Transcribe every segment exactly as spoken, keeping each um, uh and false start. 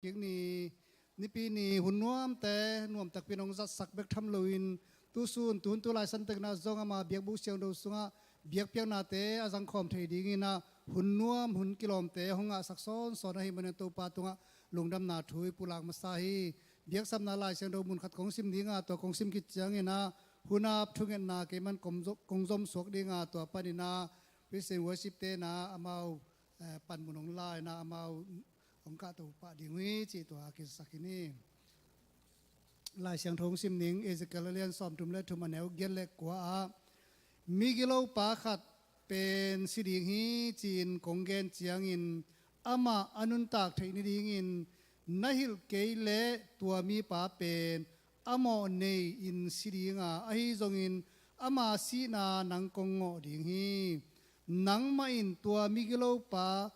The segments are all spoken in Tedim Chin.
kik ni. Nipi ni hun nuamte nuam takpi in hong zatsak bek tham loin, tusun tuhun tu laisan tekna zong ama biakbuk siangtho sungah biakpiaknate a zangkhawm thei dingin ah hun nuam hun kilawmte hong ngahsak sawnsawn ahih manin Topa tungah lungdamna thu i pulak masa hi. Biaksapna Lai Siangtho mun khat kong sim ding a, tua kong sim khit ciangin ah hun ap thungetna keiman kong zom, kong zom suak ding a, tua panin ah praise and worship te na amau, eh, panmun hong la in ah amau hong kahto pah ding uh hi cih tua a kisak hi ni. Lai Siangtho hong sim ning, Ezekiel a lian sawmthum le thum, a neu giat le kua ah, migilopa khat pen si ding hi ci-in kong gen ciangin amah a nuntak theih nadingin na hilh kei leh tua mipa pen a mawh nei-in si ding a, ahi zongin ama sihna nang kong ngawh ding hi. Nangmah in tua migilopa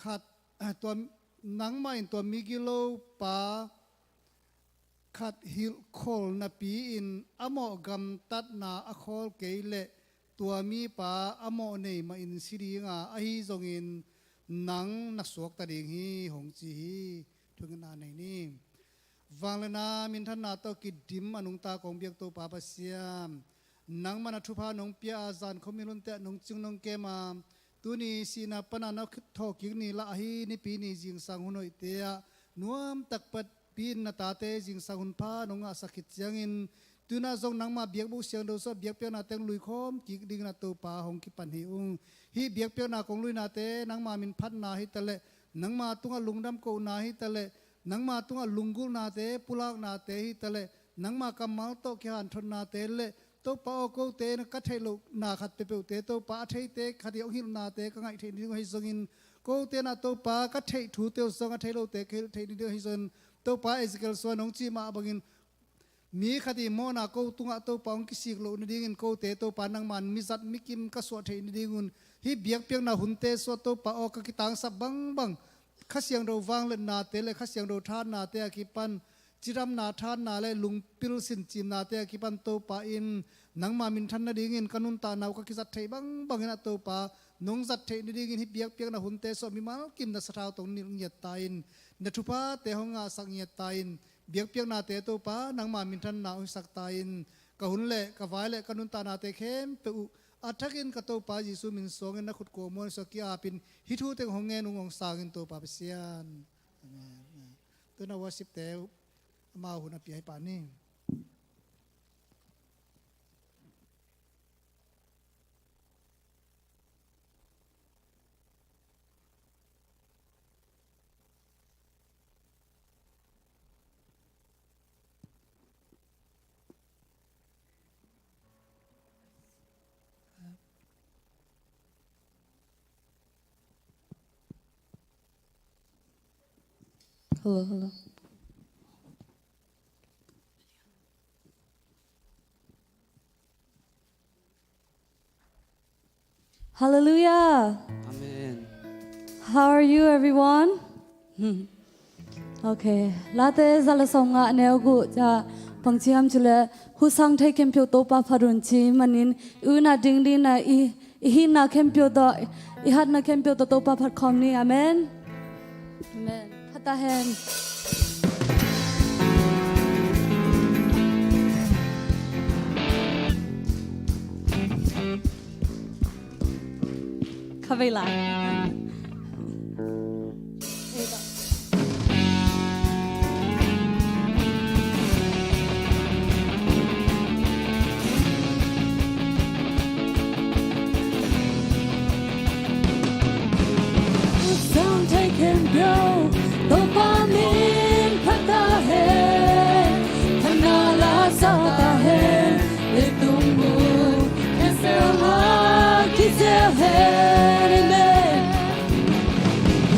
khat, ah, tua, nangmah in tua migilopa khat hilhkhol napi-in a mawh gamtatna a khawl kei leh tua mipa a mawh nei mahin si ding a, ahi zongin nang na suakta ding hi, hong ci hi. Thungetna nei ni. Vangliatna minthanna tawh kidim a nungta kong biak Topa Pasian, nangmah na thupha nong pia a, zan khawm i lunte ah nong cing nong kem a, tuni sihna pana na thawhkik ni lah ahi nipi ni zingsang hun hoihte ah nuam tak pi-in na tate zingsang hun pha nong ngahsak khit ciangin, tu-in ah zong nangma biakbuk siangtho sungah biakpiakna teng luikhawm kik dingin ah Topa hong kipan hi ung. Hih biakpiakna kong luinate nangma min phatna hi taleh, nangma tungah lungdam kohna hi taleh, nangma tungah lunggulhnate, pulaknate hi taleh, nangma kammal tawh kihanthotnate le, Topa aw, kote in ka theih lohna khat peuhpeuhte Topa a theite khat i hong hilhnate ka ngaih theih nading uh ahi zongin, kote in ah Topa ka theih thute uh zong a theih lote ka hilh theih nading uh ahi zongin, Topa Ezekiel sungah nong cih mah bangin mi khat i mawhna ko tungah Topa hong kisik loh nadingin kote Topa nangman mizat mikim ka suah theih nadingun, hih biakpiakna hunte sungah Topa aw, ka kitangsap bangbang Kha Siangtho vangliatnate le Kha Siangtho thahatnate a kipan, cidamna thahatna le lungpil sincimnate a kipan Topa in nangma minthan nadingin ka nuntakna uh ka kizat theih bangbangin ah Topa nong zat theih nadingin hih biakpiakna hunte sungah mimal kim na sathau tawh nilh ngiat ta in, na thuphate hong ngahsak ngiat ta in, biakpiaknate Topa nangma minthanna uh hisak ta in, ka hun le ka vai le ka nuntaknate khempeuh uh a thakin ka Topa Jesu min suangin na khut kuamuan sungah ki-apin hih thu teng hong ngen ung, hong sangin Topa Pasian. Amen. Tu-in ah worship-te amau hun a pia hi pah ni. Hello, hello. Hallelujah. Amen. How are you, everyone? Okay. Late za le sawmnga, neu guk ah bang ci hiam cih leh, husang thei khempeuh Topa phat un ci manin, i unah ding dingin ah i, i hihna khempeuh tawh, i hatna khempeuh tawh Topa phat khawm ni. Amen. Amen. Phat ta hen. Kha vei lai. Sang thei khempeuh Topa min phat ta hen, phatna la sak ta hen, leitung mun khempeuh ah kizel hen. Amen.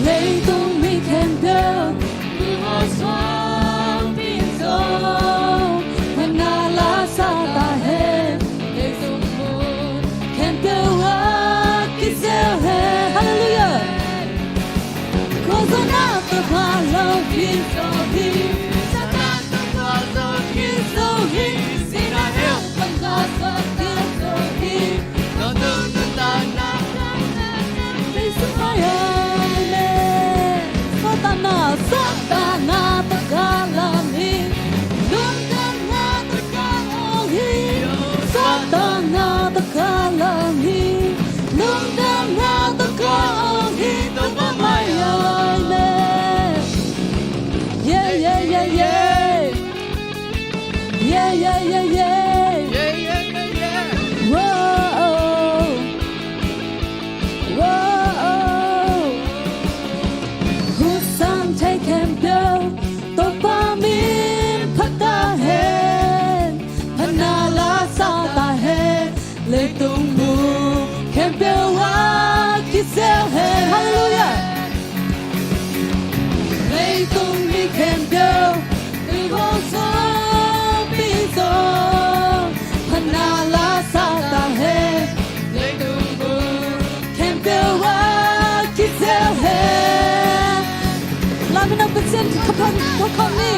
Leitung mi khempeuh, mi hawsuangpi zong, phatna la sak ta hen, leitung mun khempeuh ah kizel hen. Hallelujah. Khuazon ah Topa lo kizo hi, Satan tungah lo kizo hi, sinah hell pan gah suak kizo hi. Satan na sa Lam in a Pasian ka phan ka kham ni.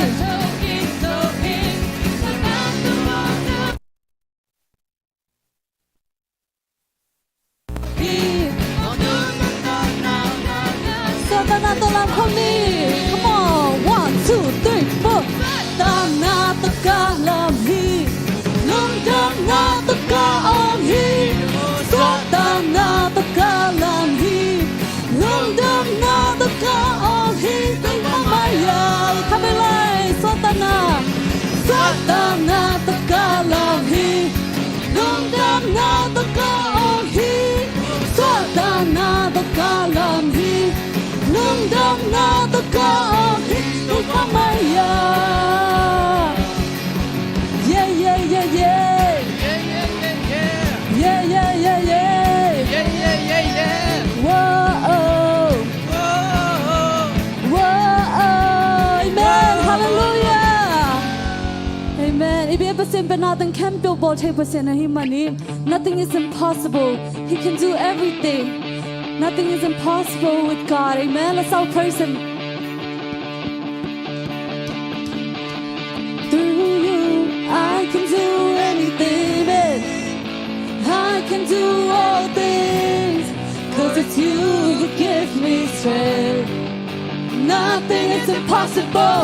Satan a tawh lam kham ni. Come on, one, two, three, four. Satan a tawh ka lam hi. Lungdamna tawh ka awng hi. Satan a tawh ka lam hi. Lungdamna tawh ka awng hi. Teng khamaya. Khamai lai. Satan a. Satan a tawh ka lam hi. Lungdamna tawh ka awng hi. Satan a tawh ka lam hi. Lungdamna tawh ka awng hi. Teng khamaya. Yeah, yeah, yeah, yeah. Yeah, yeah, yeah, yeah. Whoa, oh. Whoa, oh. Amen. Hallelujah. Amen. I biak Pasian pen a teng khempeuh bawl thei Pasian ahih manin nothing is impossible. He can do everything. Nothing is impossible with God. Amen. Let's all praise Him. Through you, I can do anything, babe. I can do all things, 'cause it's you who gives me strength. Nothing is impossible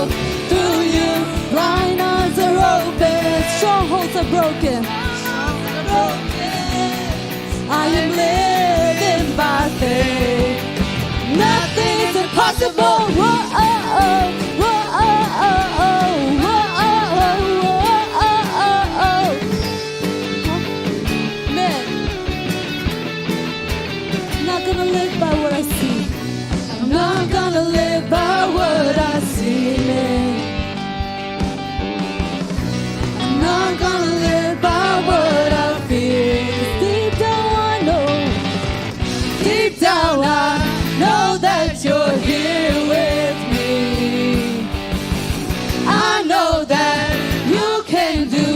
through you. Blind eyes are open, strongholds are broken. I am living by faith. Nothing is impossible. Whoa, oh, oh, whoa, oh, oh, oh, whoa, oh, oh, whoa, oh, oh, oh. Man, not gonna live by what I see. I'm not gonna live by what I see, man. I'm not gonna live by what I feel. 'Cause deep down I know, deep down I know that you're here with me. I know that you can do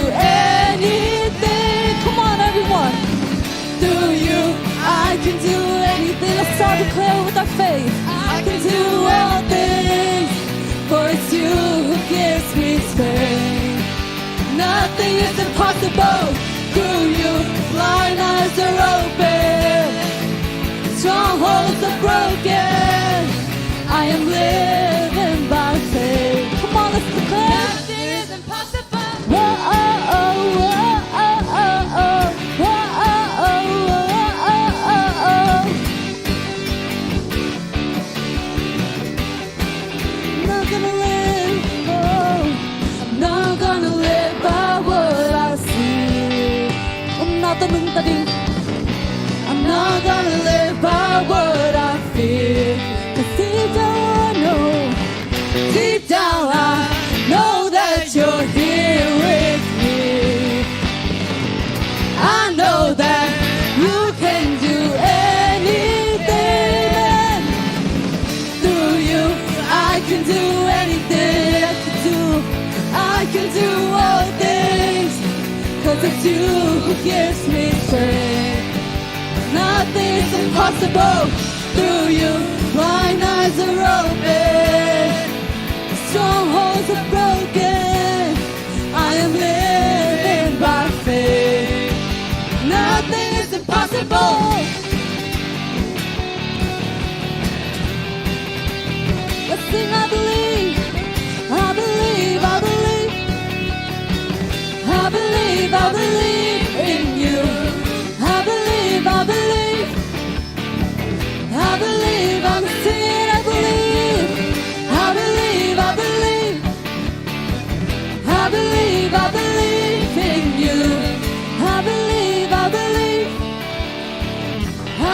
anything. Come on, everyone. Through you, I can do anything. Let's all declare with our faith. I can do all things, for it's you who gives me strength. Nothing is impossible through you. Blind eyes are open, strongholds are broken. I am living by faith. Come on, let's declare. Nothing is impossible. Whoa, oh, oh, whoa, oh, oh, whoa, oh, oh, whoa, oh, oh, whoa, oh, oh. Not gonna live, oh, I'm not gonna live by what I see. Um, na to nung ta ding. I'm not gonna live by what I feel. 'Cause deep down I know, deep down I know that you're here with me. I know that you can do anything. Through you, I can do anything. I can do, I can do all things. 'Cause it's you who gives me strength. Nothing is impossible through you. Blind eyes are open, strongholds are broken. I am living by faith. Nothing is impossible. Let's sing, I believe. I believe, I believe. I believe, I believe in you. I believe, I believe. I believe, I'm singing, I believe. I believe, I believe. I believe, I believe in you. I believe, I believe.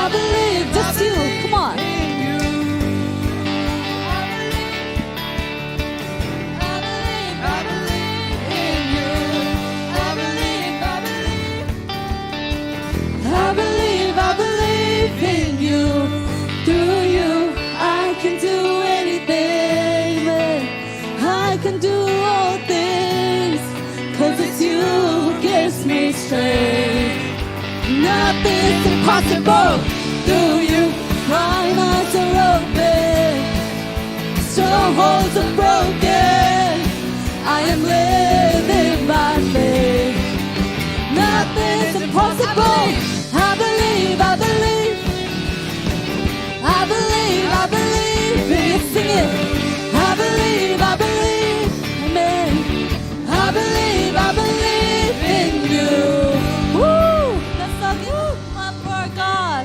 I believe, just you, come on. I believe, I believe in you. I believe, I believe. I believe, I believe in you. Through you, I can do anything. I can do all things, 'cause it's you who gives me strength. Nothing is impossible through you. Blind eyes are Holds are broken. I am living by faith. Nothing's impossible. I believe, I believe. I believe, I believe. Can you sing it? I believe, I believe. Amen. I believe, I believe in you. Woo! That's so good. Love for our God.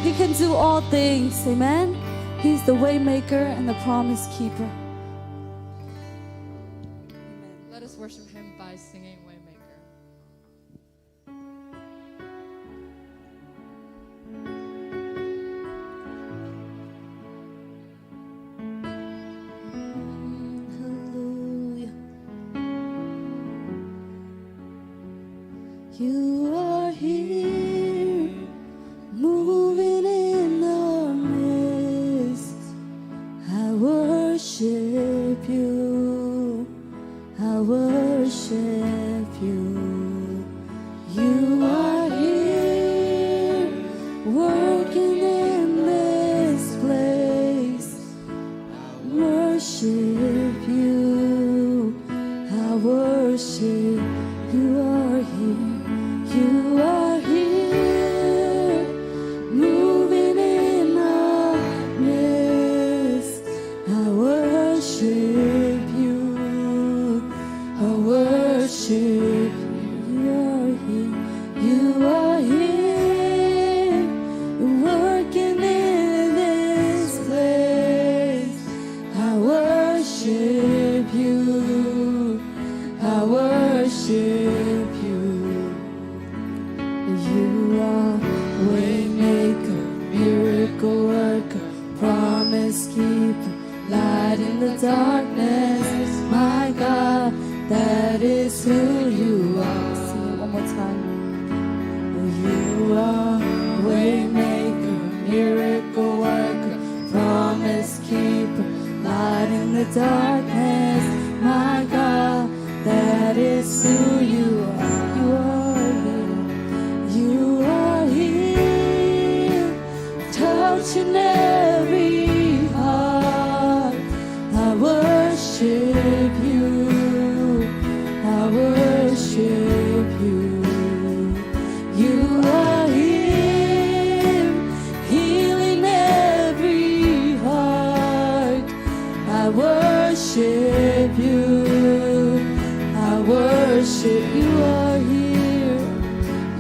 He can do all things. Amen. He's the way maker and the promise keeper. Amen. Let us worship him by singing Waymaker. Hallelujah. You are here, moving in our midst. I worship you. I worship you. You are here, working in this place. I worship you. I worship. You are here. You are here, moving in our midst. I worship you. I worship you. You are here. You are here, working in this place. I worship you. I worship you. You are waymaker, miracle worker, promise keeper, light in the darkness. My God, that is who you are. Sing it one more time. You are waymaker, miracle worker, promise keeper, light in the darkness. My God, that is who you are. You are here. You are here, touching every heart. I worship you. I worship you. You are here, healing every heart. I worship you. I worship you. You are here.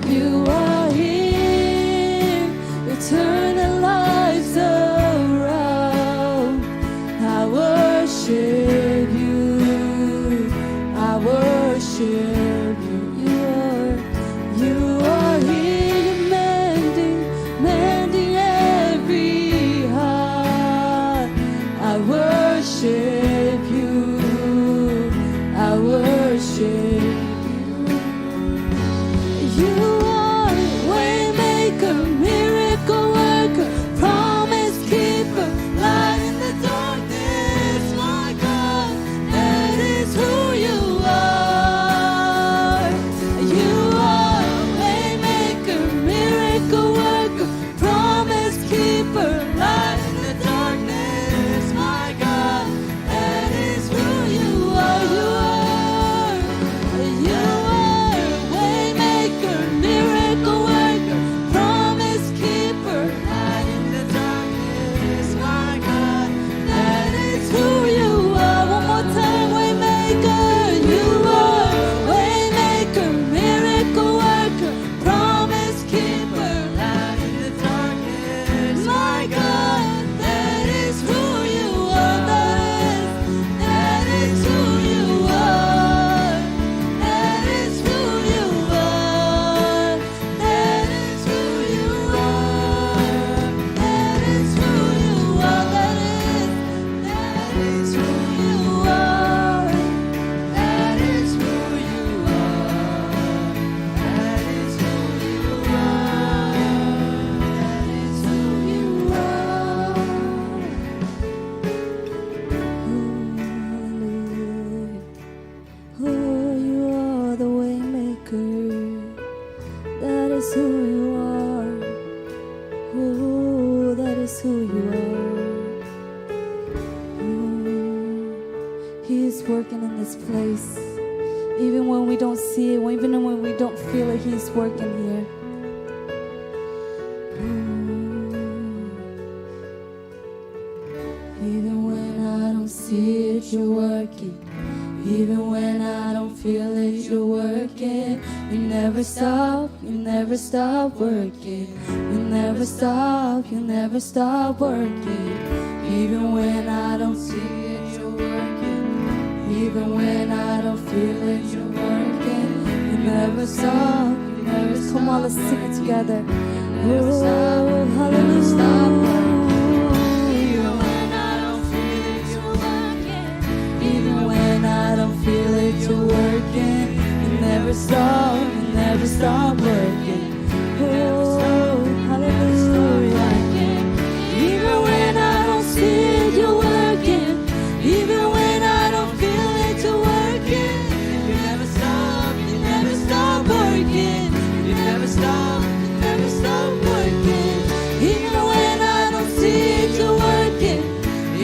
You are here. You turn our lives around. I worship you. I worship you. You are, you are here, mending, mending every heart. I worship you. I worship you. You are waymaker, miracle worker, promise keeper, light in the darkness, my God, that is who you are. You are waymaker, miracle worker, promise keeper, light in the darkness, my God, that is who you are. You are. working in this place. Even when we don't see it, even when we don't feel it, He's working here. Even when I don't see it, you're working. Even when I don't feel it, you're working. You never stop, you never stop working. You never stop, you never stop working. Even when I don't see it, you're working. Even when I don't feel it, you're working. You never stop, you never stop. Come on, let's sing it together. Oh, hallelujah. Even when I don't feel it, you're working. Even when I don't feel it, you're working. You never stop, you never stop working. Oh, hallelujah. Even when I don't see it, you're working. Even when I don't feel it, you're working. You never stop, you never stop working. You never stop, you never stop working. Even when I don't see it, you're working.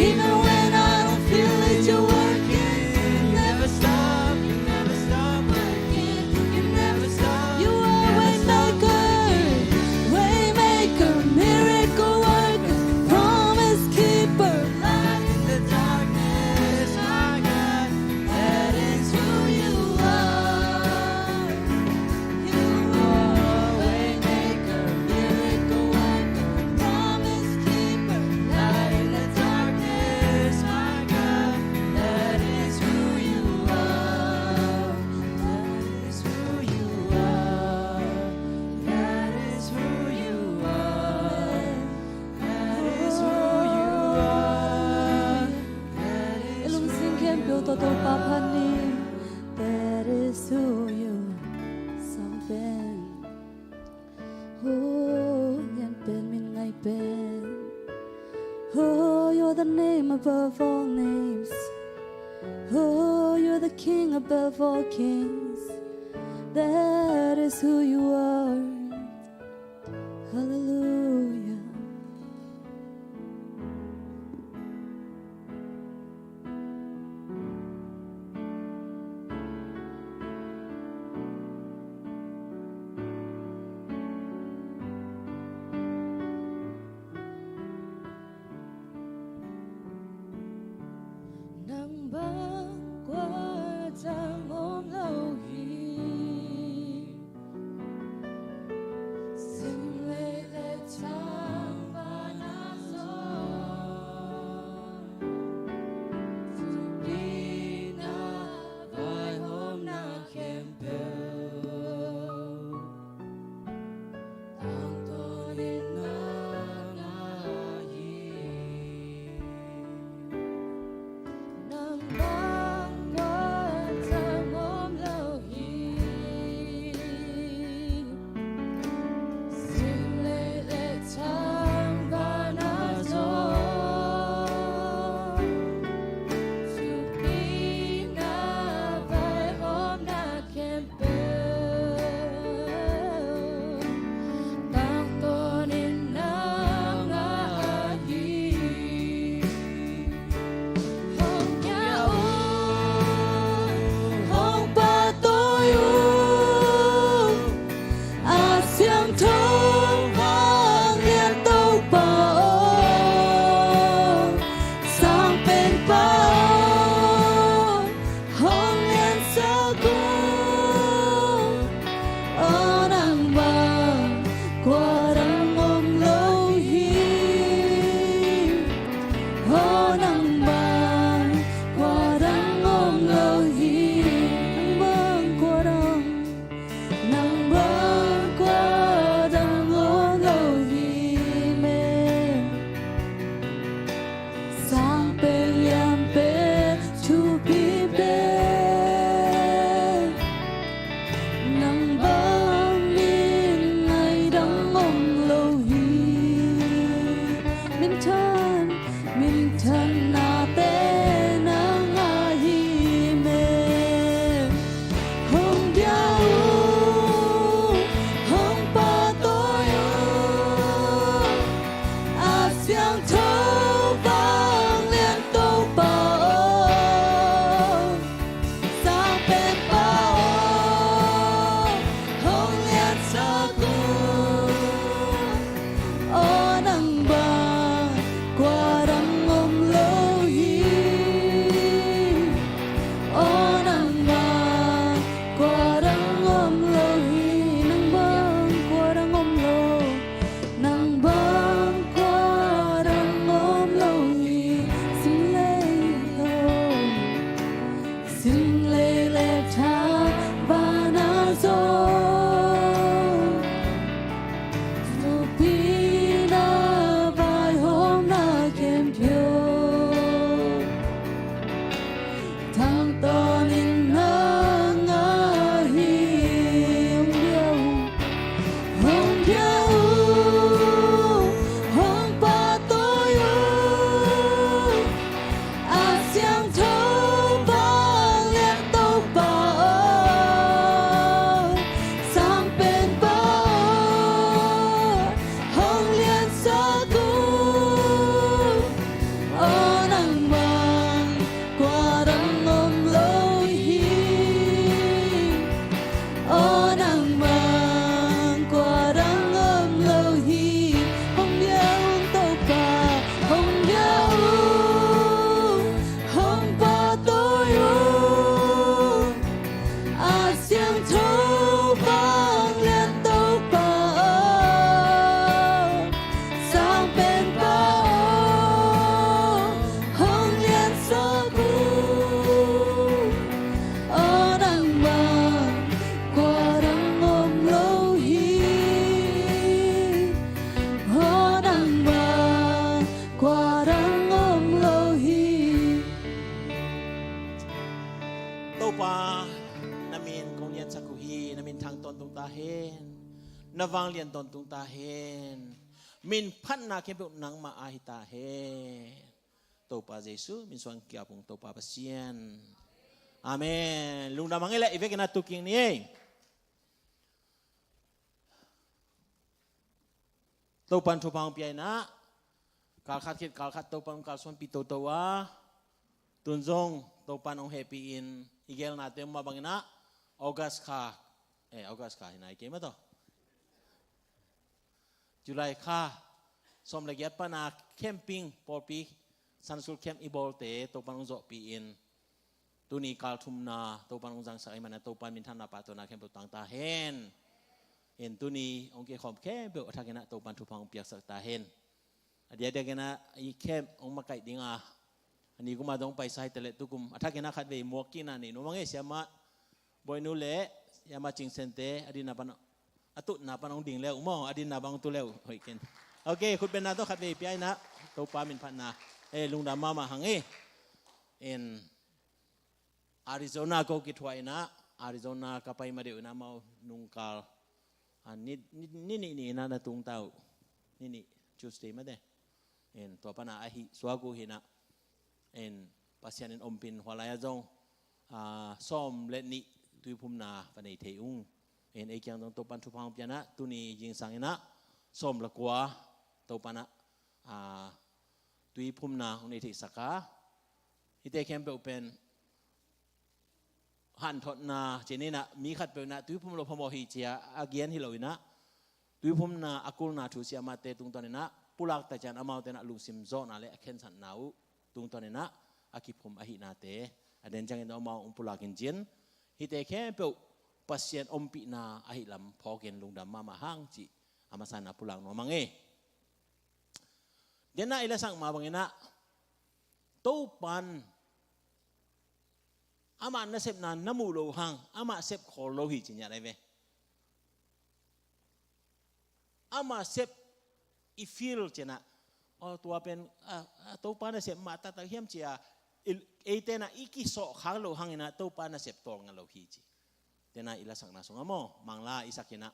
Even when I don't feel it, you're working. You never stop, you never stop working. You never stop. You are way maker, way maker, miracle worker, promise keeper, light in the darkness, my God, that is who you are. You are way maker, miracle worker, promise keeper, light in the darkness, my God, that is who you are. That is who you are. That is who you are. That is who you are. That is who you are. I lungsim khempeuh tawh Topa phat ni. That is who you are. Sang pen. Oh, lian pen, min ngai pen. Oh, you're the name above all names. Oh, you're the King above all kings. That is who you are. Hallelujah. Nang bang kua zong om lo hi. Sim lei le tha ta hen. Na vanglian tawntung ta hen. Min phatna khempeuh nangmah a hi ta hen. Topa Jesu min suang kiap ung, Topa Pasian. Amen. Lungdam hang ei leh, i vekin a tuking ni ei. Topan thupha hong pia inah, kalkhat khit kalkhat Topan hong kalsuanpih toto a, tun zong Topan hong hehpih in, i gelnate mah bang inah, August kha, eh, August kha hi nai kei mah tawh, July kha sawm le giat pana camping, pawlpi Sunday school camp i bawlte Topan hong zawhpih in, tuni kal thumna Topan hong zangsak ahih manin Topan minthanna pahtawina khempeuh tang ta hen. In tuni hong kikhawm khempeuh a thak inah Topan thupha hong piaksak ta hen. A diakdiak inah i camp hong makaih ding a, a ni kum a dong paisa hi ta leh, tu kum a thak inah khatvei muak kikna nei nuam hang ei. Siamah Boinu le Siamah Cing Sente a dinna pan, a tutna pan hong ding le uh maw, a dinna bang tu le uh hoih ken. Ok, khutbetna tawh khatvei pia inah Topa min phatna, eh, lungdam mahmah hang ei. In Arizona ko kithuah inah, Arizona ka pai ma deuh inah amau nungkal, a, ni, ni, ni nih ni inah na tung ta uh. Ni nih, Tuesday mate. In tua pana ahi suak uh hi inah, in Pasian in ompih in hua lai-ah zong, a, sawm le nih tuiphumna va nei thei ung. In ei kiang zong Topan thupha hong pia inah, tuni zingsang inah sawm le kua Topan ah, a, tuiphumna hong nei theihsak a, hihte khempeuh pen hanthotna ci-in inah, mi khatpeuh inah tuiphum lo phamawh hi ci-a a gen hi lo inah, tuiphumna a kulna thu siamahte tungtawn inah, pulak tak ciang amaute inah lungsim zawhna le a khensatna uh tungtawn inah a kiphum ahihnate a den ciangin amau hong pulak in cin, hihte khempeuh Pasian ompihna ahih lam phawkin lungdam mahmah hang cih a masa inah pulak nuam hang ei. Denah i lasak mah bang inah, Topan amah nasepna na muh loh hang, amah sep khawl lo hi ci ngiat ahi ve. Amah sep i feel ci inah, aw, tua pen, a, a, Topa nasep mah taktak hiam ci-a, i, eite inah i kisawh khak loh hang inah Topa nasep tawlnga lo hi ci. Denah i lasakna sungah maw, Mangla i sak inah,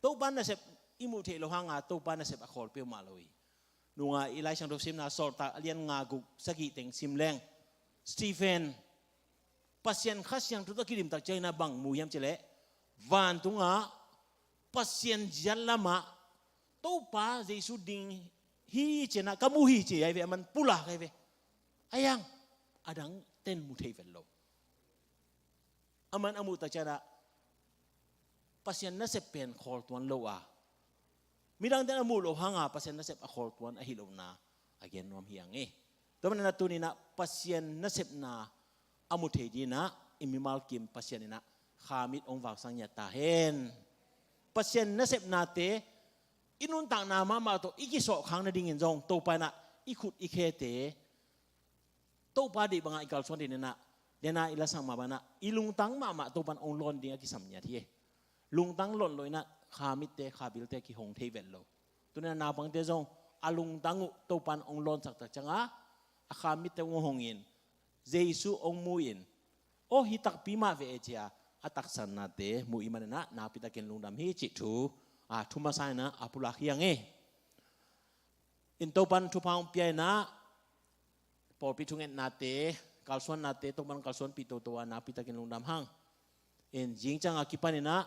Topa nasep i muh theih loh hanga Topa nasep a khawl peuhmah lo hi. Nunga i Lai Siangtho simna Sawltak a lian nga guk sagih teng sim leng, Stephen, Pasian Kha Siangtho tawh a kidim tak ciang inah bang mu hiam cih leh, vantungah Pasian ziat lamah Topa Jesu ding hi ci inah ka mu hi ci ahi ve, aman pulak ahi ve. Ahi hang, a dangte'n mu thei vet lo. Aman a muh tak ciang inah Pasian nasep pen khawl tuan lo a, midangte'n a muh loh hanga Pasian nasep a khawl tuan ahi lohna a gen nuam hi hang ei. Tua manin inah tuni inah Pasian nasepna a mu thei ding inah i mimal kim Pasian inah khamit hong vaksak ngiat ta hen. Pasian nasepnate i nuntakna mahmah tawh i kisawh khak nadingin zong Topa inah i khut i khete Topa deih bangah i kalsuan ding inah, denah i lasak mah bang inah, i lungtang mahmah Topan hong lawn ding a kisam ngiat hi. Lungtang lawn lo inah khamitte, khabilte kihong thei vet lo. Tuni inah naupangte zong a lungtang uh Topan hong lawnsak tak cianga, a khamitte hong hong in, Jesu hong mu in, aw, hi takpi mah ve e ci-a a taksannate mu i hih man inah nakpi takin lungdam hi cih thu, a, thu masa inah a pulak hi hang ei. In Topan thupha hong pia inah, pawlpi thungetnate, kalsuannate Topan kalsuanpih toto a nakpi takin lungdam hang. In zingciang a kipan inah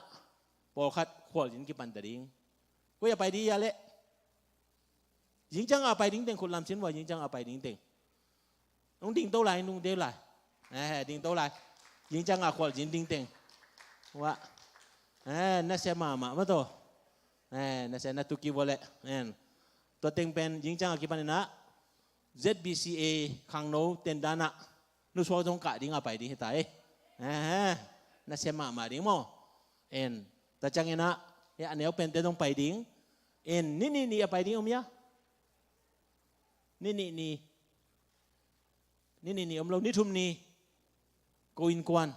pawlkhat khualzin kipan ta ding. Koi a pai ding hia leh? Zingciang a pai ding teng khut lamsin vua, zingciang a pai ding teng. Nong dingto lai, nong dingto lai. Eh, dingto lai. Zingciang a khualzin ding teng. Wah. Eh, nasia mahmah mah tawh. Eh, nasia na tuki vua leh. En. Tua teng pen zingciang a kipan inah Z B C A khangno tenda inah nusuak zong kah ding a pai ding hi ta ei. Eh, nasia mahmah ding maw. En. Tua ciang inah, eh, a neu pente zong pai ding. En, ni nih ni a pai ding om hia? Ni nih ni. Ni nih ni om lo, ni thum ni. Ko innkuan.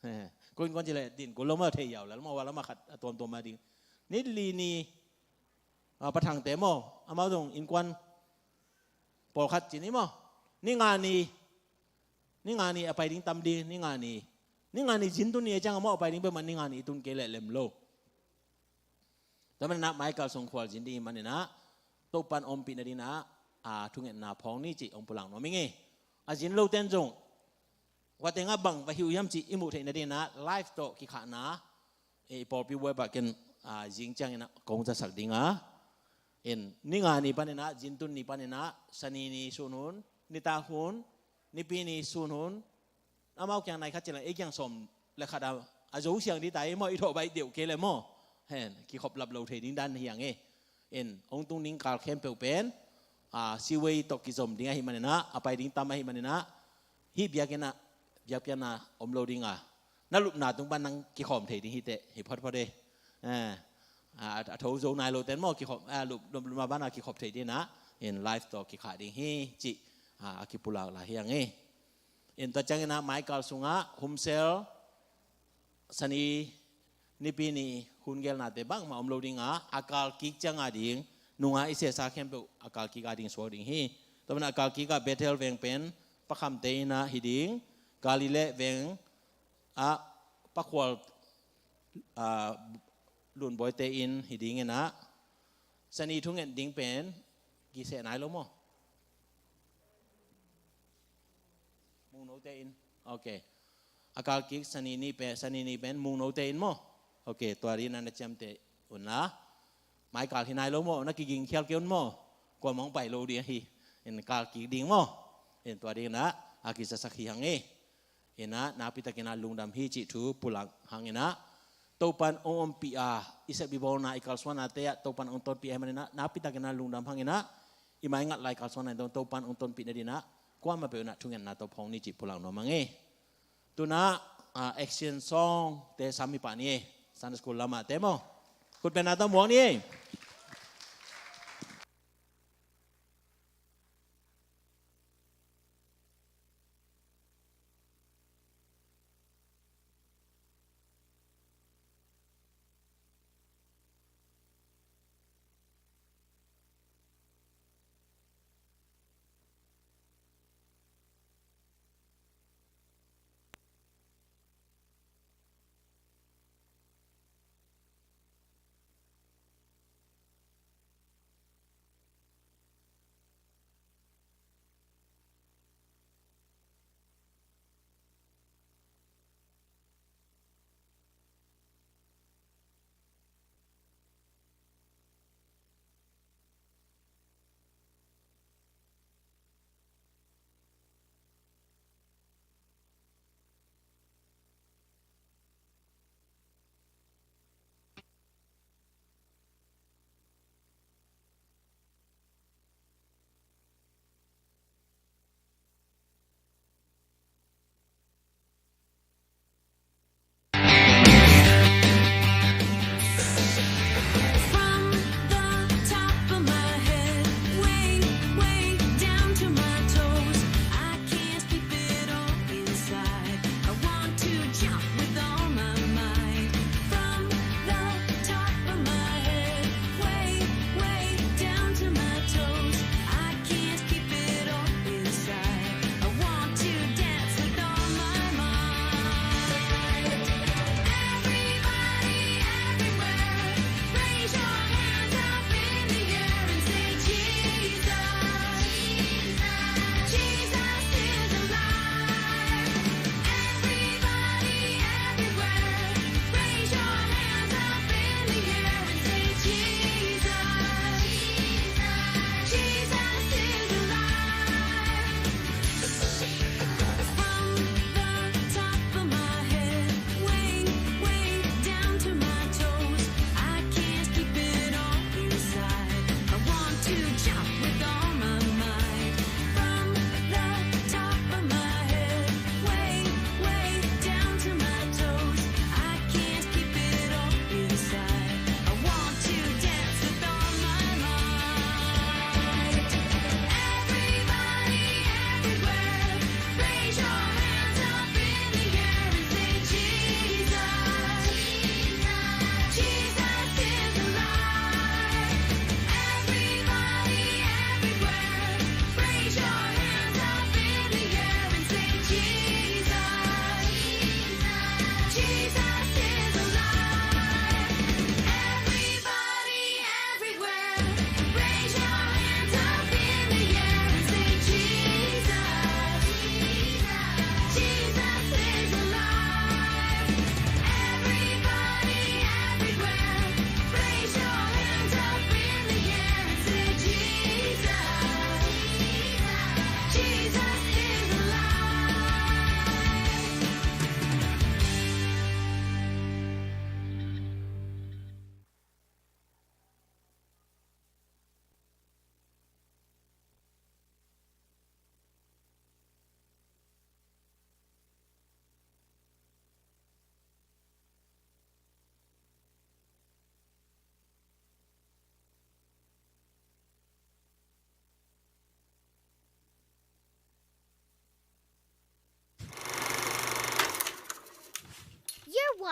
Eh, ko innkuan ci leh din ko lo mah thei yau la, lo mah wa lo mah khat a tuamtuam mah ding. Ni li ni, a, Pa Thangte maw, amau zong innkuan pawlkhat ci ni maw. Ni nga ni. Ni nga ni a pai ding tam ding, ni nga ni. Ni nga ni zin tun ni e ciang a mawh a pai ding peuhmah ni nga ni i tun kei leh lem lo. Tua maninah Michael sung khualzin ding i maninah Topan ompih nadinah a thungetna phawng ni cih hong pulak nuam ing e. A zin lo ten zong kua tengah bang va hi uh hiam cih i muh theih nadinah live tawh kikhahna i pawlpi web ah ken zing cianginah kong zasak ding a. In ni nga ni paninah zin tun ni paninah Sani ni sun hun, nitak hun, Nipi ni sun hun, amau kiang nai khat ciang ei kiang sawm le khat a zo siang ding ta i maw, i thawh baih deuh kei le maw. Hen kikhop lap lo thei ding dan hiang e. In hong tung ding kal khempeuh pen a siwei tawh kizom ding ahih maninah a pai ding tam ahih maninah hih biakinnah biakpiakna om lo ding a na lupna tung pan nang kikhawm thei ding hi teh hi photphot e. A tho zo nai lo ten maw kikhop lupna banah kikhop thei dinah in live tawh kikhah ding hi cih a kipulak lai hiang e. In tua cianginah Michael sungah humsel Sani Nipi ni hun gelnate bangmah om lo ding a a kal kik ciang a ding nungah i sesa khempeuh a kal kik a ding suak ding hi. Tua maninah a kal kik ah Bethel veng pen pakhamte innah hi ding, Galilee veng ah pakhual lunbawite in hi dinginah Sani thunget ding pen kiseh nai lo maw? Mungnote in. Ok. A kal kik Sani ni pen, Sani ni pen mungnote in maw? Ok, tua dinah na ciamteh unla. Mai kal hi nai lo maw, na kiging khial kei un maw? Kuamah hong pai lo ding ahi. In kal kik ding maw? In tua dinah a kizasak hi hang e. Innah nakpitakinah lungdam hi cih thu pulak hanginah Topan hong ompih a i sep i bawlna i kalsuannate ah Topan hong tonpih ahih maninah nakpitakinah lungdam hanginah i maingat lai kalsuanna in dong Topan hong tonpih nadinah kuamah peuh innah thungetna tawh phawng ni cih pulak nuam hang e. Tunah action song te sam hi pah ni e. Sunday school lamah te maw? Khutbetna tawh muak ni e.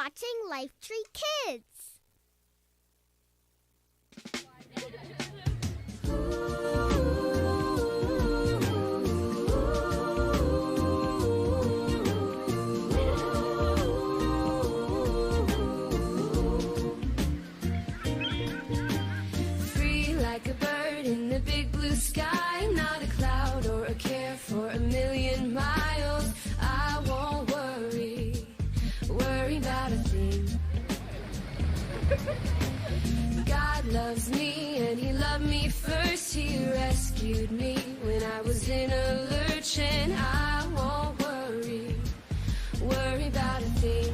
watching Life Tree Kids. Free like a bird in the big blue sky, not a cloud or a care for a million miles. I won't worry, worry about a thing. God loves me and he loved me first. He rescued me when I was in a lurch, and I won't worry, worry about a thing.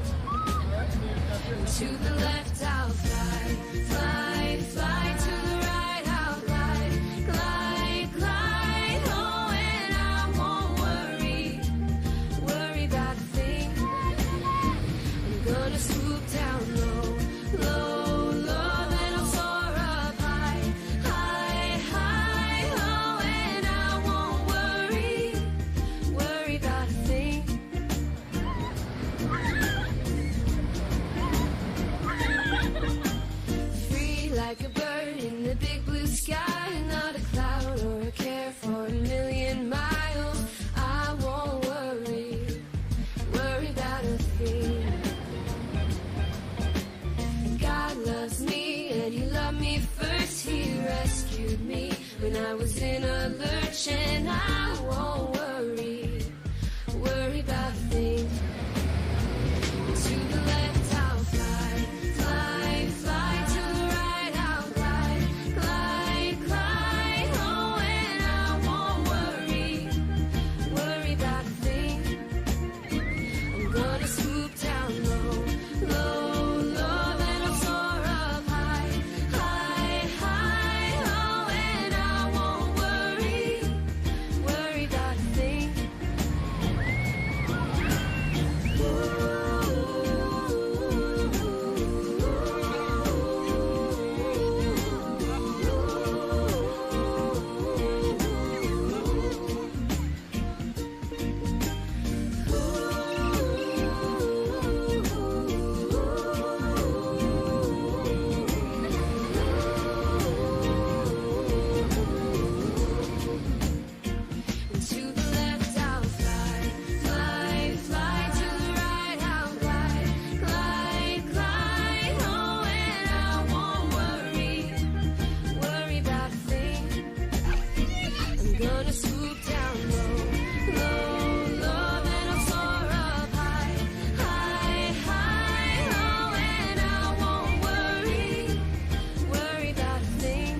To the left I'll fly, fly, fly. To the right I'll glide, glide, glide. Oh, and I won't worry, worry about a thing. I'm gonna swoop down low, low, low. Then I'll soar up high, high, high. Oh, and I won't worry, worry about a thing. Free like a bird in the big blue sky, not a cloud or a care for a million miles. I won't worry, worry about a thing. God loves me and he loved me first. He rescued me when I was in a lurch, and I won't worry, worry about a thing. To the left I'll fly, fly, fly. To the right I'll glide, glide, glide. Oh, and I won't worry, worry about a thing. I'm gonna swoop down low, low, low. Then I'll soar up high, high, high. Oh, and I won't worry, worry about a thing. To the left I'll fly, fly, fly. To the right I'll glide, glide, glide. Oh, and I won't worry, worry about a thing. I'm gonna swoop down low, low, low. Then I'll soar up high, high, high. Oh, and I won't worry, worry about a thing.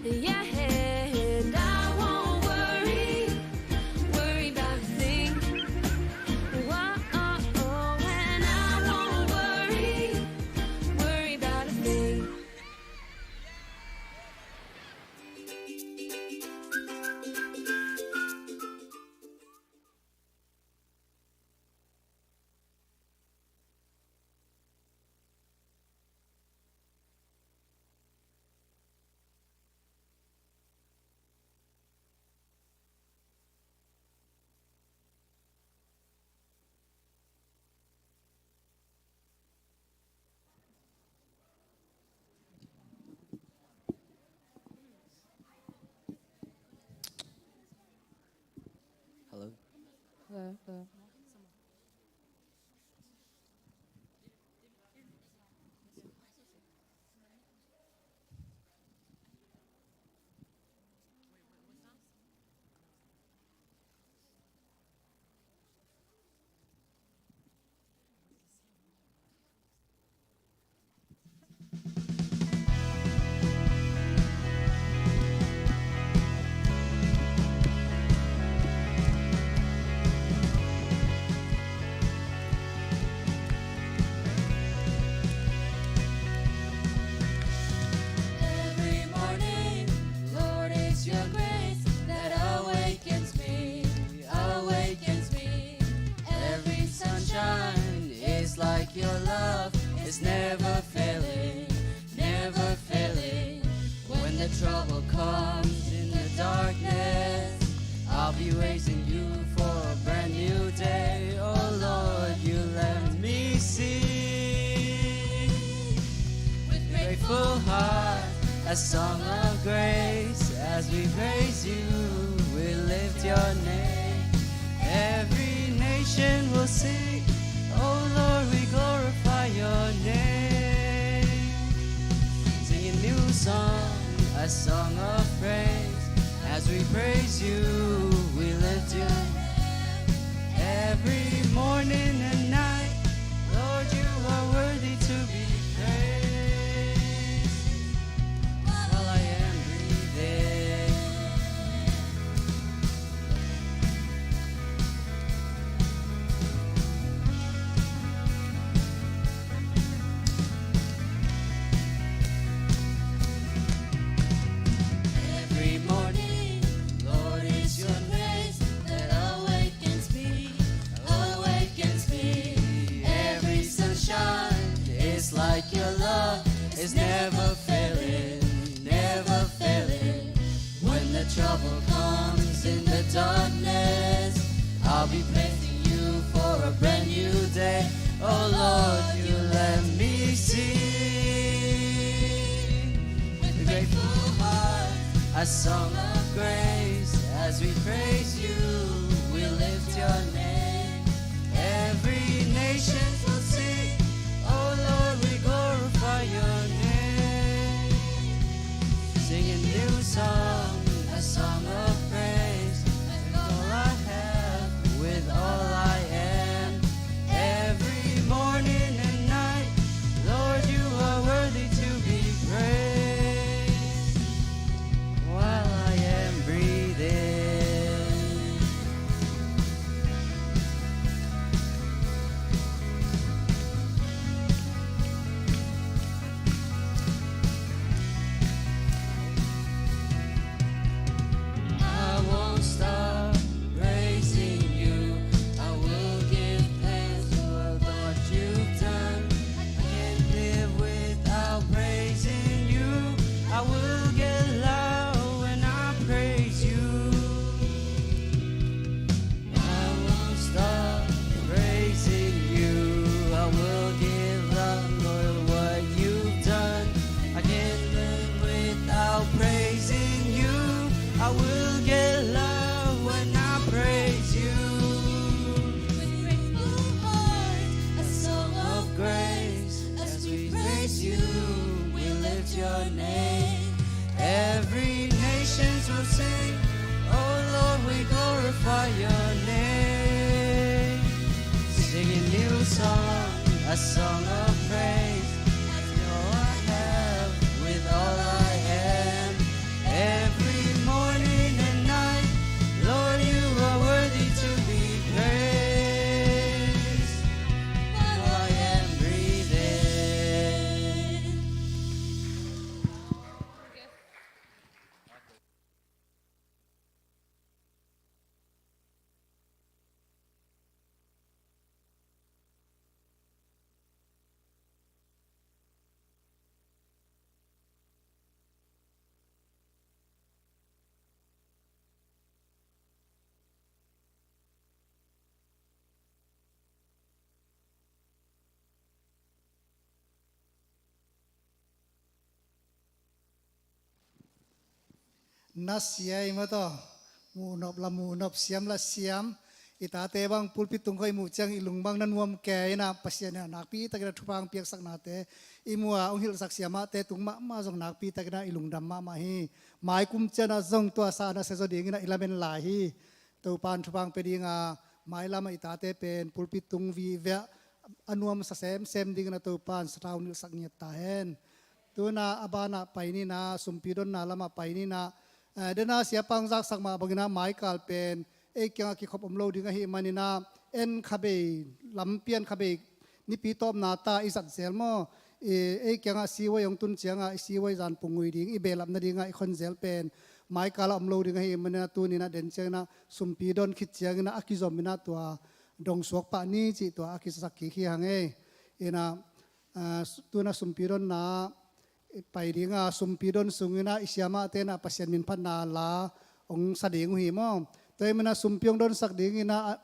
Yeah, and I won't worry, worry about a thing. Whoa, oh, oh, and I won't worry, worry about a thing. Hello. Hello, hello. Every morning, Lord, it's your grace that awakens me, awakens me. Every sunshine is like your love, it's never failing, never failing. When the trouble comes in the darkness, I'll be raising you for a brand new day. Oh Lord, you let me see. Song of grace, as we praise you, we lift your name. Every nation will sing, oh Lord, we glorify your name. Sing a new song, a song of praise. As we praise you, we lift your name. Every morning and night, Lord, you are worthy to be praised. While I am breathing. Every morning, Lord, is your grace that awakens me, awakens me. Every sunshine is like your love, is never failing, never failing. When the trouble comes in the darkness, I'll be praising you for a brand new day. Oh Lord, you let me sing with grateful heart a song of grace. As we praise you, we lift your name. Every nation will sing, oh Lord, we glorify your name. Sing a new song, a song of praise. With all I have, with all I am. Every morning and night, Lord, you are worthy to be praised. While I am breathing. I won't stop praising you. I will give thanks for what you've done. I can't live without praising you. I will get loud when I praise you. I won't stop praising you. I will give love for what you've done. I can't live without praising you. I will get loud when I praise you. With grateful heart, a song of grace. As we praise you, we lift your name. Every nation will sing, oh Lord, we glorify your name. Sing a new song, a song of praise. That's all I have, with all I am. Every morning and night, Lord, you are worthy to be praised. While I am breathing. Na sia i maw taw, muhnop la muhnop, siam la siam. I tate bang pulpit tung khawng i muh ciang i lung bang na nuam kei inah, Pasian in a nakpi takin a thupha hong piaksaknate i muh a, hong hilhsak siamahte tung mahmah zong nakpi takin a i lungdam mahmah hi. Mai kum ciang ah zong tua sa na sia zaw ding inah i lamen lai hi. Topa'n thupha hong pia ding a, mailam ah i tate pen pulpit tung vive a nuamsa semsem dingin a Topa'n sathau nilhsak ngiat ta hen. Tu-in a, a ban ah pai ni inah, sumpi donna lam ah pai ni inah, eh, den a siapa hong zaksak mah bangin a maikal pen ei kiangah kikhop om lo ding ahih manin a, en khabei, lampi en khabei, nipi tawpna ta i zat zel maw? I, ei kiangah siwai hong tun ciangah i siwai zan pung ui ding, i behlap nadingah i khon zel pen maikal ah om lo ding ahih manin a, tuni inah den ciangin a sumpi don khit ciangin a, a kizom inah tua dong suak pah ni cih tua a kisasak kik hi hang ei. Inah, ah, tu-in a sumpi donna pai ding a, sumpi don sungin a i siamahte inah Pasian min phatna la hong sa ding uh hi maw? Tua ahih manin a sumpi hong donsak dingin a,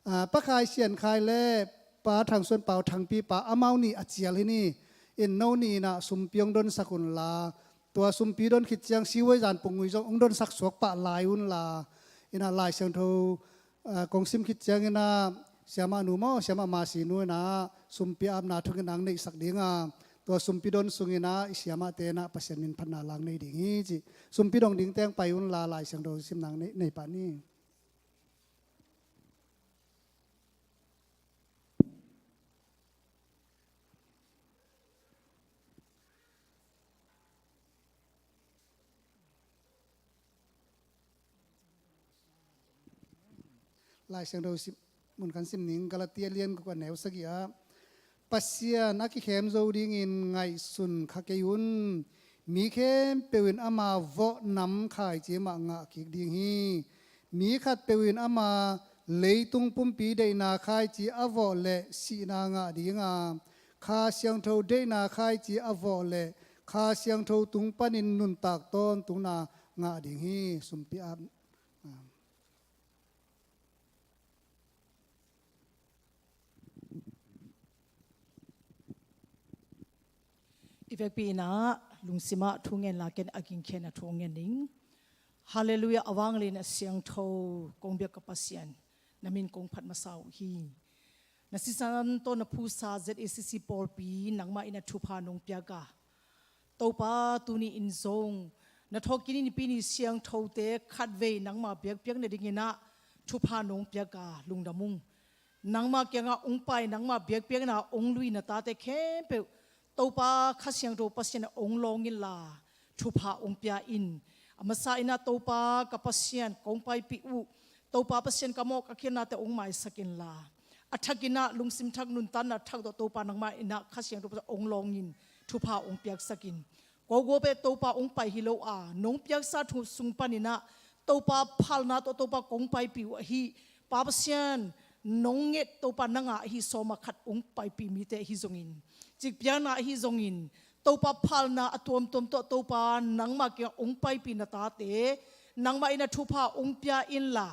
ah, Pa Khai Sian Khai le Pa Thang Suan Pau Thangpi pa, amau nih a cial hi ni. In no nih inah sumpi hong donsak un la, Tua sumpi don khit ciang siwai zan pungngui zong hong donsak suak pah lai unla, inah Lai Siangtho, ah, kong sim khit ciang inah siamah nu maw, siamah masi nu inah sumpi apna thuk inah ang neihsak dinga, tua sumpi don sung inah i siamahte inah Pasian min phatna lang nei ding hi ci. Sumpi dong ding teng pai unla Lai Siangtho sim nang nei, nei pah ni. Lai Siangtho sim, mun khan sim ning. Galatia lian guk a neu sagih ah, Pasian a kikhem zo dingin ngaihsun kha kei un. Mi khempeuh in ama vawh nam khaici mah ngah kik ding hi. Mi khatpeuh in ama leitung pumpi deihna khaici a vawh leh sihna ngah dinga, Kha Siangtho deihna khaici a vawh leh Kha Siangtho tung panin nuntak tawntungna ngah ding hi. Sumpi ap. I vekpi inah lungsimah thu ngen la, ken a gingkhen a thu ngen ding. Halleluiah, a vanglian a siangtho kong biak ka Pasian, na min kong phat masa uh hi. Na sisan tawh na phusa Z A C C pawlpi nangmah in a thupha nong piak a, Topa, tuni in zong na thawhkik ni nipi ni siangthote khatvei nangmah biakpiak nadingin ah thupha nong piak a, lungdam ung. Nangmah kiangah hong pai, nangmah biakpiakna hong lui na tate khempeuh Topa Kha Siangtho Pasian ah hong lawng inla thupha hong pia in. A masa in ah Topa ka Pasian kong paipih uh, Topa Pasian ka mawh ka khialhnate hong maisak inla, a thak in ah lungsim thak, nuntakna thak tawh Topa nangmah in ah Kha Siangtho Pasian hong lawng in, thupha hong piaksak in. Ko guape Topa hong pai hi lo a, nong piaksa thu sung panin ah Topa phalna tawh Topa kong paipih uh ahi. Pa Pasian, nong nget Topa nang a ahi sawma khat hong paipih mite ahi zongin, cikpiakna ahi zongin, Topa phalna a tuamtuam tawh Topa nangmah kiangah hong paipih na tate nangmah in a thupha hong pia inla,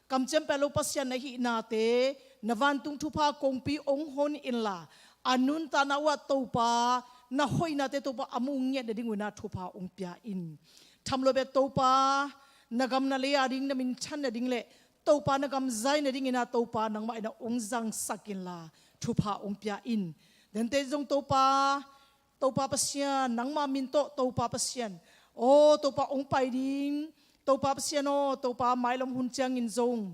kamciam pia lo Pasian na hihnate, na vantung thupha kongpi hong hon inla, a nuntakna uh ah Topa na hoihnate Topa a mu ngiat nading un ah thupha hong pia in. Tham lo bek Topa, na gam na lei a ding, na minthan nading le Topa na gam zai nadingin ah Topa nangmah in ah hong zangsak inla thupha hong pia in. Dante zong Topa, Topa Pasian, nangma min tawh Topa Pasian, aw Topa hong pai ding. Topa Pasian aw, Topa mailam hun ciangin zong,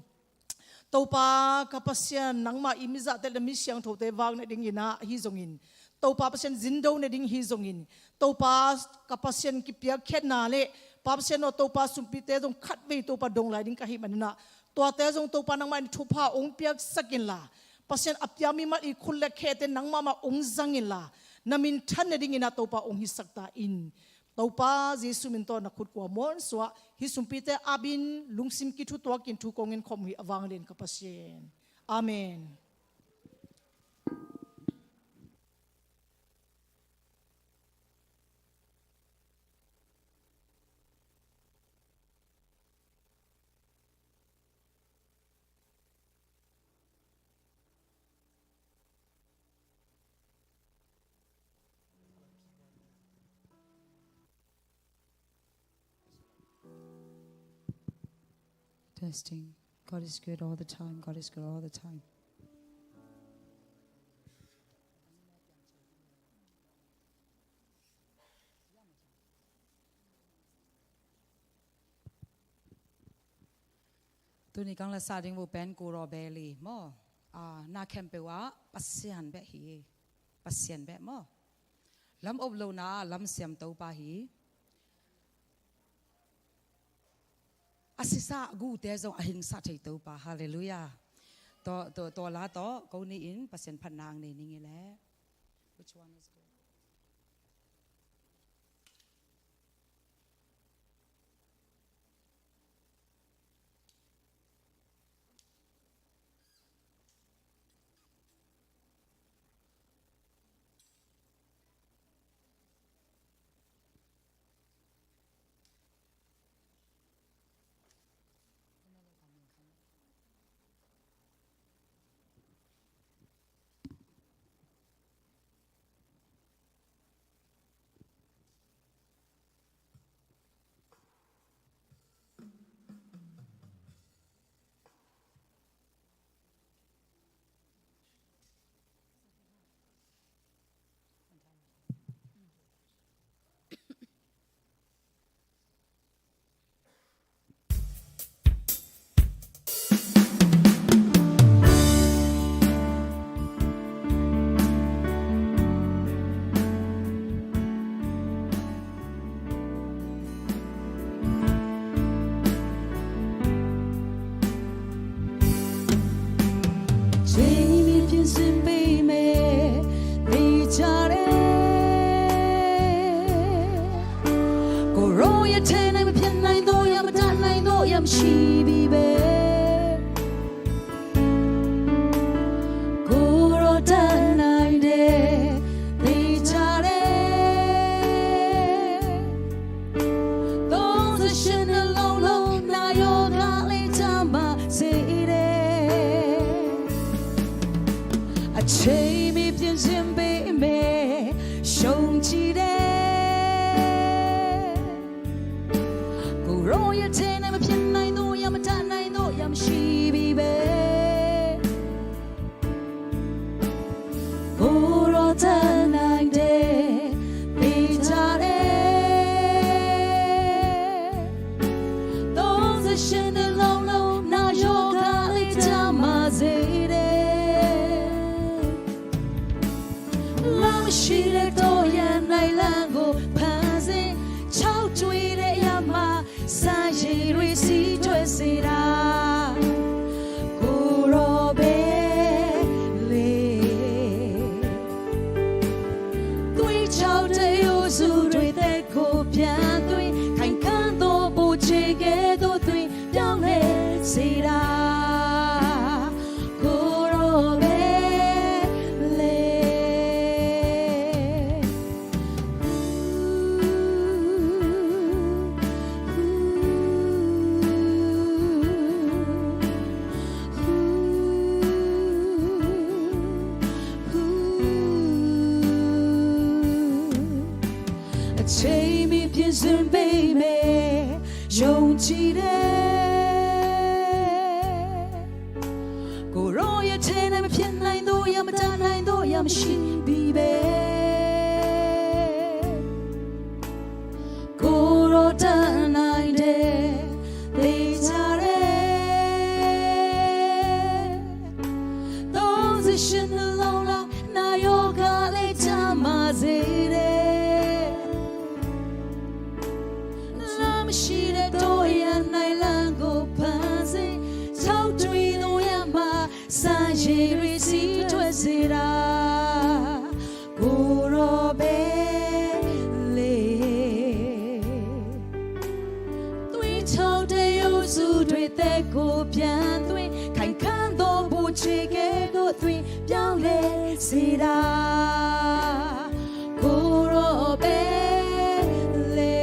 Topa ka Pasian, nangma i mizahte le na mi siangthote vak nadingin ah ahi zongin, Topa Pasian zin do nading hi zongin, Topa ka Pasian kipiakkhiatna le, Pa Pasian aw, Topa sumpite zong khatvei Topa dong lai ding ka hih manin ah, tuate zong Topa nangmah in thupha hong piaksak inla, Pasian a pia mimal i khut le khete nangmah mah hong zang inla, na minthan nadingin ah Topa hong hisak ta in. Topa Jesu min tawh na khut kua muansuah, hih sumpite ap in, lungsim kithutuak in thu kong ngen khawm uh hi, a vanglian ka Pasian. Amen. Testing. God is good all the time. God is good all the time. Tuni kang la sa ding uh pen Kuro Beli maw. Ah, na khempeuh ah Pasian bek hi. Pasian bek maw. Lam op lohna ah lam siam Topa hi. A sisa a gute zong a hingsa thei Topa. Halleluiah. Tua, tua, tua la tawh ko ni in Pasian phatna ang nei ning i leh. Which one is good? စင်ပေးမယ် သေချာတယ်။ ကိုယ်တော်ရဲ့ထဲ၌မဖြစ်နိုင်သောအရာ၊ မတတ်နိုင်သောအရာမရှိပြီပဲ။ ကိုယ်တော်တတ်နိုင်တယ် သေချာတယ်။ သုံးဆယ့်ရှစ်နှစ်လုံးလုံး နာရောဂါလေးကျန်းမာစေတယ်။ အချိန်မီပြင်ဆင်ပေးမယ် ယုံကြည်တယ်။ ကိုယ်တော်ရဲ့ထဲ၌မဖြစ်နိုင်သောအရာ၊ မတတ်နိုင်သောအရာမရှိပြီပဲ။ ကိုယ်တော်တတ်နိုင်တယ် သေချာတယ်။ သုံးဆယ့်ရှစ်နှစ်လုံးလုံး နာရောဂါလေးကျန်းမာစေတယ်။ လမ်းမရှိတဲ့တောရန်၌လမ်းကိုဖန်ဆင်း၊ ခြောက်သွေ့တဲ့အရာမှာ ဆန်ရည်တွေစီးထွက်စေတာ ကိုယ်တော်ပဲလေ။ သွေးခြောက်တဲ့ရုပ်စုတွေသက်ကိုပြန်သွင်း၊ ခိုင်ခံ့သောဗိုလ်ခြေကဲ့သို့သွင်းပြောင်းလဲစေတာ ကိုယ်တော်ပဲလေ။ အချိန်မီပြင်ဆင်ပေးမယ် ယုံကြည်တယ်။ ကိုယ်တော်ရဲ့ထဲ၌မဖြစ်နိုင်သောအရာ၊ မတတ်နိုင်သောအရာမရှိပြီပဲ။ ကိုယ်တော်တတ်နိုင်တယ် သေချာတယ်။ သုံးဆယ့်ရှစ်နှစ်လုံးလုံး နာရောဂါလေးကျန်းမာစေတယ်။ လမ်းမရှိတဲ့တောအရန်၌လမ်းကိုဖန်ဆင်း၊ ခြောက်သွေ့သောအရာမှာ ဆန်ရည်တွေစီးထွက်စေတာ ကိုယ်တော်ပဲလေ။ သွေးခြောက်တဲ့ရုပ်စုတွေသက်ကိုပြန်သွင်း၊ ခိုင်ခံ့သောဗိုလ်ခြေကဲ့သို့သွင်းပြောင်းလဲစေတာ ကိုယ်တော်ပဲလေ။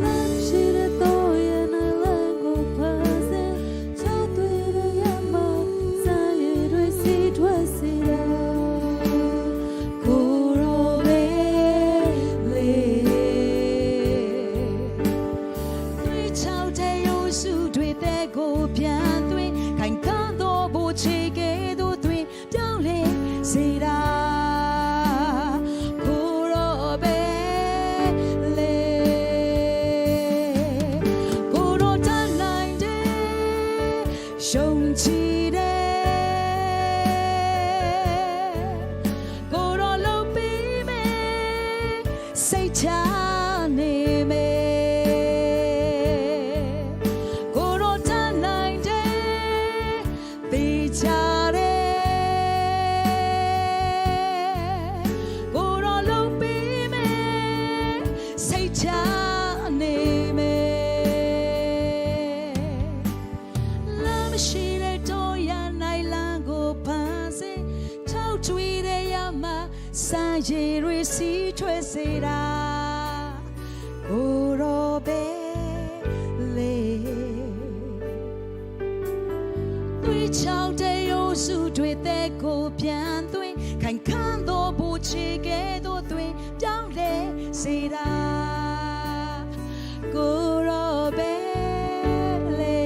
လမ်းရှိတဲ့တောရန်၌လမ်းကိုဖန်ဆင်း၊ ခြောက်သွေ့တဲ့အရာမှာ ဆန်ရည်တွေစီးထွက်စေတာ ကိုယ်တော်ပဲလေ။ သွေးခြောက်တဲ့ရုပ်စုတွေသက်ကိုပြန်သွင်း၊ ခိုင်ခံ့သောဗိုလ်ခြေကဲ့သို့သွင်းပြောင်းလဲစေတာ ကိုယ်တော်ပဲလေ။ ကိုယ်တော်တတ်နိုင်တယ် ယုံကြည်တယ်။ ကိုယ်တော်လုပ်ပေးမယ် စိတ်ချနေမယ်။ ကိုယ်တော်တတ်နိုင်တယ် သေချာတယ်။ ကိုယ်တော်လုပ်ပေးမယ် စိတ်ချနေမယ်။ လမ်းမရှိတဲ့တောရန်၌လမ်းကိုဖန်ဆင်း၊ ခြောက်သွေ့တဲ့အရာမှာ ဆန်ရည်တွေစီးထွက်စေတာ ကိုယ်တော်ပဲလေ။ သွေးခြောက်တဲ့ရုပ်စုတွေသက်ကိုပြန်သွင်း၊ ခိုင်ခံ့သောဗိုလ်ခြေကဲ့သို့သွင်းပြောင်းလဲစေတာ ကိုယ်တော်ပဲလေ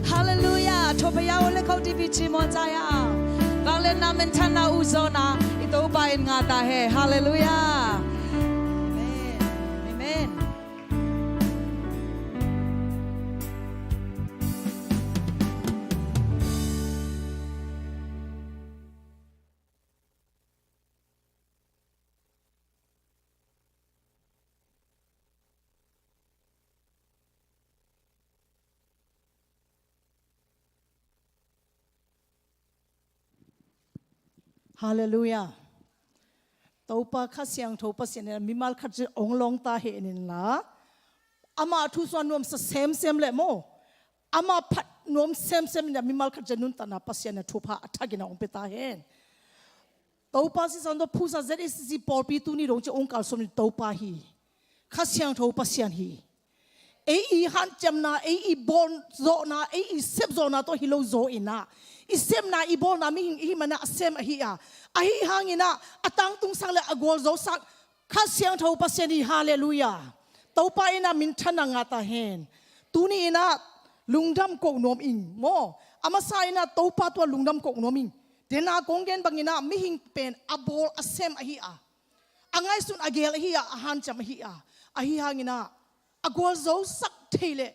။ Hallelujah။ ထိုဘုရားကိုလက်ခုပ်တီးပြီးချီးမွမ်းကြရအောင်။ ကောင်းလင်နာမင်ထနာဦးဇော်နာ ito upain ngata he. Hallelujah. Amen. Amen. Halleluiah. Topa Kha Siangtho Pasian in mimal khat ci ong lawng ta hen in la, amah thu sung nuamsa semsem le maw, amah phat nuam semsem in mimal khat ci nuntakna Pasian in thupha a thakin a ong pia ta hen. Topa sisan tawh phusa Z A C C pawlpi tuni dong ci ong kalsuan in Topa hi. Kha Siangtho Pasian hi. Ei i hanciamna, ei i bawlzawhna, ei i sepzawhna tawh hi lo zaw in ah, i sepna i bawlna mihing i hih man ah a sem ahi a, ahi hangin ah a tangtung sak le a gualzo sak Kha Siangtho Pasian hi. Halleluiah. Topa in ah minthanna ngah ta hen. Tuni in ah lungdam koh nuam ing maw. A masa in ah Topa tungah lungdam koh nuam ing. Dena kong gen bangin ah mihing pen a bawl a sem ahi a, a ngaihsun a geel ahi a, a hanciam ahi a, ahi hangin ah a gualzo sak thei le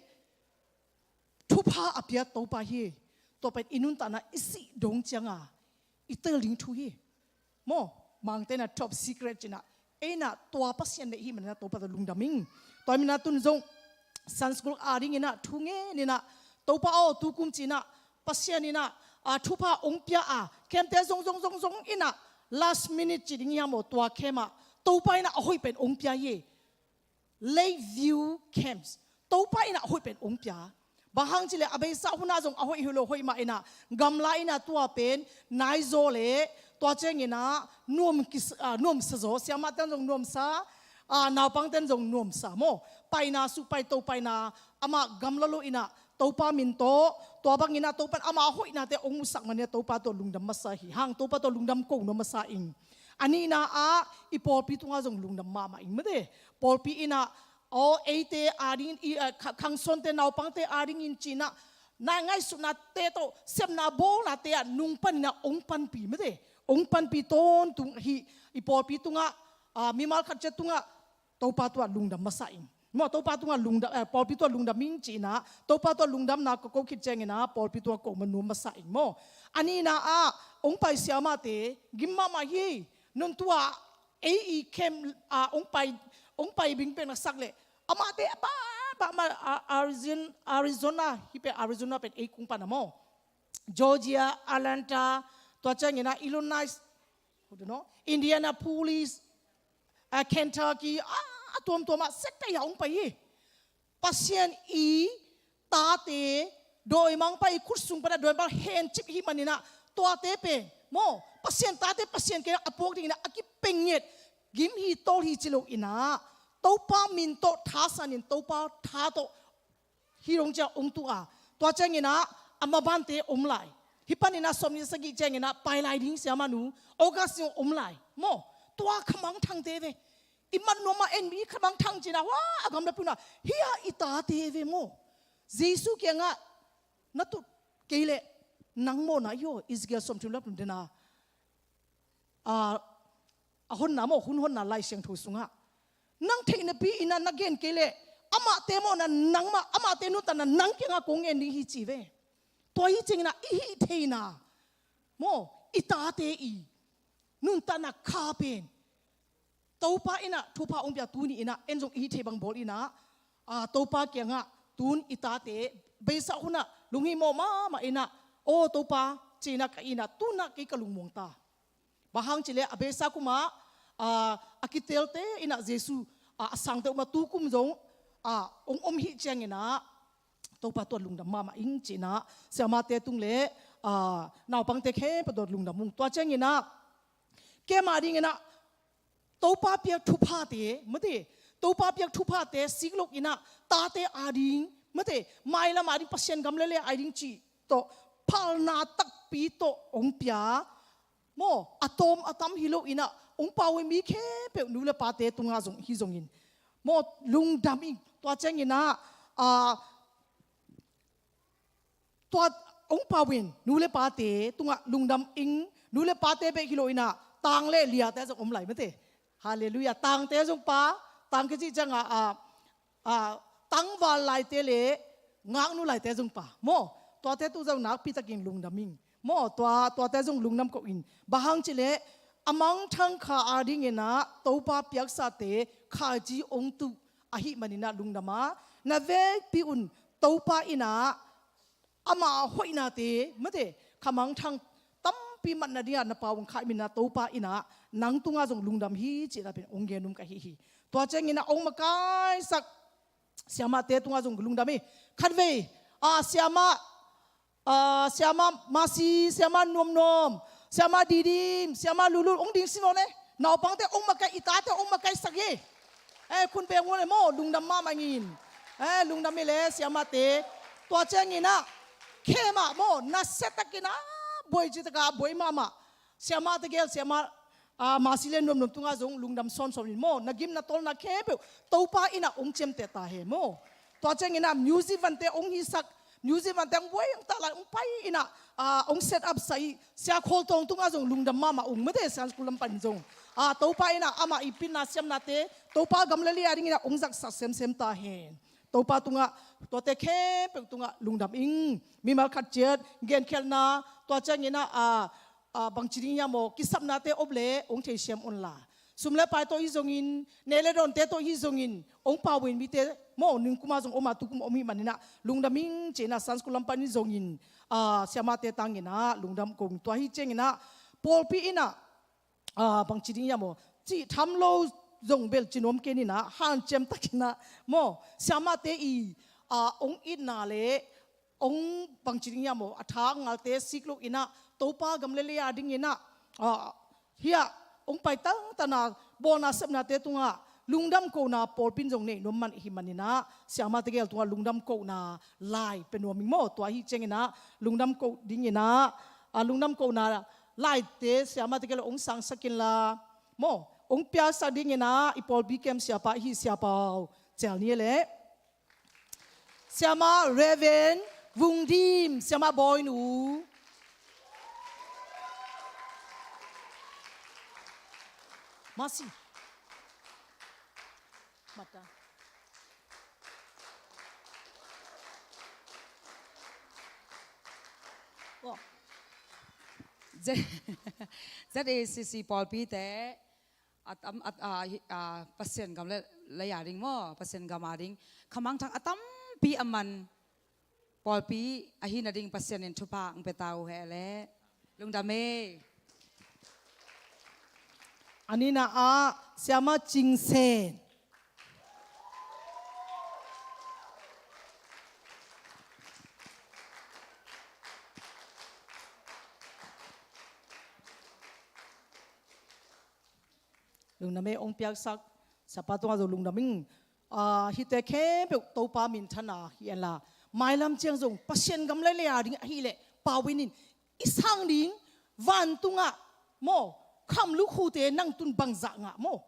thupha a pia Topa hi. Tua pen i nuntakna i sih dong cianga i tel ding thu hi. Maw, Mangte in ah top secret ci in ah, ei in ah tua Pasian deih i hih man in ah Topa tawh lungdam ing. Tua hi man in ah tun zong Sunday school a dingin ah thu ngen in ah, Topa aw, tu kum ci in ah Pasian in ah, a, thupha ong pia a, camp te zong zong zong zong in ah last minute ci ding hiam aw, tua camp ah Topa in ah a hoih pen ong pia hi. Lakeview Camps. Topa in ah a hoih pen ong pia. Bang hang ci le a beisa hun ah zong a hoih hi lo, hoih mah in ah gamla in ah tua pen naizaw le tua ciangin ah nuam kis-, a, nuamsa zaw, siamah ten zong nuamsa, a, naupang ten zong nuamsa maw. Paina suk pai to paina, amah gamla lo in ah Topa min tawh, tua bangin ah Topa in amah a hoihnate ong musak man in ah Topa tawh lungdam masa hi hang, Topa tawh lungdam ko nuam masa ing. A nihna ah i pawlpi tungah zong lungdam mahmah ing mate. Pawlpi in ah, aw, eite a dingin, i, a, kha-, khangsuante naupangte a dingin ci in ah, na ngaihsutnate tawh sepna bawlnate ah nung pan in ah ong panpih mate. Ong panpih tawntung hi. I pawlpi tungah, a, mimal khat ciat tungah Topa tungah lungdam masa ing. Maw, Topa tungah lungdam, eh, pawlpi tungah lungdam ing ci in ah, Topa tungah lungdamna ko ko khit ciangin ah pawlpi tungah ko man nuam masa ing maw. A nihna ah ong pai siamahte gim mahmah hi. Nuntua ei i camp, ah, ong pai, ong pai bing pen a sak le amahte a ba, ba ma, a, Arizon-, Arizona, hih pen Arizona pen ei kung pan a maw, Georgia, Atlanta, tua ciangin ah Illinois, I don't know, Indianapolis, a, Kentucky, a, a tuamtuam ah sekta ah ong pai hi. Pasian i tate dawimangpa i khut sung pan ah dawimangpa hencip hi man in ah, tuate pen maw, Pasian tate Pasian kiang a puak dingin ah a kipenget, gim hi tawl hi ci lo in ah, Topa min tawh thasan in Topa tha tawh hi dong ciang ong tuh a, tua ciangin ah a mabante om lai. Hih panin ah sawmnih sagih ciangin ah pai lai ding siamah nu, August ni om lai maw. Tua khamangthangte ve. I mat nuam a en mi khamangthang ci in ah, hua, a gamla pun ah, hia i tate ve maw. Jesu kiangah na tut kei leh nang mawhna i haw, Ezekiel sawmthum le thum dena, a, a honna maw, hun honna Lai Siangtho sungah nang theihnapi in ah na gen kei leh amahte mawhna nangmah, amahte nuntakna nang kiangah kong ngen ding hi ci ve. Tua hi ciangin ah i hih theihna maw, i tate i nuntakna kha pen Topa in ah thupha ong pia tuni in ah en zong i hih theih bang bawl in ah, a, Topa kiangah tun i tate beisa hun ah lunghimawh mahmah in ah, aw Topa, ci in ah ka it in ah, tun ah kei ka lungmuang ta. Bang hang ci le a beisa kum ah, a, a kitelte in ah Jesu, a, a sangte om a, tu kum zong, a, ong om hi ciangin ah Topa tungah lungdam mahmah ing ci in ah siamahte tung le, a, naupangte khempeuh tungah lungdam ung. Tua ciangin ah kei mah dingin ah Topa piak thuphate mate, Topa piak thuphate sik lo in ah tate a ding mate, mailam a ding, Pasian gam lele a ding cih tawh phalna takpi tawh ong pia maw, a tawm a tam hi lo in ah ong pau hi mi khempeuh nu le pate tungah zong hi zongin maw, lungdam ing. Tua ciangin ah, a, tua ong pau in nu le pate tungah lungdam ing. Nu le pate bek hi lo in ah tang le liate zong om lai mate. Halleluiah. Tangte zong pa, tang kici ciangah, a, a, tangval laite le ngaknu laite zong pa maw, tuate tungah zong nakpi takin lungdam ing maw. Tua, tuate zong lungdam ko in. Bang hang ci le a mangthang kha a dingin ah Topa piaksate khaci ong tuh ahih manin ah lungdam a, na vekpi un Topa in ah ama hoihnate mate, khamangthang tampi pi matna dingah na pau hong khaih manin ah Topa in ah nang tungah zong lungdam hi cih na pen hong gen nuam ka hi hi. Tua ciangin ah hong makaisak siamahte tungah zong lungdam hi. Khatvei, ah, siamah, ah, siamah Masi, siamah Nuamnuam, siamah Didim, siamah Lulul, hong ding sin aw ne. Naupangte hong makaih, i tate hong makaisak hi. Eh, khun beng aw ne maw, lungdam mahmah ing. Eh, lungdam hi leh siamahte. Tua ciangin ah, khe mah maw, nasia takin ah, buai ci takah, buai mahmah. Siamah tegel, siamah, ah, Masi le Nuamnuam tungah zong lungdam sawnsawm in maw, na gim na tawlna khempeuh Topa in ah hong ciamteh ta hen maw. Tua ciangin ah music vante hong hisak, music vante hong buai hong tah lai hong pai in ah, ah, hong set up sa i Sia Khawl Tawng tungah zong lungdam mahmah ung maw te, Sunday school lam panin zong. Ah, Topa in ah amah i pitna siamnate Topa gam le lei a dingin ah hong zaksak semsem ta hen. Topa tungah, tuate khempeuh tungah lungdam ing. Mimal khat ciat genkhialhna, tua ciangin ah, ah, ah, bangci ding hiam aw, kisapnate om leh hong theisiam un la. Sum le pai tawh hi zongin, nei le dawnte tawh hi zongin, hong pau in mite maw, ningkum a zong om a, tukum om hi manin ah lungdam ing ci-in ah Sunday school lam panin zongin, ah, siamahte tangin ah lungdam ko ing. Tua hi ciangin ah pawlpi in ah, ah, bangci ding hiam aw, cih tham lo zong bel ci nuam kei ning ah, hanciam takin ah maw, siamahte i, ah, hong itna le hong bangci ding hiam aw, a thak ngalte sik lo in ah Topa gam le lei a dingin ah, ah, hiah hong pai tangtangna, bawlna sepnate tungah lungdam kohna pawlpi in zong neih nuam man hi manin ah, siamahte gel tungah lungdam kohna lai pia nuam ing maw. Tua hi ciangin ah lungdam koh dingin ah, ah, lungdam kohna laite siamahte gel hong sangsak in la maw, hong piaksak dingin ah i pawlpi kem siapa hi, Sia Pau Cial ni leh Siamah Reverend Vung Dim, Siamah Bawinu. Masi. Mata. Oh. Z-, Z A C C pawlpite, a tam, a, a, a, Pasian gam le lei a ding maw, Pasian gam a ding khamangthang a tampi a man pawlpi ahi nading Pasian in thupha hong pia ta uh hen leh. Lungdam e. A nihna ah Siamah Cing Sen. Lungdam e, hong piaksak siapa tungah zong lungdam ing. Ah, hihte khempeuh Topa minthanna hi hen la, mailam ciang zong Pasian gam le lei a ding ahih leh pau in in, i sang ding vantungah maw, khamluk hute nang tun bangzah ngah maw,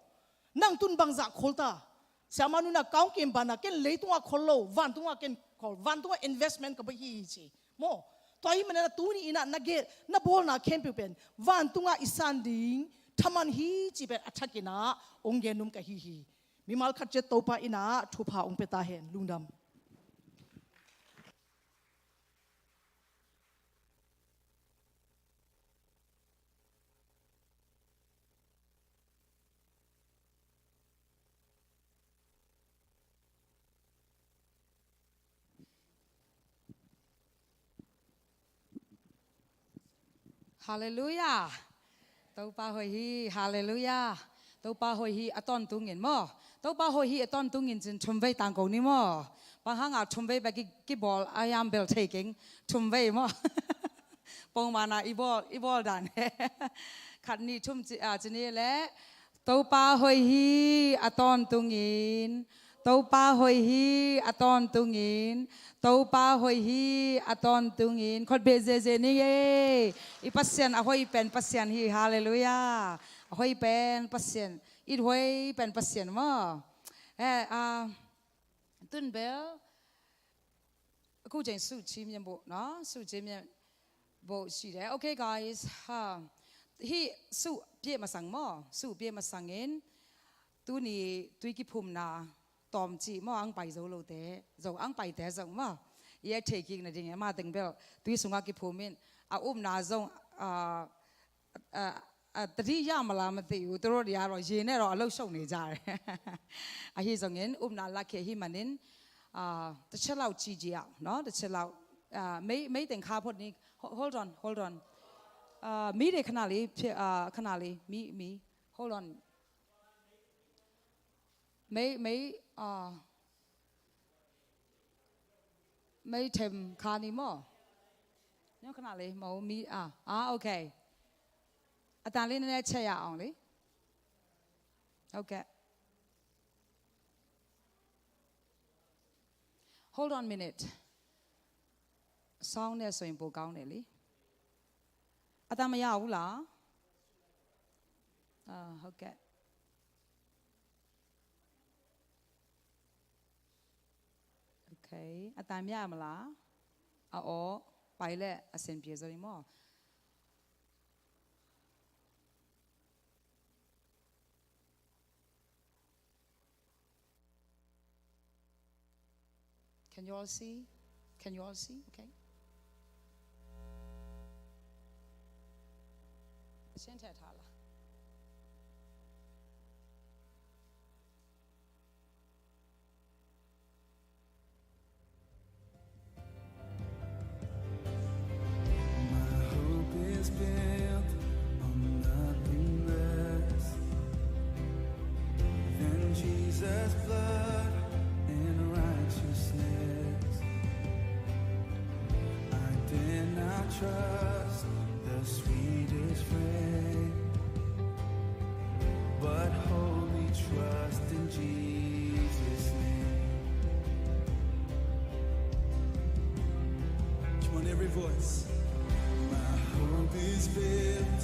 nang tun bangzah khol ta. Siamah nu in ah, ka hong kim banah ken leitungah khol lo, vantungah ken khol, vantungah investment ka bawl hi ci maw. Tua ahih manin ah tuni in ah na gen, na bawlna khempeuh pen vantungah i san ding thaman hi cih pen a thakin ah hong gen nuam ka hi hi. Mimal khat ciat Topa in ah thupha hong pia ta hen. Lungdam. Halleluiah. Topa hoih hi, halleluiah. Topa hoih hi a tawntungin maw. Topa hoih hi a tawntungin cin thumvei tangko ni maw. Bang hangah thumvei bek ki, kibawl a hiam bel thei keng, thumvei maw. Pongmana i bawl, i bawl dan. Khat nih thum ci, ah, ci ni leh. Topa hoih hi a tawntungin, Topa hoih hi a tawntungin, Topa hoih hi a tawntungin. Khut beng zeze ni e. I Pasian a hoih pen Pasian hi, halleluiah. A hoih pen Pasian, it hoih pen Pasian maw. Eh, ah, tun bel, အခုချိန်ဆုချီးမြှင့်ဖို့နော်, ဆုချီးမြှင့်ဖို့ရှိတယ်. Okay guys, ဟိုက်, ဆုပြည့်မဆောင်မ့ၢ်, ဆုပြည့်မဆောင်ရင်, သူ့နီသွေးကဖုံနာ တော်မကြည့်မ့ၢ်, အင်ပိုင်ဇုံလို့တဲ့, ဇုံအင်ပိုင်တဲ့ဇုံမ့ၢ်, ရဲထေကင်းနေခြင်း, မတင်ဘဲ, သွေးဆောင်ကဖုံမင်း, အအုပ်နာဇုံ, အာ, အာ, အာ, သတိရမလားမသိဘူး, သူတို့တွေကတော့ ရေနဲ့တော့ အလုပ်ရှုပ်နေကြတယ်. အဟိုက်ဆိုရင်, အုပ်နာလက်ခဲဟိမနင်, အာ, တစ်ချက်လောက်ကြည့်ကြည့်အောင်နော်, တစ်ချက်လောက်, အာ, မီး, မီးတင်ခါဖို့နေ, ho-, hold on, hold on. အာ၊ မီးတယ်၊ ခဏလေး၊ ဖြစ်၊ အာ၊ ခဏလေး၊ မီး၊ မီး၊ hold on. မီး၊ မီး၊ အာ၊ မီး၊ ထင်၊ ခါနီမော့၊ ညောခဏလေး၊ မီး၊ မီး၊ အာ၊ အာ၊ okay. အသံလေးနည်းနည်းချက်ရအောင်လေ။ ဟုတ်ကဲ့။ Hold on minute. Sound နဲ့ဆိုရင်ပိုကောင်းတယ်လေ။ အသံမရဘူးလား။ အာ၊ ဟုတ်ကဲ့။ Okay. အသံမရမလား။ အအော်၊ ပိုင်လက်အဆင်ပြေစော်ဒီမော့။ Can you all see? Can you all see? Okay. ရှင်းထည့်ထားလား။ My hope is built on nothing less than Jesus' blood and righteousness. I dare not trust the sweetest frame, but wholly trust in Jesus' name. Come on, every voice. My hope is built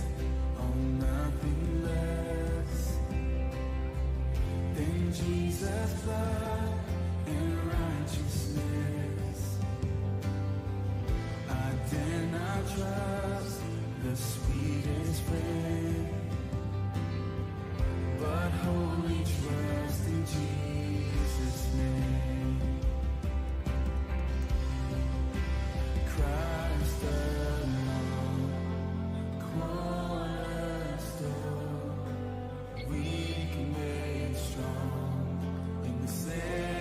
on nothing less than Jesus' blood and righteousness. I dare not trust the sweetest frame, but wholly trust in Jesus' name. Christ alone, cornerstone, weak and made strong in the Savior.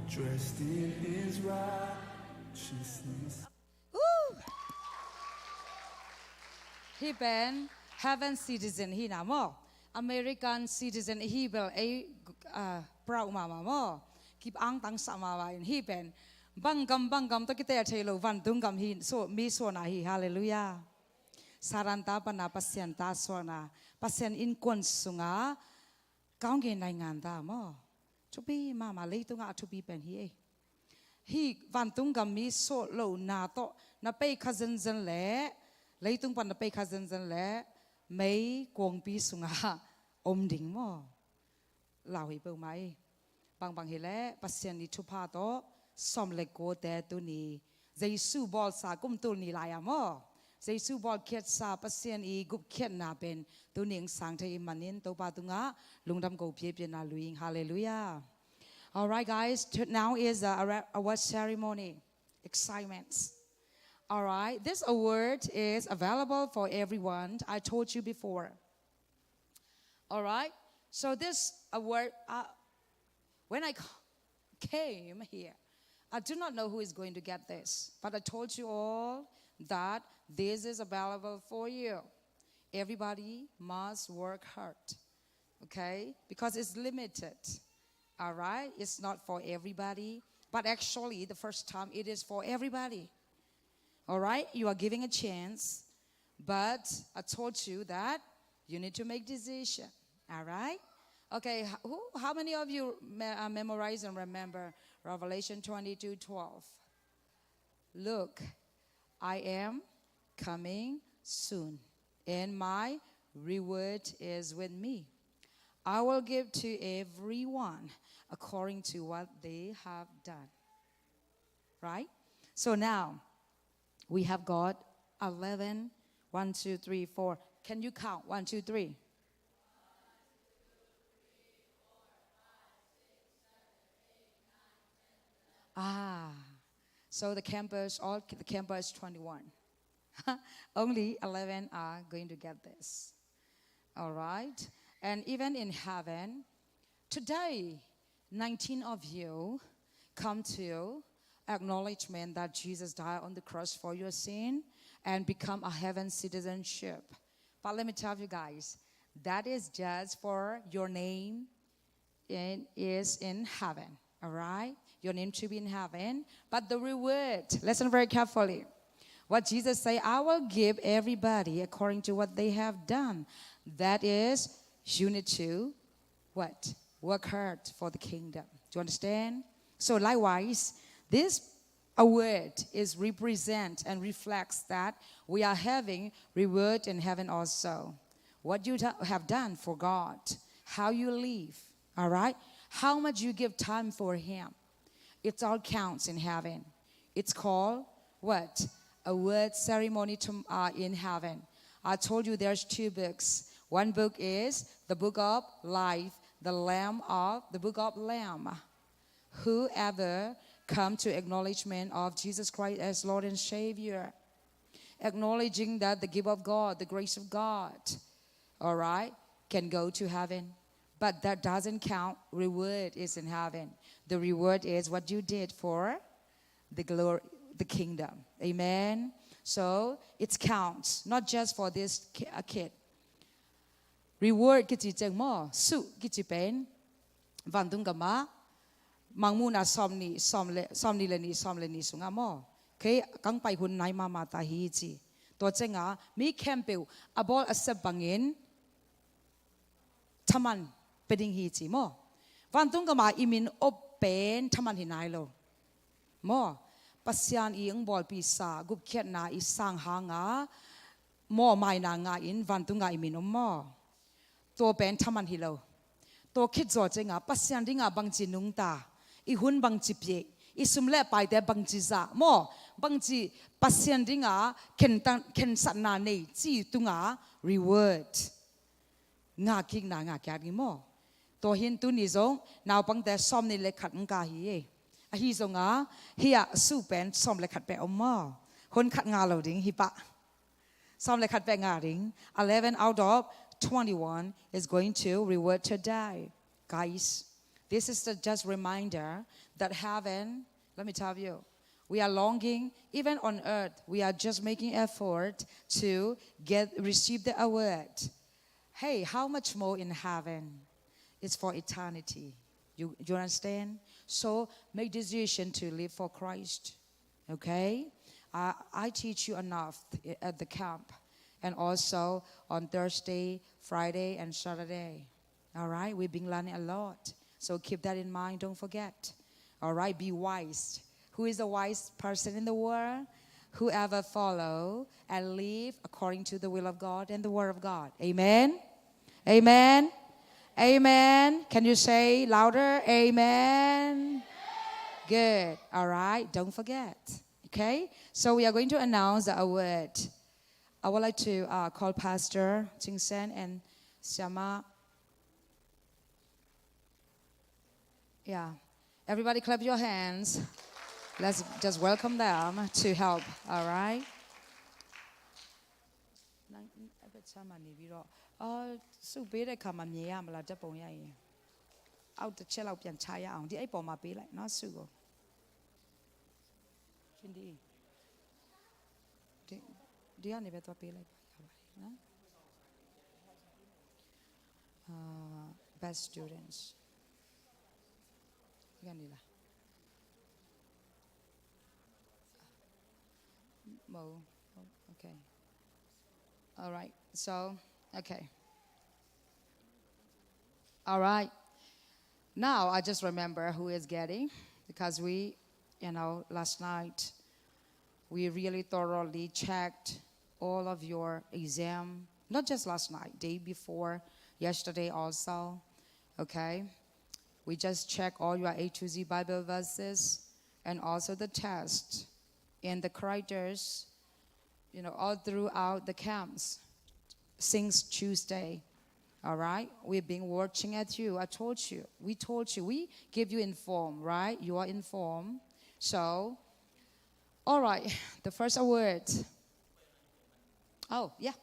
Dressed in his righteousness. Hih pen heaven citizen hi na maw? American citizen hi bel ei, ah, proud mahmah maw? Kip angtang sah mahmah in hih pen bang gam bang gam tawh kitel thei lo vantung gam hi, so mi suahna hi. Halleluiah. Satan ta pana Pasian ta suahna, Pasian innkuan sunga kaung gen nai ngan ta maw? Thupi mahmah, leitungah a thupi pen hi ei. Hih vantung gam mi suah lohna tawh na pei kha zenzen leh, leitung pan na pei kha zenzen leh mei kuangpi sungah om ding maw? Lau hi peuhmah ei. Bangbang hileh Pasian i thupha tawh sawm le kuate tuni Jesu bawlsa kum tul ni lai-a maw? Jesu bawlkhiatsa Pasian i gupkhiatna pen tuni hong sang thei i manin Topa tungah lungdam ko piapiana luing. Halleluiah. All right, guys, t- now is a, a, award ceremony. Excitements. All right, this award is available for everyone. I told you before. All right, so this award, uh, when I c- came here, I do not know who is going to get this, but I told you all that this is available for you. Everybody must work hard, okay? Because it's limited, all right? It's not for everybody, but actually, the first time, it is for everybody. All right? You are giving a chance, but I told you that you need to make decision. All right? Okay, h- who, how many of you me- uh, memorize and remember Revelation twenty-two twelve? "Look, I am coming soon, and my reward is with me. I will give to everyone according to what they have done." Right? So now, we have got eleven. One, two, three, four. Can you count? One, two, three. Ah, so the campers, all the campers, twenty-one. Only eleven are going to get this. All right? And even in heaven, today, nineteen of you come to acknowledgement that Jesus died on the cross for your sin and become a heaven citizenship. But let me tell you guys, that is just for your name in, is in heaven. All right? Your name to be in heaven. But the reward, listen very carefully. What Jesus say, "I will give everybody according to what they have done." That is, you need to what? Work hard for the kingdom. Do you understand? So likewise, this award is represent and reflects that we are having reward in heaven also. What you do- have done for God, how you live, all right? How much you give time for Him. It all counts in heaven. It's called what? Award ceremony to, uh, in heaven. I told you there's two books. One book is the book of life, the Lamb of, the book of Lamb. Whoever come to acknowledgement of Jesus Christ as Lord and Savior, acknowledging that the gift of God, the grace of God, all right, can go to heaven. But that doesn't count. Reward is in heaven. The reward is what you did for the glory, the kingdom. Amen. So it counts, not just for this ki- a kid. Reward kici ceng maw, suh kici pen vantung gama mangmuhna sawm nih, sawm le, sawm nih le nih, sawm le nih sunga maw, kei kang pai hun nai mahmah ta hi ci. Tua cenga mi khempeuh a bawl a sep bangin thaman pe ding hi ci maw. Vantung gama i min op pen thaman hi nai lo maw. Pasian i ang bawlpisa gupkhiatna i sang hanga maw, maina nga in vantunga i min om maw. Tua pen thaman hi lo. Tua khit zaw cenga Pasian dinga bangci nungta, i hun bangci pieh, i sum le paite bangci zah maw, bangci Pasian dinga khen tan- khensatna nei ci tunga reward ngahkikna ngahkiat ni maw. Tua hin tuni zong naupangte sawm nih le khat ngka hi e. Ahi zonga hia suh pen sawm le khat peh om maw. Hun khat nga lo ding hi pah. Sawm le khat peh nga ding. Eleven out of twenty-one is going to reward today. Guys, This is the just reminder that heaven, let me tell you, we are longing, even on earth, we are just making effort to get, receive the award. Hey, how much more in heaven? It's for eternity. You, you understand? So make decision to live for Christ. Okay? Uh, I teach you enough at the camp and also on Thursday, Friday, and Saturday. All right? We've been learning a lot. So keep that in mind. Don't forget. All right? Be wise. Who is the wise person in the world? Whoever follow and live according to the will of God and the word of God. Amen? Amen? Amen. Can you say louder? Amen. Good. All right. Don't forget. Okay? So we are going to announce the award. I would like to uh, call Pastor Ching Sen and Siama. Yeah. Everybody clap your hands. Let's just welcome them to help. All right? အဲ့ဘက်ခြမ်းမှာနေပြီးတော့၊ အော်၊ ဆုပေးတဲ့အခါမှာမြင်ရမလား၊ ဓာတ်ပုံရိုက်ရင်။ အောက်တစ်ချက်လောက်ပြန်ချရအောင်။ ဒီအဲ့ပေါ်မှာပေးလိုက်နော်၊ ဆုကို။ ချင်းဒီ၊ ဒီ၊ ဒီကနေပဲသွားပေးလိုက်ပါ၊ ရပါတယ်နော်။ Uh, best students. ဒီကနေလား။ မဟုတ်ဘူး။ Okay. All right. So, okay. All right. Now I just remember who is getting, because we, you know, last night we really thoroughly checked all of your exam. Not just last night, day before, yesterday also. Okay. We just check all your A to Z Bible verses and also the test and the characters, you know, all throughout the camps since Tuesday. All right? We've been watching at you. I told you. We told you. We give you informed, right? You are informed. So, all right. The first award. Oh, yeah.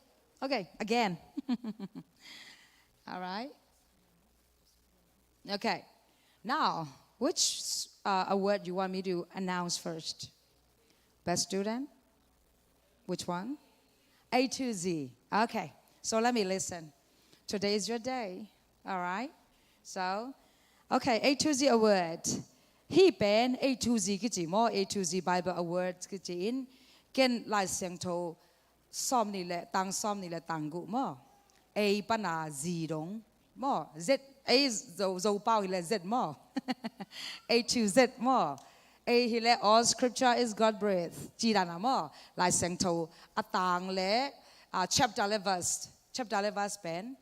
Okay, again. All right. Okay. Now, which uh, award you want me to announce first? Best student? Which one? A to Z. Okay. So let me listen. Today is your day. All right. So, okay, A to Z award. Hih pen A to Z kici maw, A to Z Bible Award kici in, ken Lai Siangtho sawmnih le tang sawmnih le tang guk maw. A pana Z dong maw. Z, A Zo, Zopau hi le Z maw. A to Z maw. A hi le all scripture is God breathed. Ci dan a maw. Lai Siangtho a tang le, ah, chapter le verse. Chapter le verse pen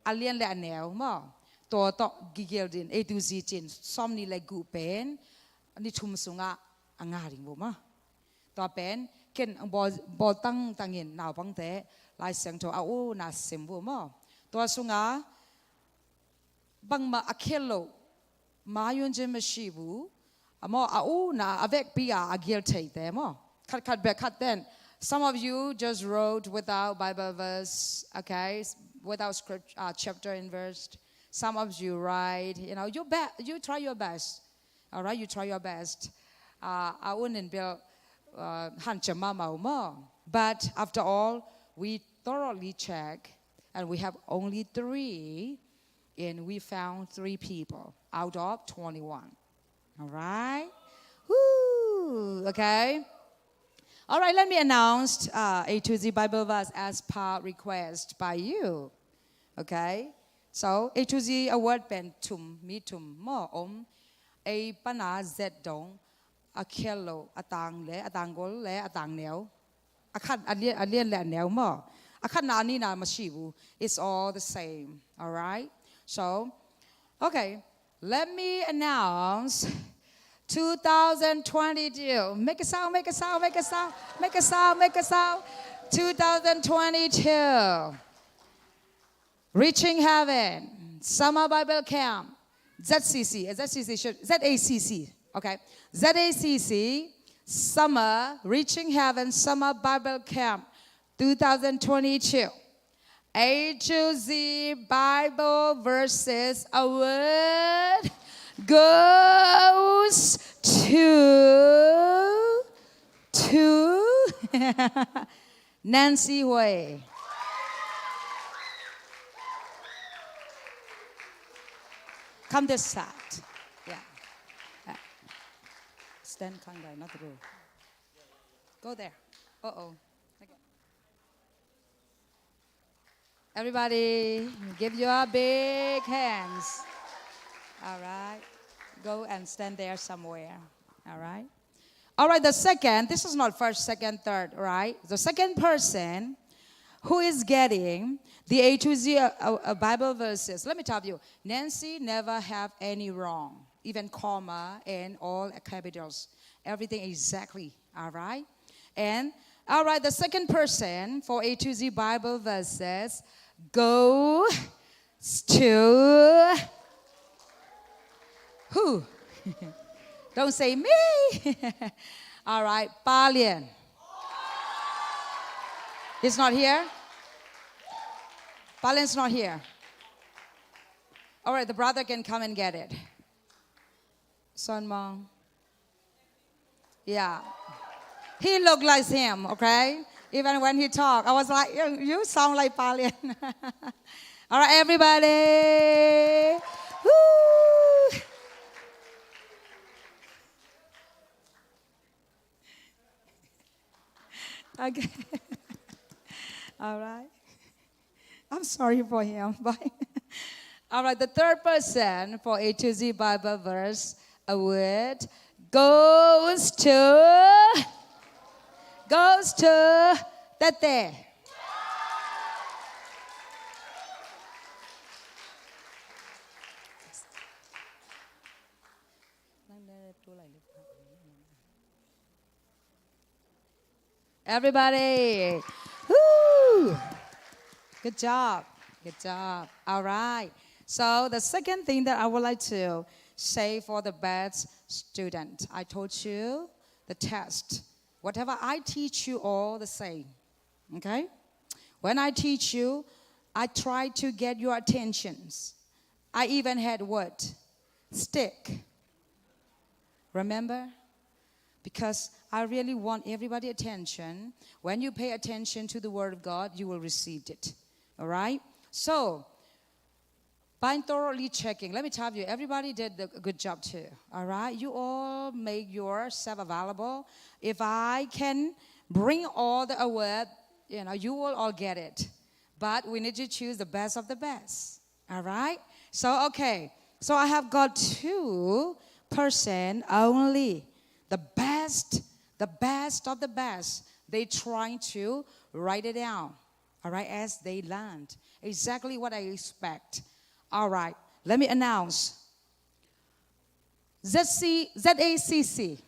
a lian le a neu maw. Tua tawh gigel din, A to Z cin, sawmnih le guk pen ni thum sungah a nga ding vo maw. Tua pen ken bawl, bawl tangtangin naupangte Lai Siangtho a u na sim vo maw. Tua sungah bangmah a khial lo, ma yun cin ma shi vo. A maw, a u na a vekpi a a gel theite maw. Khat khat bek khat ten. Some of you just wrote without Bible verse, okay, without script, uh, chapter and verse. Some of you write, you know, you be, you try your best. All right, you try your best. Uh, a un in bil, uh, han cem ma mau maw. But after all, we thoroughly check, and we have only three, and we found three people out of twenty-one. All right? Woo! Okay. All right, let me announce uh, A to Z Bible verse as per request by you. Okay? So, A to Z award pen thum, mi thum maw om. A pana Z dong, a khial lo, a tang le, a tang gol le, a tang neu. A khat, a lian, a lian le a neu maw. A khat na, a ni na, ma shi vo. It's all the same. All right? So, okay. Let me announce two thousand twenty-two. Make a sound, make a sound, make a sound, make a sound, make a sound. two thousand twenty-two. Reaching Heaven, Summer Bible Camp, Z C C, Z C C, should, Z A C C, okay. Z A C C, Summer, Reaching Heaven, Summer Bible Camp, two thousand twenty-two. A to Z Bible Verses Award goes to, to Nancy Hui. Come this side. Yeah. Uh, stand kind guy, not the rule. Go there. Uh-oh. Okay. Everybody, give your big hands. All right. Go and stand there somewhere. All right. All right, the second, this is not first, second, third, right? The second person who is getting the A to Z, uh, uh, uh, Bible verses. Let me tell you, Nancy never have any wrong, even comma and all capitals. Everything exactly, all right? And, all right, the second person for A to Z Bible verses goes to who? Don't say me. All right, Palian. He's not here? Palian's not here. All right, the brother can come and get it. Son Mong. Yeah. He looked like him, okay? Even when he talked, I was like, "You, you sound like Palian." All right, everybody. Woo! Okay. All right. I'm sorry for him. But all right, the third person for A to Z Bible Verse Award goes to, goes to Tete. Everybody. Woo! Good job. Good job. All right. So the second thing that I would like to say for the best student, I told you the test. Whatever I teach you all the same. Okay? When I teach you, I try to get your attentions. I even had what? Stick. Remember? Because I really want everybody attention. When you pay attention to the word of God, you will receive it. All right? So, by thoroughly checking, let me tell you, everybody did a good job too. All right? You all make yourself available. If I can bring all the award, you know, you will all get it. But we need to choose the best of the best. All right? So, okay. So I have got two person only. The best, the best of the best. They trying to write it down. All right? As they learned. Exactly what I expect. All right. Let me announce. Z C, Z A C C.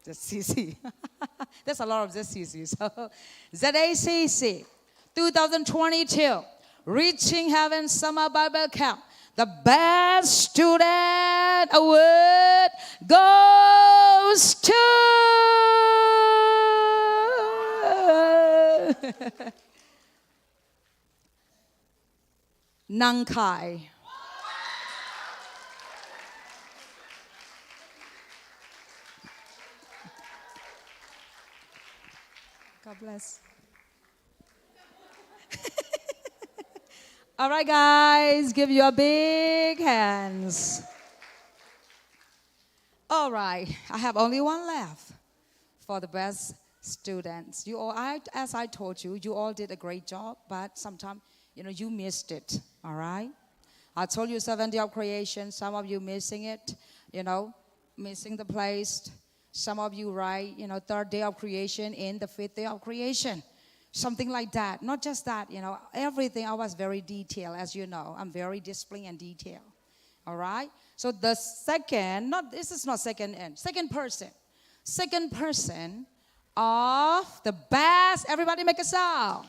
Z C C. There's a lot of Z C C. So, Z A C C, twenty twenty-two, Reaching Heaven Summer Bible Camp. The best student award goes to Nang Kai. God bless. All right, guys, give your big hands. All right, I have only one left for the best students. You all, I, as I told you, you all did a great job, but sometimes, you know, you missed it, all right? I told you seventh day of creation, some of you missing it, you know, missing the place. Some of you write, you know, third day of creation in the fifth day of creation. Something like that. Not just that, you know, everything. I was very detailed, as you know. I'm very disciplined and detailed. All right? So the second, not, this is not second end, second person. Second person of the best, everybody make a sound.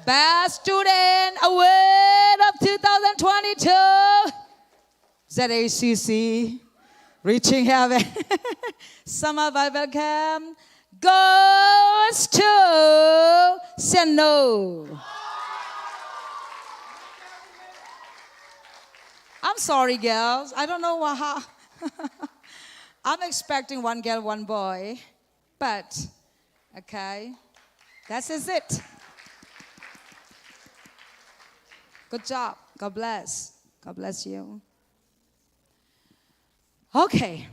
Best Student Award of two thousand twenty-two. Z A C C, Reaching Heaven, Summer Bible Camp goes to Sian No. Sorry, girls. I don't know what, how. I'm expecting one girl, one boy. But, okay. That is it. Good job. God bless. God bless you. Okay.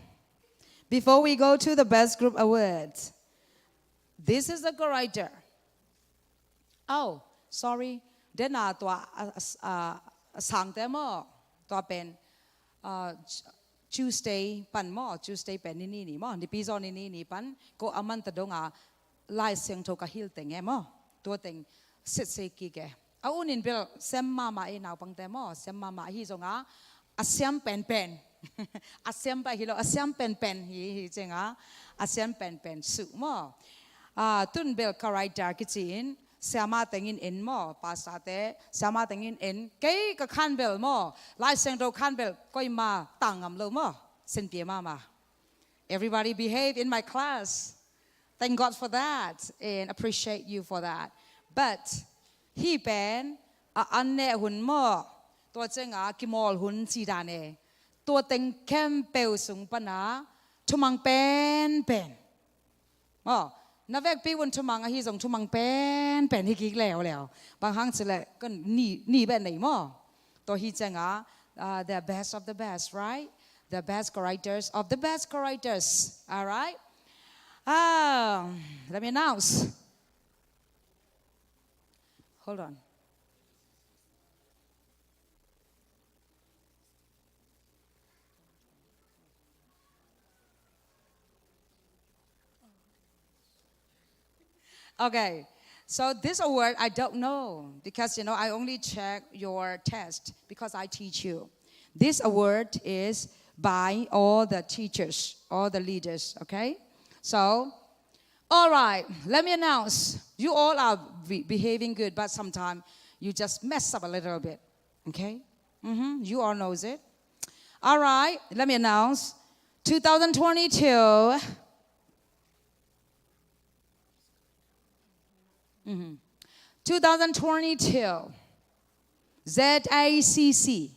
Before we go to the best group awards, this is the character. Oh, sorry. Dena tua a, a, a, a sangte maw. Tua pen, uh, Tuesday pan maw. Tuesday pen ni ni ni maw. Nipi zaw ni ni ni pan. Ko a man ta dong a Lai Siangtho ka hilh teng e maw. Tua teng sitse kik e. A un in bel siam mahmah e naupangte maw. Siam mahmah hi zong a, a siam penpen. A siam pai hi lo, a siam penpen hi, hi ciang a, a siam penpen su maw. Ah, tun bel character kici in, siama teng in en maw, pastor te, siama teng in en, kei ka khan bel maw, Lai Siangtho khan bel, koima tang ngam lo maw, sin pia mahmah. Everybody behave in my class. Thank God for that and appreciate you for that. But hih pen a an neh hun maw, tua ciang a kimawl hun ci dan e. Tua teng khempeuh sung pan a thumang penpen. Maw, na vekpi un thumang ahi zong thumang penpen hi kik leuleu. Bang hang cileh kan ni, ni beh nei maw. Tua hi ciang a, uh, the best of the best, right? The best characters of the best characters. All right? Um, let me announce. Hold on. Okay, so this award I don't know because, you know, I only check your test because I teach you. This award is by all the teachers, all the leaders, okay? So, all right, let me announce. You all are be- behaving good, but sometimes you just mess up a little bit, okay? Mm-hmm. You all knows it. All right, let me announce. two thousand twenty-two. Mm-hmm. two thousand twenty-two, Z A C C,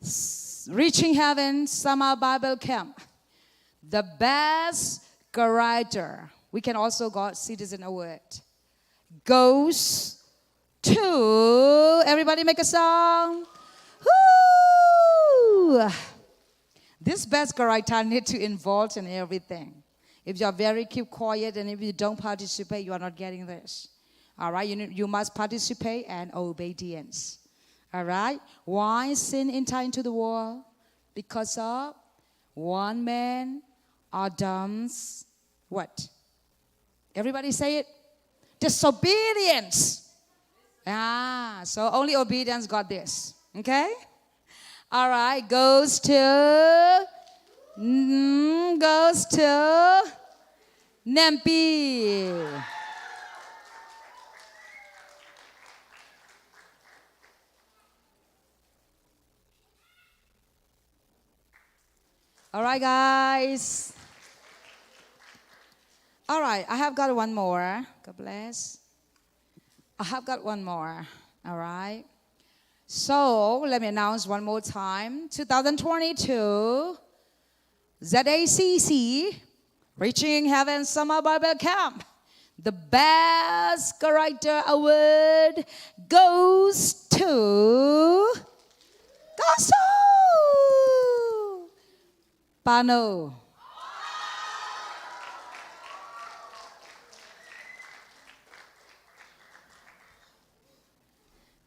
S- Reaching Heaven Summer Bible Camp, the best character. We can also got Citizen Award. Goes to, everybody make a sound. Woo! This best character need to involve in everything. If you are very keep quiet and if you don't participate, you are not getting this. All right, you, need- you must participate and obedience. All right, why sin enter into the world? Because of one man, Adam's what? Everybody say it. Disobedience. Ah, so only obedience got this. Okay? All right, goes to, mm, goes to Nempi. All right, guys. All right, I have got one more. God bless. I have got one more. All right. So let me announce one more time. two thousand twenty-two Z A C C Reaching Heaven Summer Bible Camp. The best character award goes to, goes to Pano.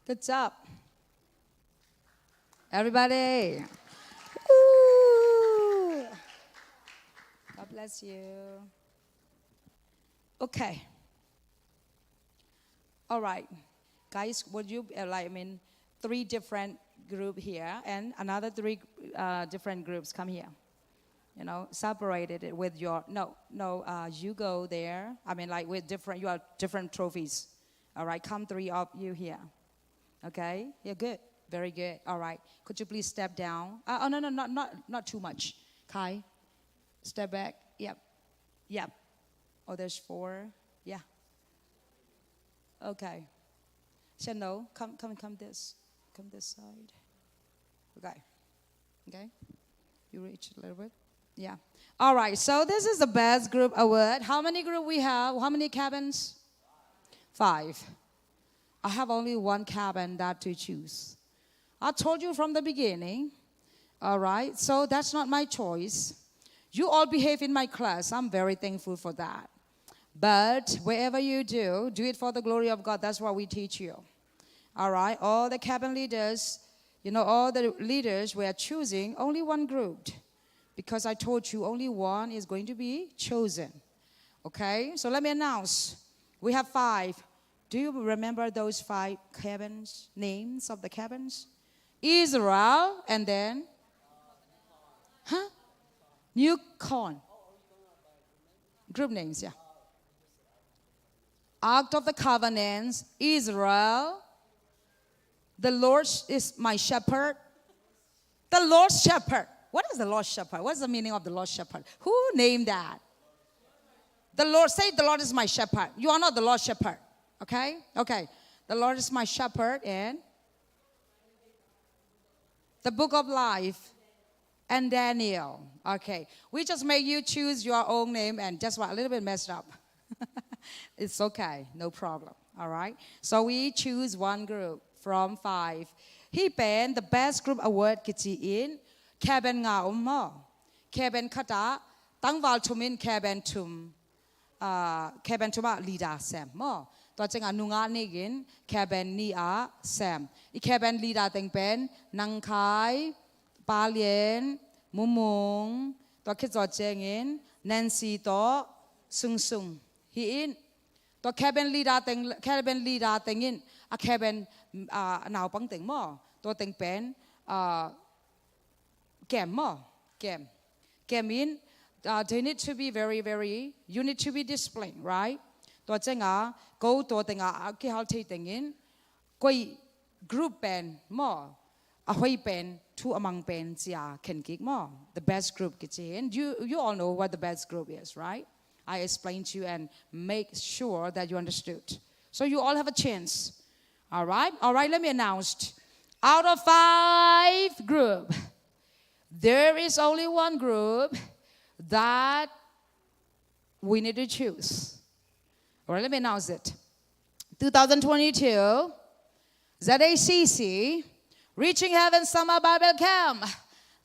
Good job. Everybody. Woo! God bless you. Okay. All right. Guys, would you, uh, like, I mean, three different group here and another three, uh, different groups come here. You know, separated it with your, no, no, uh, you go there. I mean, like, with different, you have different trophies. All right, come three of you here. Okay, yeah, good. Very good. All right. Could you please step down? Uh, oh, no, no, not, not, not too much. Kai, step back. Yep. Yep. Oh, there's four. Yeah. Okay. Shannon, come, come, come this. Come this side. Okay. Okay. You reach a little bit. Yeah. All right. So this is the best group award. How many group we have? How many cabins? Five. I have only one cabin that to choose. I told you from the beginning. All right. So that's not my choice. You all behave in my class. I'm very thankful for that. But wherever you do, do it for the glory of God. That's what we teach you. All right. All the cabin leaders, you know, all the leaders were choosing only one group, because I told you only one is going to be chosen. Okay. So let me announce. We have five. Do you remember those five cabins, names of the cabins? Israel, and then, huh? New Corn. Group names, yeah. Ark of the Covenants, Israel. The Lord is my shepherd. The Lord's shepherd. What is the Lord's shepherd? What's the meaning of the Lord's shepherd? Who named that? The Lord, say, "The Lord is my shepherd." You are not the Lord's shepherd. Okay? Okay. The Lord is my shepherd, and the Book of Life, and Daniel. Okay. We just make you choose your own name and just what, a little bit messed up. It's okay. No problem. All right. So we choose one group from five. Hih pen the best group award kici in cabin nga om maw. Cabin khat ah tangval thum in cabin thum, ah, cabin thum ah leader sem maw. Tua ciang a nungak nih in cabin nih ah sem. I cabin leader teng pen Nang Khai, Pa Lian, Mumung, tua khit zawh ciangin Nancy tawh Sungsung. Hih in tua cabin leader teng, cabin leader teng in a cabin, ah, naupang teng maw. Tua teng pen, ah, kem maw. Kem. Kem in, ah, they need to be very, very, you need to be disciplined, right? Tua ciang a ko tua teng a, a kihal thei teng in koi group pen maw, a hoih pen, thu a mang pen ci a khen kik maw. The best group kici in. You, you all know what the best group is, right? I explained to you and make sure that you understood. So you all have a chance. All right? All right, let me announce. Out of five group, there is only one group that we need to choose. All right, let me announce it. Two thousand twenty-two, Z A C C, Reaching Heaven Summer Bible Camp,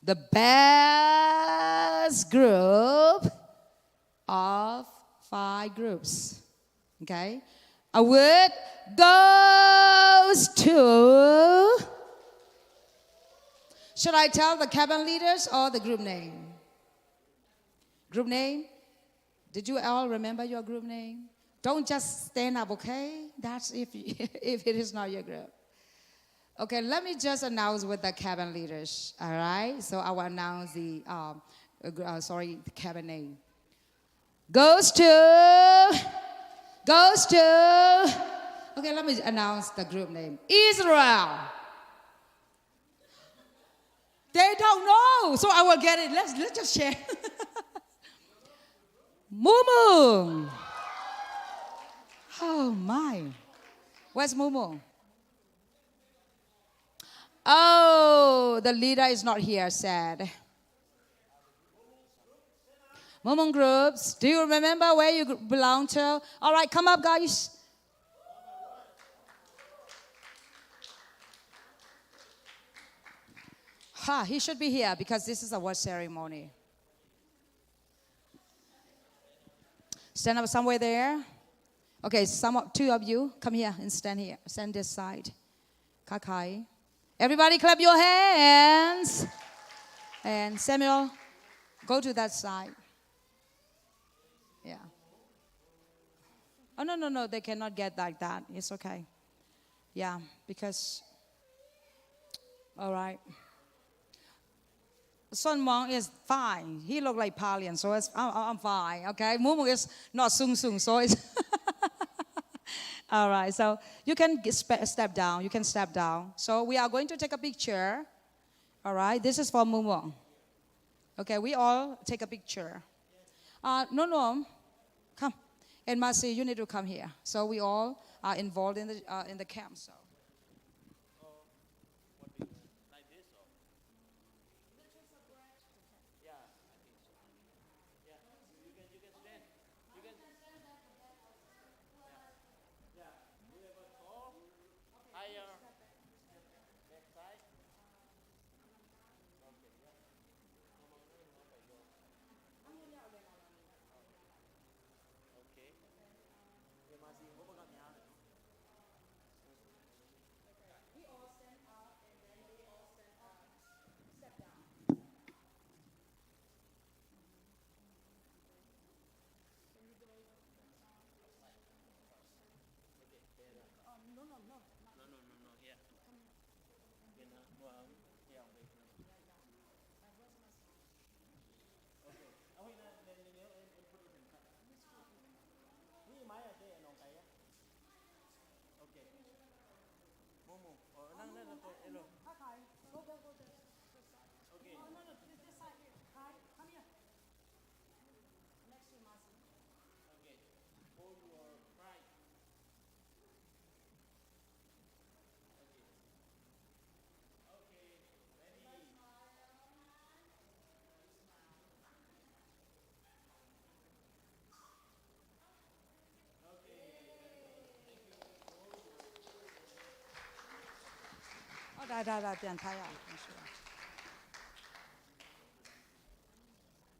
the best group of five groups. Okay? Award goes to, should I tell the cabin leaders or the group name? Group name? Did you all remember your group name? Don't just stand up, okay? That's if, if it is not your group. Okay, let me just announce with the cabin leaders, all right? So I will announce the, um, uh, gr-, uh, sorry, the cabin name. Goes to, goes to, okay, let me announce the group name. Israel. They don't know, so I will get it. Let's, let's just share. Mumung. Oh my. Where's Mumung? Oh, the leader is not here, sad. Mumung groups, do you remember where you gr-, belong to? All right, come up, guys. Ha, he should be here because this is a award ceremony. Stand up somewhere there. Okay, some of, two of you, come here and stand here. Stand this side. Kakai. Everybody clap your hands. And Samuel, go to that side. Yeah. Oh, no, no, no, they cannot get like that. It's okay. Yeah, because, all right. Sun Mong is fine. He look like Pa Lian, so it's, I'm, I'm fine, okay? Mumung is not Sung Sung, so it's all right. So you can g-, spe-, step down. You can step down. So we are going to take a picture. All right, this is for Mumung. Okay, we all take a picture. Uh, no, no, come. And Masi, you need to come here. So we all are involved in the, uh, in the camp, so. Like this, or? ဒါဒါဒါ ပြန်ထားရအောင် မရှိပါဘူး။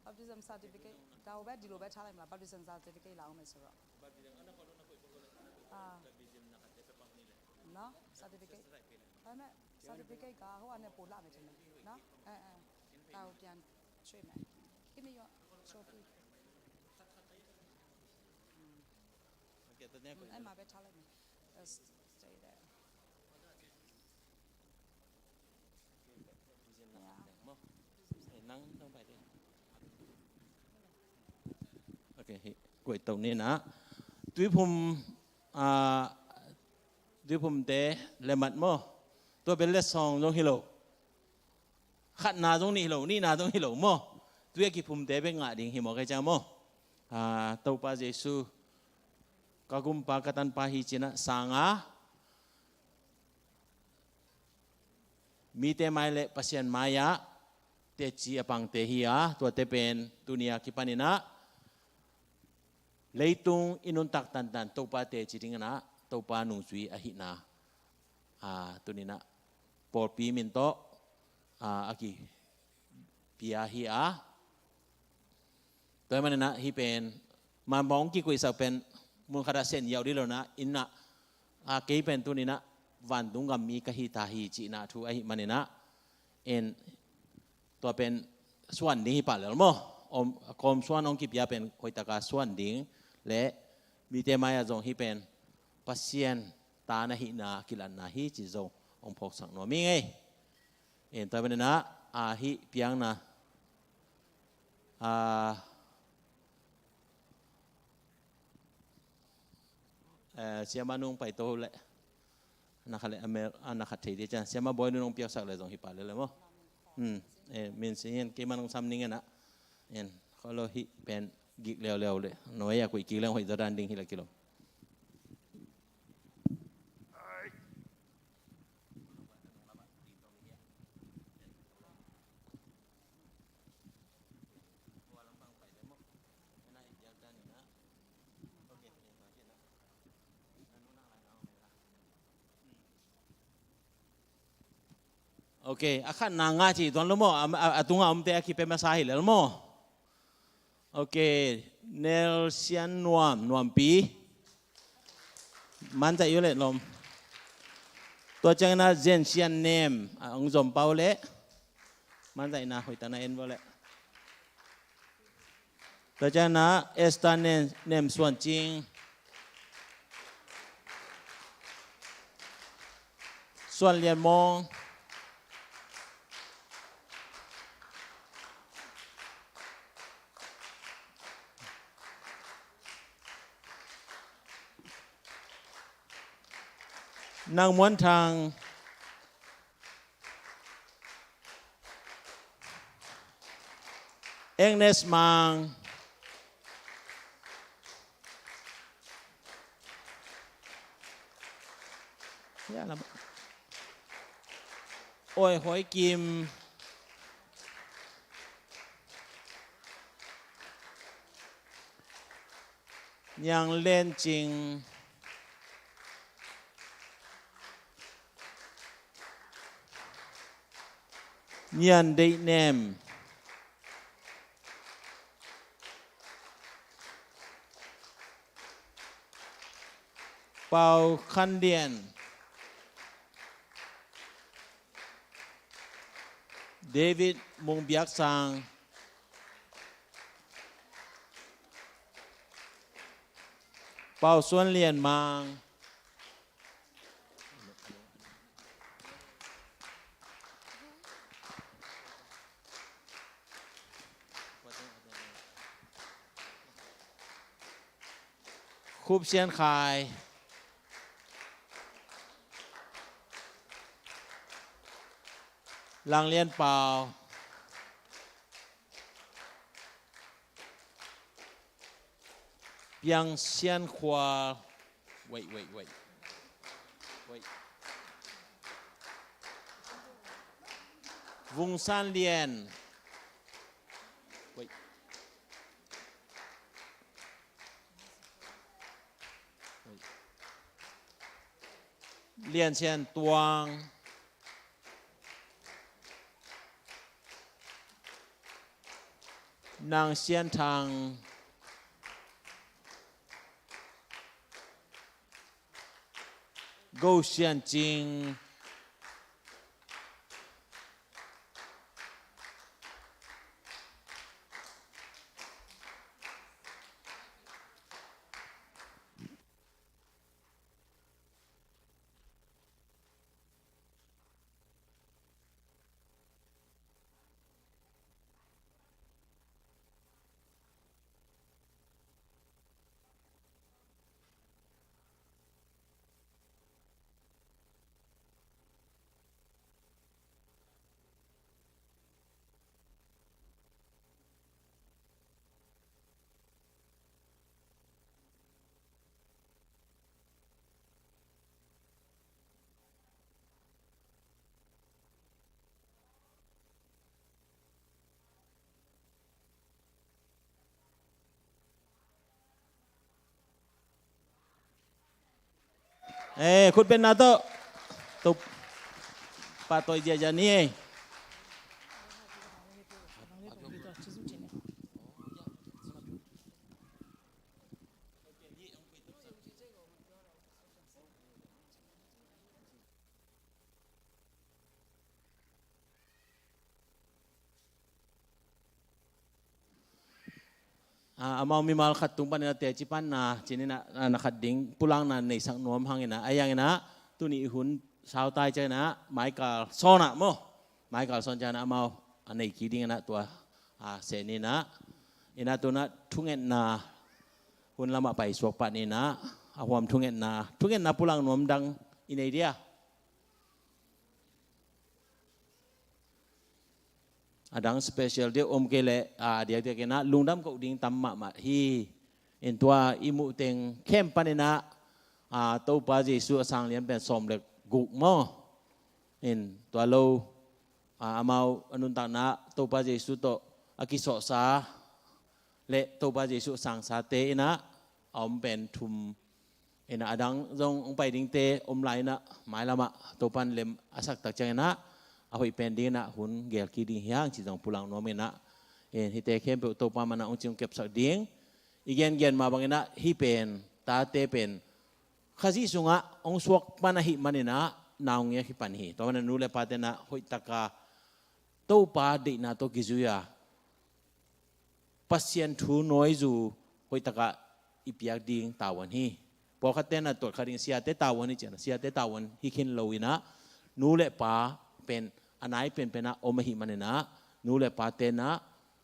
Baptism certificate ဒါကိုပဲ ဒီလိုပဲထားလိုက်မလား။ Baptism certificate လာအောင်မယ်ဆိုတော့။ အာနော် certificate ဒါပေမဲ့ certificate ကဟိုကနဲ့ပို့လာမယ်ထင်တယ်နော်။ အဲအဲဒါကိုပြန်ရွှေ့မယ်။ Give me your trophy. อืมအဲ့မှာပဲထားလိုက်မယ်။ Just stay there. Yeah. โอเค hi. Guai to ni na. Tuiphum, ah, tuiphum te le mat maw. Tua bel le song zong hi lo. Khatna zong nih hi lo, nihna zong hi lo maw. Tui a kiphumte bek ngah ding hi maw, kei ciang maw. Ah, Topa Jesu, ka gumpa, ka tanpa hi cinah sanga mite mai le Pasian mai-ah teci a pangte hi a, tuate pen tuni a kipaninah leitung i nuntak tantan Topa teci dinginah Topa nungzui ahihna, ah, tuninah pawlpi min tawh, ah, a kipia hi a. Tua hi maninah hih pen manpawng kikuihsak pen mun khatah sen yau dih lonah innah, ah, kei pen tuninah vantung gam mi ka hi ta hi cihnah thu ahi maninah en tua pen suan ding hi pah lel maw. Om, kawm suan hong kipia pen hoihtaka suan ding le mite mai-ah zong hih pen Pasian ta na hihna kilatna hi ci zong hong phawksak nuam hi ngei. En tua hi maninah, ah, hih piakna, ah, eh, siama nung paito le na khat le a mel a na khat thei dia cian siama Bawi nung piaksak le zong hi pah lel le maw. Hmm. Eh, min si hian keiman hong sam ning enah. En kholo hih pen gik leuleu le noi a kuih kik leng hoih zaw dan ding hi le kilom. Ok, a khatna ngah cih tuan lo maw, a, a, a tunga omte a kipia masa hi lel maw. Ok, Nelsian Nuam, Nuampi. Manzaih uh leh lom. Tua ciangin a Zen Sian Nem, a hong zom pau leh. Manzaihna hoihtakna en vua leh. Tua ciangin a Esther Nem, Nem Suan Cing. Suan Lian Mawng. Nang Muan Thang. Agnes Mang. Oi Hoi Kim. Niang Len Cing. Nian Deih Nem. Pau Khan Lian. David Mung Biak Sang. Pau Suan Lian Mang. Khup Sian Khai. Lang Lian Pau. Piang Sian Khua. Wait, wait, wait. Wait. Vung San Lian. Wait. Wait. Lian Sian Tuang. Nang Sian Thang, Go Sian Cing, Eh, khut beng na tawh. Topa tawi ziahziah ni. Ah, amau mimal khat tung panin a teci panna, ci-in ah, na khat ding pulakna neisak nuam hangin ah, a hi hangin ah, tuni i hun sautai ciangin ah, Michael Son ah maw. Michael Son ciangin ah amau a nei kik dingin ah tua, ah, seh ni in ah. In ah tu-in ah thungetna hun lamah paisuak pah ni in ah, a huam thungetna, thungetna pulak nuam dang i nei dia. A dang special deuh om kei leh, a, a diakdiakin ah lungdam koh ding tam mahmah hi. In tua i muh teng khempeuh panin ah, a, Topa Jesu a sang lian pen sawm le guk maw. In tua lo, a, amau a nuntakna ah Topa Jesu tawh a kisawhsa le Topa Jesu a sangsate in ah a om pen thum. In ah a dang zong hong pai dingte om lai in ah, mailamah Topa'n lem a sak tak ciangin ah, a hoih pen dingin ah hun gel kik ding hi hang cih zong pulak nuam in ah. In hihte khempeuh Topa mah in ah hong cing hong kepsak ding. I gengen mah bangin ah hih pen, tate pen Khazih sungah hong suak pan ahih manin ah, naungek hi pan hi. Tua manin ah nu le pate in ah hoihtak a Topa deihna tawh kizui a, Pasian thu nawizu hoihtak a i piak ding tavuan hi. Pawlkhatte in ah tuat kha ding siate tavuan hi ci-in ah, siate tavuan hi khin lo in ah, nu le pa pen a nai penpen ah om ahih manin ah, nu le pate in ah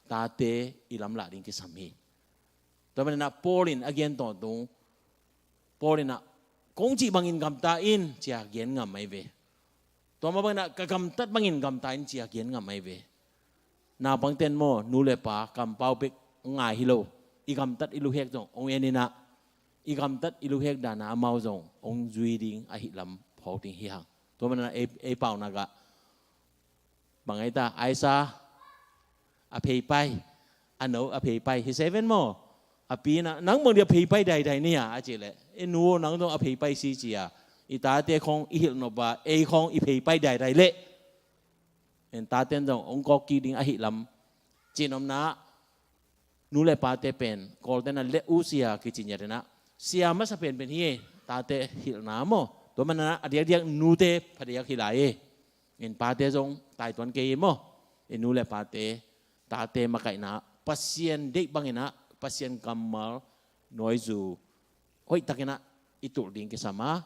tate i lamlah ding kisam hi. Tua manin ah Paul in a gen tawntung, Paul in ah, "Kong cih bangin gamta in," ci-a gen ngam ahi ve. Tua mah bangin ah, "Ka gamtat bangin gamta in," ci-a gen ngam ahi ve. Naupangte'n maw, nu le pa kampau bek ngai hi lo, i gamtat i luhek zong hong en in ah, i gamtat i luhek dan a amau zong hong zui ding ahih lam phawk ding hi hang. Tua manin ah ei, ei paunak ah, bang ei ta, Aisa a pheipai, a no a pheipai hi seven maw. A pi in ah, "Nang bang dia pheipai daidai ni a," a cih leh, "E nu aw, nang zong a pheipai si," ci-a, i tate khawng i hilh nop a, ei khawng i pheipai daidai leh, en tate'n zong hong kawk kik ding ahih lam. Cih nopna ah, nu le pate pen Kawlte'n ah le u sia kici ngiat in ah, sia masa penpen hi e, tate hilhna maw. Tua manin ah a diakdiak nute phadiak hi lai e. In pate zong taituan kei e maw. In nu le pate, tate makaihna, Pasian deih bangin ah, Pasian kammal nawizu hoihtakin ah i tulh ding kisam a,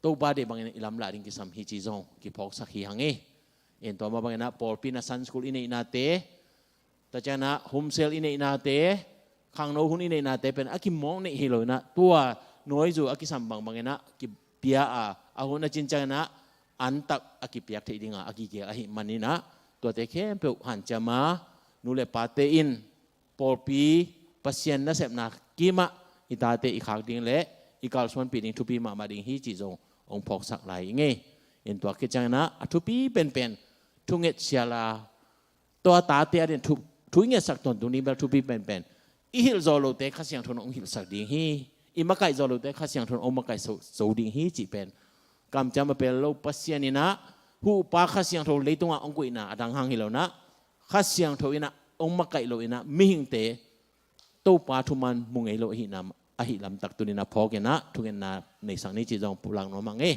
Topa deih bangin i lamlah ding kisam hi cih zong kiphawksak hi hang e. In tua mah bangin ah pawlpi in ah Sunday school i neihnate, tua ciangin ah home cell i neihnate, khangno hun i neihnate pen a kimawk neih hi lo in ah, tua nawizu a kisam bangbangin ah kipia a, a hun a cin ciangin ah antak a kipiak theih ding a, a kigel ahih manin ah, tuate khempeuh hanciam a, nu le pate in pawlpi, Pasian nasepna kimah i tate i khak ding le i kalsuanpih ding thupi mahmah ding hi cih zong hong phawksak lai ing e. In tua khit ciangin ah a thupi penpen, thunget sial a, tua tate adingin thu, thu i ngetsak tawntung ding bel thupi penpen, i hilh zawh lote Kha Siangtho in hong hilhsak ding hi. I makaih zawh lote Kha Siangtho in hong makaih zo, zo ding hi cih pen kamciam a pel lo. Pasian in ah, huhpa Kha Siangtho leitungah hong koihna a dang hang hi lo in ah, Kha Siangtho in ah hong makaih loh in ah mihingte Topa thuman mu ngei lo ahihna, ahih lamtak tuni-in ah phawk in ah thungetna neisak ni cih zong pulak nuam hang e.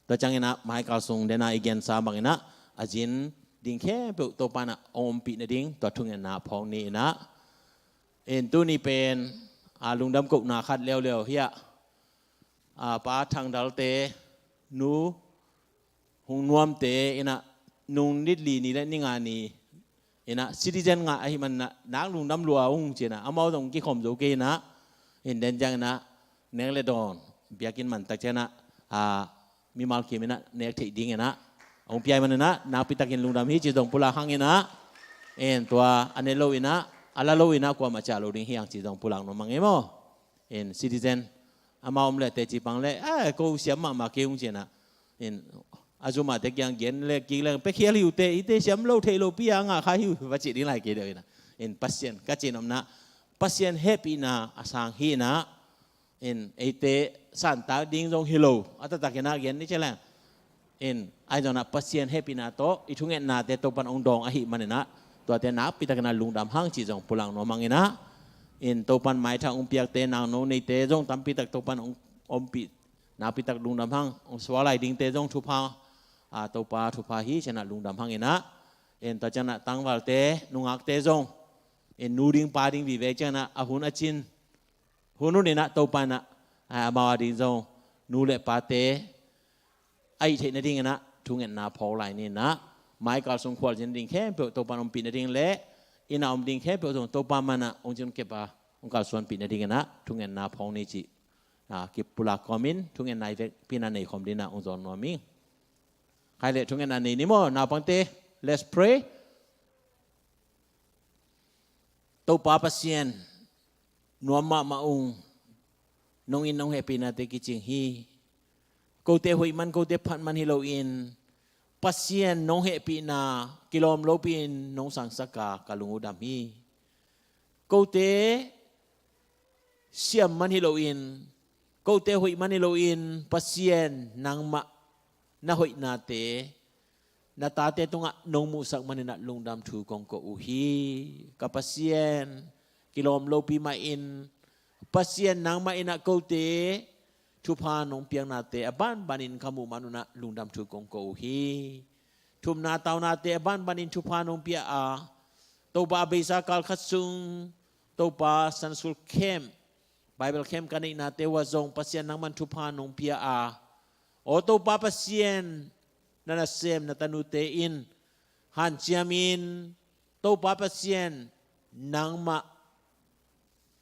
Tua ciangin ah Michael sung den a i gensa bangin ah a zin ding khempeuh Topa in ah hong ompih nading tua thungetna phawk ni in ah. In tuni pen a lungdam kohna khat leuleu hi a, a Pa Thang Dal te nu Hung Nuam te in ah nung ni li ni le ni nga ni in ah citizen ngah ahih manin ah nak lungdam lua ung ci-in ah amau zong kikhawm zo kei in ah, in den ciangin ah nek le dawn biakinn man tak ciangin ah, a, mimal kim in ah nek theih ding in ah hong pia ahih manin ah nakpi takin lungdam hi ci zong pulak hang in ah, in tua a ne lo in ah a la lo in ah kuamah ciah lo ding hi hang ci zong pulak nuam hang e maw. In citizen amau om le teci pang le, a, ko siam mahmah kei ung ci-in ah, in a zumate kiang gen le kik leng pia khial hi uh teh, i te siam lo theih lopi a ngah kha hi uh va cih ding lai kei deuh in ah. In Pasian ka cih nopna, Pasian hehpihna a sang hi in ah, in eite santak ding zong hi lo a taktak in ah gen ni ci leng, in ahi zongin ah Pasian hehpihna tawh i thungetnate Topan hong dawng ahih manin ah tuate nakpi takin ah lungdam hang cih zong pulak nuam hang in ah, in Topan maitha hong piakte nangno neite zong tampi tak Topan hong ompih nakpi tak lungdam hang, hong suak lai dingte zong thupha, a, Topa thupha hi ci-in ah lungdam hang in ah, in tua ciangin ah tangvalte nungakte zong in nu ding pa ding vive ciangin ah a hun a cin hun hun in ah Topa in ah, a, amau a ding zong nu le pate a hih theih nading in ah thungetna phawk lai ni in ah, Michael sung khualzin ding khempeuh Topan ompih nading le in ah om ding khempeuh zong Topa man ah hong cin kep a hong kalsuanpih nading in ah thungetna phawk ni cih, a, kipulak kawmin thungetna i vekpi in ah nei khawm ding in ah hong zawn nuam ing. Khai le thungetna nei ni maw naupangte. Let's pray. Topa Pasian, nuam mahmah ung, nong in nong hehpihnate kicing hi. Kote hoih man kote phat man hi loin Pasian nong hehpihna kilawm lopi-in nong sangsak a ka lung uh dam hi. Kote siam man hi loin, kote hoih man hi loin Pasian nangmah na hoihnate na tate tungah nong muhsak manin ah lungdam thu kong ko uh hi. Ka Pasian, kilawm lopi mah in Pasian nangmah in ah kote thupha nong piaknate a banbanin ka muh man un ah lungdam thu kong ko uh hi. Thumna taunate a banbanin thupha nong pia a, Topa a beisa kal khat sung Topa Sunday School Camp, Bible Camp ka neihnate uh ah zong Pasian nangman thupha nong pia a, aw Topa Pasian, na nasem na tanute in hanciamin Topa Pasian nangmah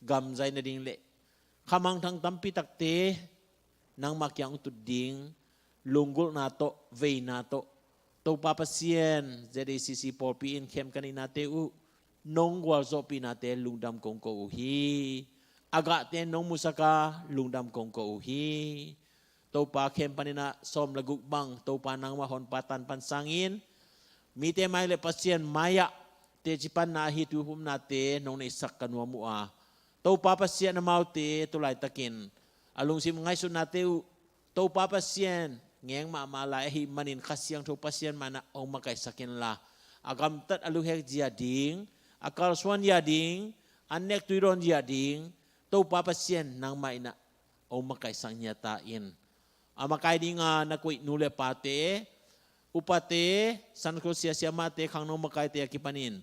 gamzai nading le khamangthang tampi takte nangmah kiang tut ding lunggulhna tawh, veina tawh, Topa Pasian, Z A C C pawlpi in camp ka neihnate uh nong gualzawhpihnate lungdam kong ko uh hi. A gahte nong musak a lungdam kong ko uh hi. Topa, camp panin ah sawm le guk bang Topa nangmah honpa tanpan sangin mite mai le Pasian mai-ah teci panna ahi tuiphumnate nong neihsak ka nuam uh a, Topa Pasian, amaute tu laitakin a lungsim ngaihsutnate uh Topa Pasian, ngeng mahmah lai ahih manin Kha Siangtho Pasian mah in ah hong makaihsak inla, a gamtat a lukhek zia ding, a kalsuan zia ding, an nek tuidawn zia ding Topa Pasian nangmah in ah hong makaihsak ngiat ta in. A makai dinga na koih nu le pate, upate, Sunday School sia siamahte, khangno makaite a kipanin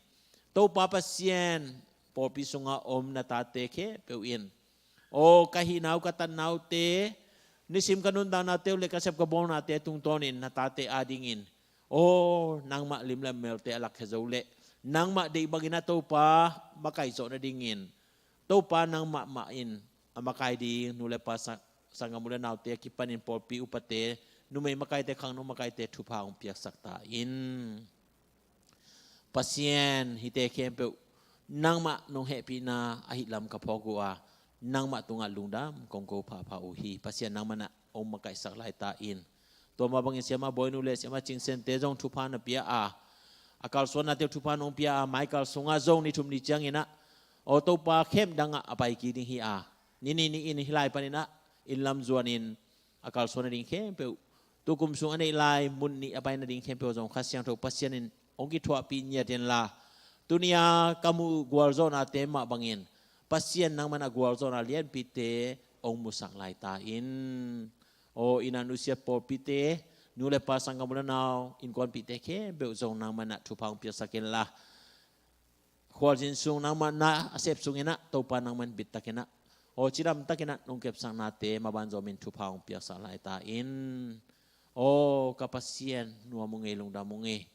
Topa Pasian, pawlpi sunga om na tate khempeuh in, aw ka hihna uh ka tatna uhte, nisim ka nuntaknate uh le ka sep ka bawlnate tungtawnin na tate adingin, aw nangmah lim le melte a lakkhia zo le nangmah deih bangin ah Topa makaih zawh nadingin Topa nangmah mah in a makai ding nu le pa sa-, sanggam u le naute a kipanin pawlpi upate, numei makaite, khangno makaite thupha hong piaksak ta in. Pasian, hihte khempeuh nangmah nong hehpihna ahih lam ka phawk uh a, nangmah tungah lungdam kong ko phapha uh hi. Pasian, nangmah in ah hong makaihsak lai ta in. Tua mah bangin siamah Bawi Nu le siamah Cing Sian te zong thupha na pia a, a kalsuannate uh thupha nong pia a, Michael sungah zong ni thum ni ciangin ah, aw Topa, camp dangah a pai kik ding hi a, ni nih ni in hih lai panin ah inn lam zuanin a kalsuan nading khempeuh, tukum sung a neih lai mun nih a pai nading khempeuh zong Kha Siangtho Pasian in hong kithuahpih ngiat inla, Tuni-a ka muh gualzawhnate mah bangin Pasian nangman a gualzawhna lianpite hong musak lai ta in. Aw, inn ah nusia pawlpite, nu le pa, sanggam u le nau, innkuanpihte khempeuh zong nangman ah thupha hong piaksak inla, khualzin sung nangmah na a sep sunginah Topa nangman bittakinah, aw, cidamtakinah nong kepsaknate maban zawmin thupha hong piaksak lai ta in. Aw, ka Pasian, nuam ung ei, lungdam ung ei.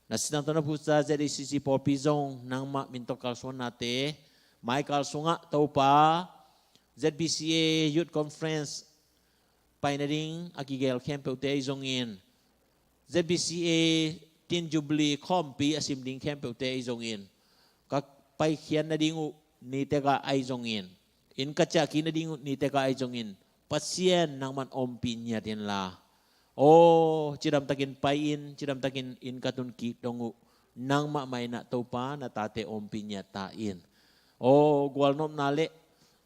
Na sinang tawh na phusa Z A C C pawlpi zong nangmah min tawh kalsuannate, mai kal sungah Topa, Z B C A Youth Conference pai nading a kigel khempeuhte ahi zongin, Z B C A Tin Jubilee khawmpi a sim ding khempeuhte ahi zongin, ka paikhiat nading uh nitek ah ahi zongin, inn ka ciahkik nading uh nitek ah ahi zongin, Pasian nangman ompih ngiat inla, aw, cidamtakin pai-in, cidamtakin inn ka tun kik dong uh, nangmah mah inah Topa na tate ompih ngiat ta in. Aw, gualnopna le,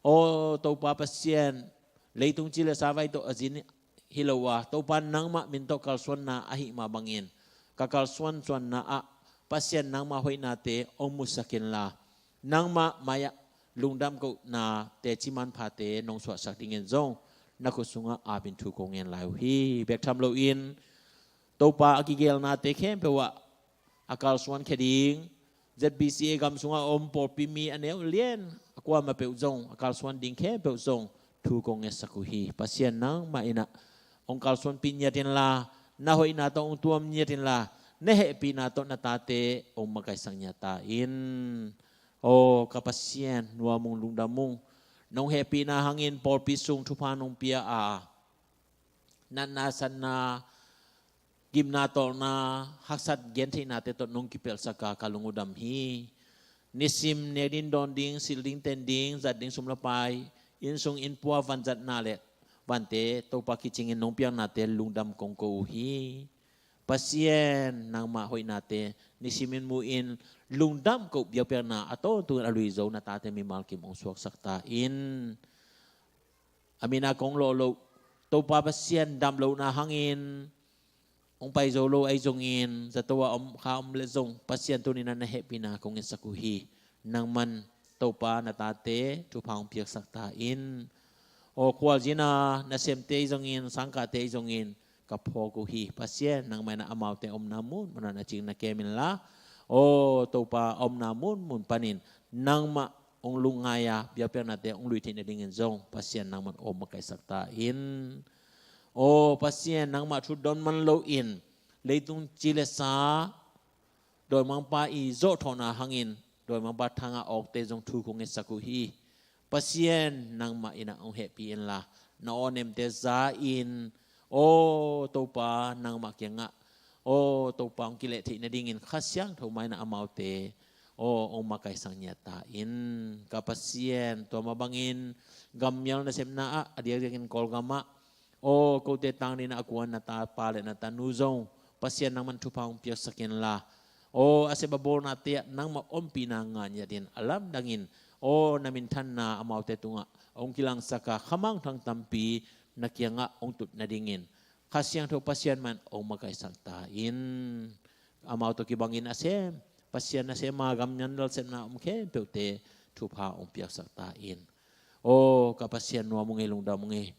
aw, Topa Pasian, leitung ci le sa vai tawh a zin hi lo a, Topa nangmah min tawh kalsuanna ahih mah bangin, ka kalsuan suanna ah Pasian nangmah hoihnate hong musak inla, nangmah mai-ah lungdam kohna teci manphate nong suahsak dingin zong na khut sungah apin thu kong ngen lai uh hi. Bek tham loin Topa, a kigelnate khempeuh ah a kalsuan khia ding, Z B C A gam sungah a om pawlpi mi a neu lian a kuamah peuh zong, a kalsuan ding khempeuh zong thu kong ngetsak uh hi. Pasian nangmah inah hong kalsuanpih ngiat inla, na hoihna tawh hong tuam ngiat inla, na hehpihna tawh na tate hong makaisak ngiat ta in. Aw, ka Pasian, nuam ung, lungdam ung. Nong hehpihna hangin pawlpi sung thupha nong pia a, natna, satna, gimna, tawlna, haksat gentheihnate tawh nong kipelhsak a, ka lung uh dam hi. Nisim nek ding, dawn ding, silh ding, ten ding, zat ding, sum le pai, inn sung inn pua, vanzatna le vante Topa kicingin nong piaknate lungdam kong ko uh hi. Pasian, nangmah hoihnate nisimin mu-in, lungdam koh biakpiakna a tawntungin a luizo na tate mimal kim hong suaksak ta in. A min a kong lawh loh Topa Pasian, dam lohna hangin hong pai zo lo ahi zongin, zato a om, kha om le zong, Pasian, tuni-in na hehpihna kong ngetsak uh hi. Nangman Topa na tate thupha hong piaksak ta in. Aw, khualzin a nasemte ahi zongin, sangkahte ahi zongin, ka phawk uh hi. Pasian, nangmah inah amaute omna munmun ah na cing na kem inla, aw Topa, omna munmun panin nangmah hong lungngai a, biakpiaknate hong lui theih nadingin zong Pasian, nangman hong makaisak ta in. Aw Pasian, nangmah thu don man loin leitung ci le sa, dawimangpa i zawhthawhna hangin dawimangpa thang a awkte zong thu kong ngetsak uh hi. Pasian, nangmah inah hong hehpih inla, na awnemte za in, aw Topa, nangmah kiangah, aw Topa, hong kileh theih nadingin Kha Siangtho mah inah amaute, aw, hong makaisak ngiat ta in. Ka Pasian, tua mah bangin gammial nasepna ah, a diakdiakin Kawlgam ah, aw, kote tangdingin a kuan na tapa le na tanu zong, Pasian, nangman thupha hong piaksak inla, aw, a sep a bawlnate ah nangmah ompihna ngah ngiatin, a lamdangin, aw, na minthanna amaute tungah hong kilangsak a, kha mangthang tampi na kiangah hong tut nadingin Kha Siangtho Pasian mah in hong makaisak ta in. Amau tawh kibangin a sem, Pasian nasem a, gammial nasepna om khempeuhte thupha hong piaksak ta in. Aw ka Pasian, nuam ung ei, lungdam ung ei.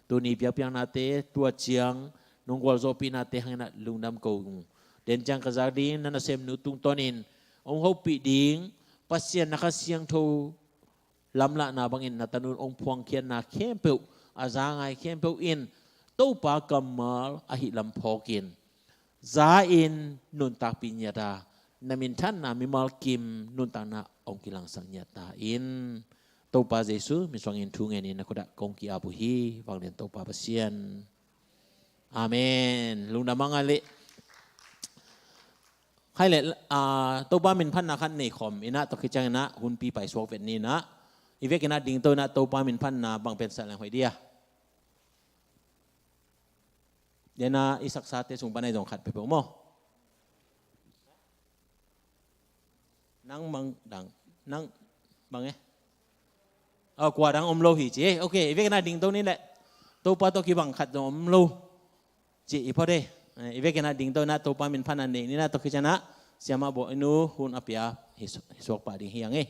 Tuni biakpiaknate, tua ciang nong gualzawhpihnate hangin ah lungdam ko ung. Den ciang ka zak ding na nasemnu tungtawnin hong hopih ding Pasian na Kha Siangtho lamlahna bangin na tanu in hong phuangkhiatna khempeuh, a za ngai khempeuh in Topa kammal a hih lam phawkin, za-in nuntakpih ngiat a, na minthanna mimal kim nuntakna hong kilangsak ngiat ta in. Topa Jesu min suangin thu ngenin na khut ah kong ki-ap uh hi. Vanglian Topa Pasian. Amen. Lungdam a ngai leh. Khai leh, ah, Topa min phatna khat nei khawm in ah, tua khit ciangin ah hunpi paisuak vet ni in ah, i vekin ah dingto in ah Topa min phatna bang pen sa leng hoih dia. Dia na i saksate sung pan a i zong khat peuhpeuh maw. Nang mang dang, nang bang e. Aw, kua dang om lo hi ci e. Ok, i vekin ah dingto ni leh. Topa tawh kibang khat zong om lo ci i phot e. Eh, i vekin ah dingto in ah Topa min phatna nei ni in ah, tua khit ciangin ah Siamah Bawi Nu hun a pia hi su-, hi suak pah ding hi hang e.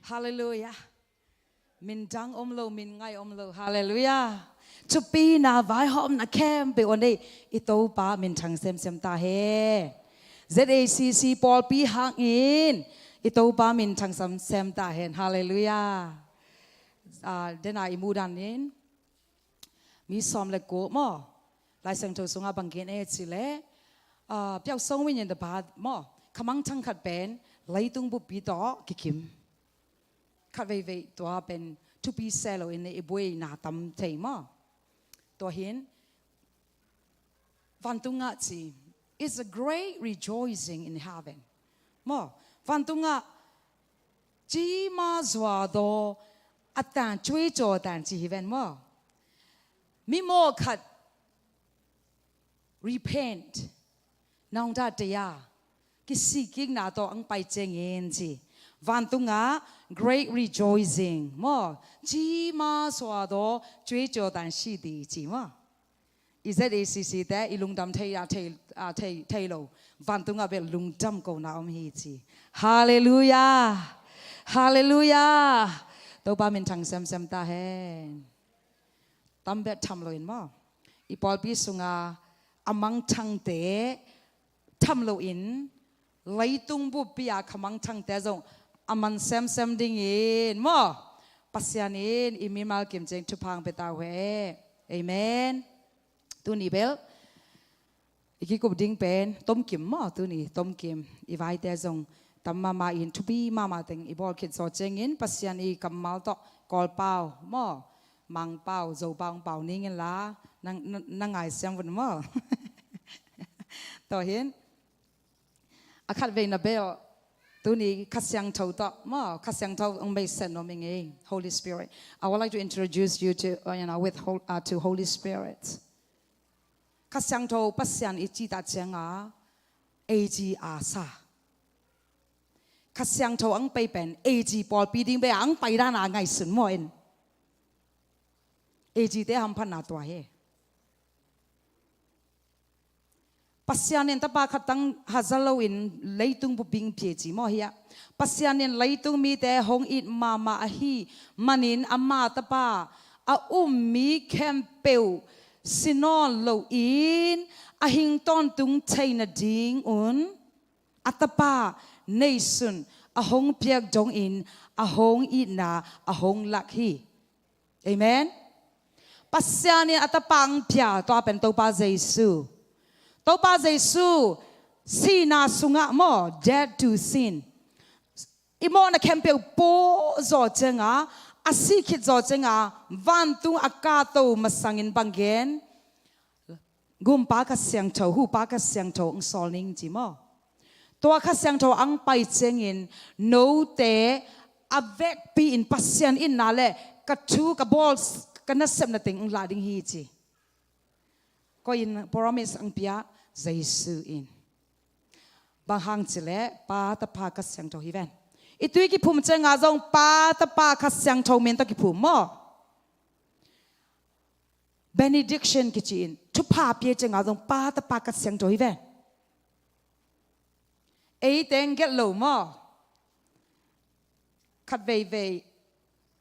Halleluiah. Min dang om lo, min ngai om lo. Halleluiah. Thupina vaihawmna khempeuh a nei i Topa minthang semsem ta hen. Z A C C pawlpi hangin i Topa minthang semsem ta hen. Halleluiah. Ah, dena i mudan in mi sawm le kua maw, Lai Siangtho sungah bang gen e cileh, ah, pyauk song win in the bath maw, khamangthang khat pen leitung buppi tawh kikim. Khat veivei tua pen thupi se lo in i buaina tam thei maw. Tua hin vantungah ci, "It's a great rejoicing in heaven." Maw, vantungah Cima zuadaw a tan cuicaw tan ci hi ven maw? Mimawh khat repent, nong ta teya kisikkikna tawh ang pai ciangin ci. Vantungah great rejoicing maw? Cima zuadaw cuicaw tan si di ci maw? I Z A C C te i lungdam thei a thei a thei thei lo. Vantungah bel lungdam kona om hi ci. Halleluiah. Halleluiah. Topa min thang semsem ta hen. Tam bek tham loin maw? I pawlpi sunga a mangthangte tham loin leitung buppi a khamangthangte zong a man semsem dingin maw? Pasian in i mimal kim ciang thupha ang pia ta uh hen. Amen. Tuni bel i kikup ding pen tomkim maw? Tuni tomkim. I vaite zong tam mahmah in thupi mahmah teng i bawl khit zawh ciangin Pasian i kammal tawh Kawlpau maw? Mangpau, Zopau ang pau ning inla na, na, na ngaisiam vun maw? Tawh hin a khat veina bel tuni Kha Siangtho tawh maw? Kha Siangtho ang beiset nuam ing ei. Holy Spirit. I would like to introduce you to, uh, you know, with hol- uh, to Holy Spirit. Kha Siangtho Pasian i cih tak cianga A G a sa. Kha Siangtho ang pei pen A G pawlpi ding bei ang pai dan a ngaihsun maw in. A G te hamphatna tua hi. Pasian in tapa khat tang haza loin leitung buppi ang pia ci maw hi a. Pasian in leitung mite hong it mahmah ahi manin ama tapa a um mi khempeuh si nawn loin a hing tawntung theina dingun a tapa neisun a hong piak dongin a hong itna a hong lak hi. Amen. Pasian in a tapa ang pia, tua pen Topa Jesu. Topa Jesu sihna sungah maw, dead to sin, i mawhna khempeuh pawh zawh cianga, a sih khit zawh cianga vantung a kahto masangin bang gen? Gumpa Kha Siangtho, Hupa Kha Siangtho ang sawl ning ci maw? Tua Kha Siangtho ang pai ciangin note a vekpi in Pasian itna le ka thu ka bawl, ka nasepna teng ang lah ding hi ci. Koi in promise ang pia? Jesu in. Bang hang cileh Pa, Tapa, Kha Siangtho hi ven. I tui kiphum cianga zong Pa, Tapa, Kha Siangtho min tawh kiphum maw? Benediction kici in thupha pia cianga zong Pa, Tapa, Kha Siangtho hi ven. Ei teng gelh lo maw? Khat veivei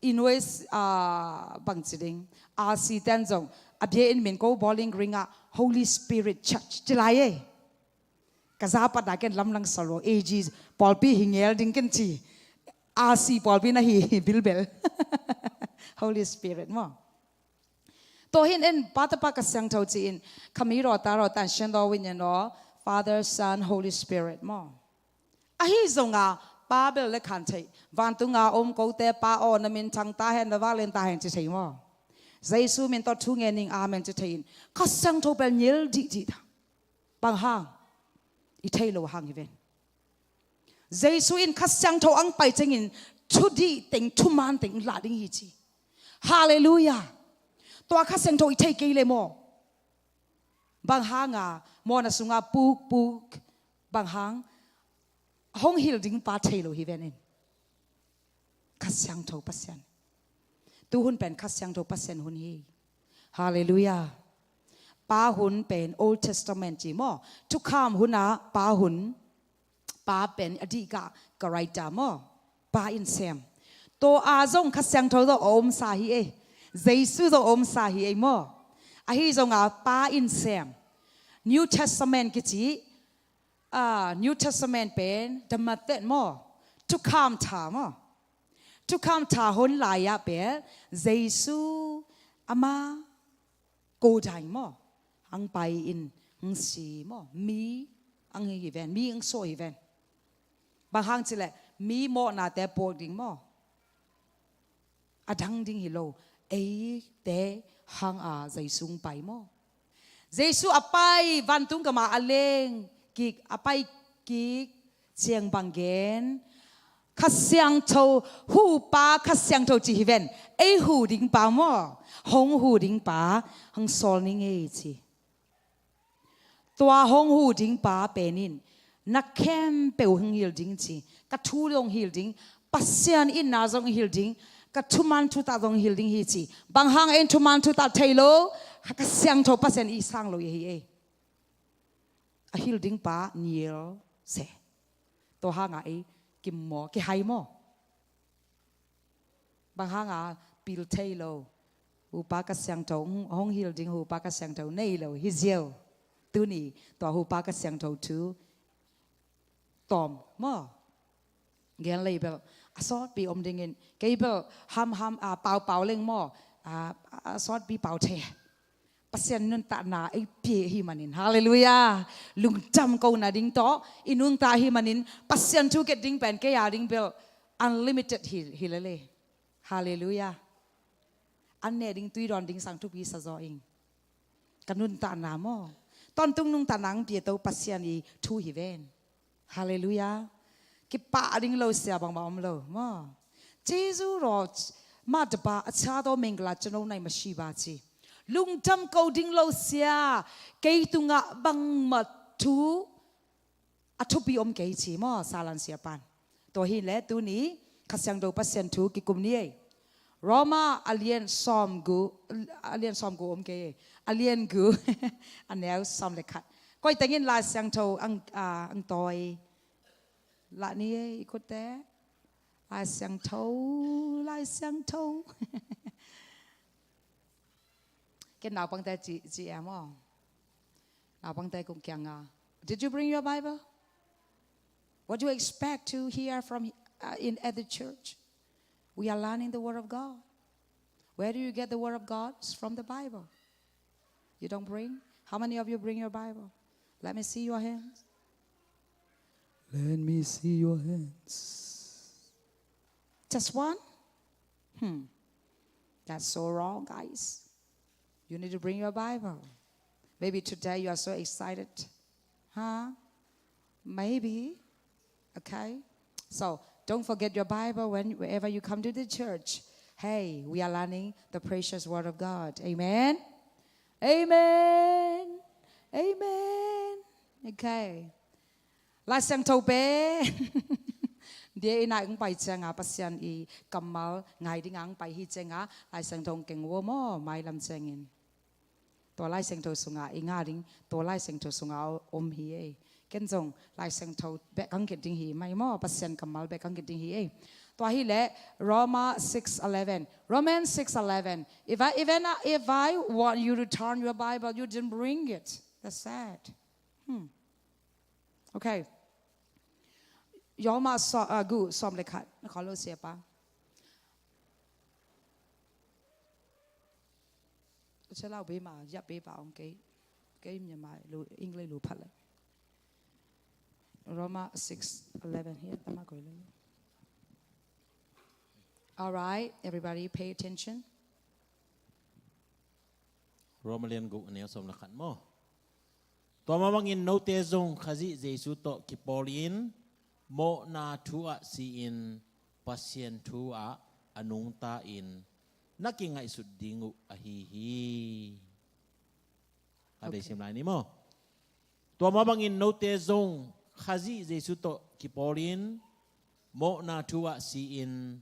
in ways, ah, bang ci ding, R C ten zong a biakinn min ko Bowling Green ah Holy Spirit Church ci lai ei. Ka za patna ken lamlang salo, A G pawlpi hi ngel ding ken ci. R C pawlpi na hi bilbel. Holy Spirit maw? Tua hin en Pa, Tapa, Kha Siangtho ci-in, khami raw ta raw tan Shen Daw Win yan aw, Father, Son, Holy Spirit maw? Ahi zonga Pa bel le khan thei, vantunga om kote Pa aw, na min thang ta hen, na valen ta hen ci thei maw? Jesu min tawh thu ngen ning, amen ci thei in, Kha Siangtho bel ngel dihdih ta. Bang hang? I thei lo hang hi ven. Jesu in Kha Siangtho ang pai ciangin thudih teng, thuman teng lah ding hi ci. Halleluiah. Tua Kha Siangtho i thei kei le maw? Bang hanga mawhna sunga pukpuk, bang hang hong hilh ding pa thei lo hi ven in. Kha Siangtho Pasian. Tu hun pen Kha Siangtho Pasian hun hi. Halleluiah. Pa hun pen Old Testament ci maw? Thukham hunah Pa hun, Pa pen a dihkah ka writer maw? Pa in sem. Tua a zong Kha Siangtho zong a omsa hi ei. Jesu zong a omsa hi ei maw? Ahi zonga Pa in sem. New Testament kici, ah, New Testament pen the method maw? Thukham tha maw? Thukham tha hon lai-ah pen Jesu ama ko dai maw? Ang pai in, ang si maw? Mi ang hi ven, mi ang so hi ven. Bang hang cileh mi mawhnate puak ding maw? A dang ding hi lo, eite hanga Jesu ang pai maw? Jesu a pai, vantung gama a leng kik, a pai kik ciang bang gen? Kha Siangtho, hupa Kha Siangtho ci hi ven. Ei hu ding pa maw, hong hu ding pa hong sawl ning ei ci. Tua hong hu ding pa pen in na khempeuh hong hil ding ci. Ka thu zong hil ding, Pasian itna zong hil ding, ka thuman thutak zong hil ding hi ci. Bang hang ei thuman thutak thei lo, Kha Siangtho Pasian i sang lo i hi ei. A hil ding pa nial se. Tua hanga ei kim maw, kihai maw? Bang hanga pil thei lo, hupa Kha Siangtho hong, hong hil ding, hupa Kha Siangtho nei lo hi ziau. Tuni tua hupa Kha Siangtho thu tawm maw? Gen lei bel a sawtpi om dingin, kei bel hamham, a, paupau leng maw, a, a sawtpi pau thei. Pasian nuntakna ei pia hi manin, halleluiah. Lungdam ko nading tawh i nuntak hi manin, Pasian thu ket ding pen kei a ding bel unlimited hi, hi lele. Halleluiah. An ne ding, tui dawn ding sang thupi sa zaw ing. Ka nuntakna maw, tawntung nuntakna ang pia to Pasian i thu hi ven. Halleluiah. Kipah ding lo sia bangmah om lo maw? Jesu raw, mah tapa a cha tawh mengkala cano nai masiba ci. Lungdam ko ding lo sia, kei tungah bangmah thu a thupi om kei ci maw, salan siapan. Tua hi le tuni Kha Siangtho Pasian thu kikum ni ei. Roma a lian sawm gu, a lian sawm gu om kei ei. A lian gu, a neu sawm le khat. Koi tengin Lai Siangtho ang, a, ang tawi lah ni ei, i kutte. Lai Siangtho, Lai Siangtho. Ken naupangte ci, ci em aw. Naupangte kong kianga. Did you bring your Bible? What do you expect to hear from, uh, in at the church? We are learning the Word of God. Where do you get the Word of God? It's from the Bible. You don't bring? How many of you bring your Bible? Let me see your hands. Let me see your hands. Just one? Hmm. That's so wrong, guys. You need to bring your Bible. Maybe today you are so excited. Huh? Maybe. Okay? So, don't forget your Bible when, wherever you come to the church. Hey, we are learning the precious Word of God. Amen? Amen. Amen. Okay. Lai Siangtho pen. Dia i nai ang pai cianga Pasian i kammal ngai dinga ang pai hi cianga Lai Siangtho ang keng ua maw, mailam ciangin. Tua Lai Siangtho sunga i nga ding, tua Lai Siangtho sunga om hi ei. Ken zong Lai Siangtho bek ang kit ding hi mai maw, Pasian kammal bek ang kit ding hi ei. Tua hi le Roma six eleven. Romans six eleven. If I, even if I want you to turn your Bible, you didn't bring it. That's sad. Hmm. Okay. Yoma so, uh, gu sawm le khat. Na kholo siapa. Sia lau be ma, ya be ba ong kei. Kei mya ma lu, English lu phat le. Roma six eleven here. Tama koi le. All right, everybody pay attention. Roma lian guk a neu sawm le khat maw. Tua mah bangin note zong Khazih Jesu tawh kipawlin mawhna thu ah si-in Pasian thu ah a nungta-in na kingaihsut ding uh ahi hi. A bei sim lai ni maw. Tua mah bangin note zong Khazih Jesu tawh kipawlin mawhna thu ah si-in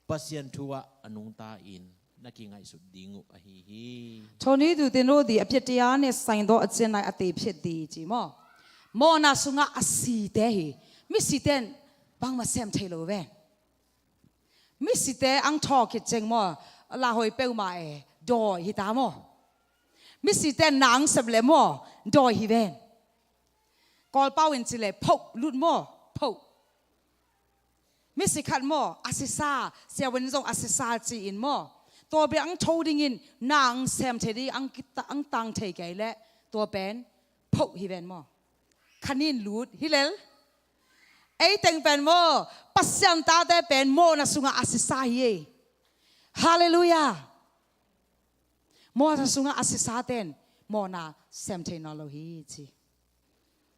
Pasian thu ah a nungta-in na kingaihsut ding uh ahi hi. Tony du tin ro di a pia tia ne sain do a cian nai a te phiat di ci maw. Mawhna sungah a site hi. Mi siten bangmah sem thei lo ve. Mi site ang thaw khit ceng maw, lahoi peuhmah e dawi hi ta maw. Mi siten na ang sep le maw, dawi hi ven. Kawlpau in ci le phoh lut maw, phoh. Mi si khat maw, a sisa, siawen zong a sisa ci-in maw. Tua bia ang tho dingin na ang sem thei di, ang kita, ang tang thei kei le tua pen phoh hi ven maw. Khanin lut hi lel. Ei teng pen maw, Pasian tate pen mawhna sungah a sisa hi ei. Halleluiah. Mawhna sungah a sisa ten mawhna sem thei nawn lo hi ci.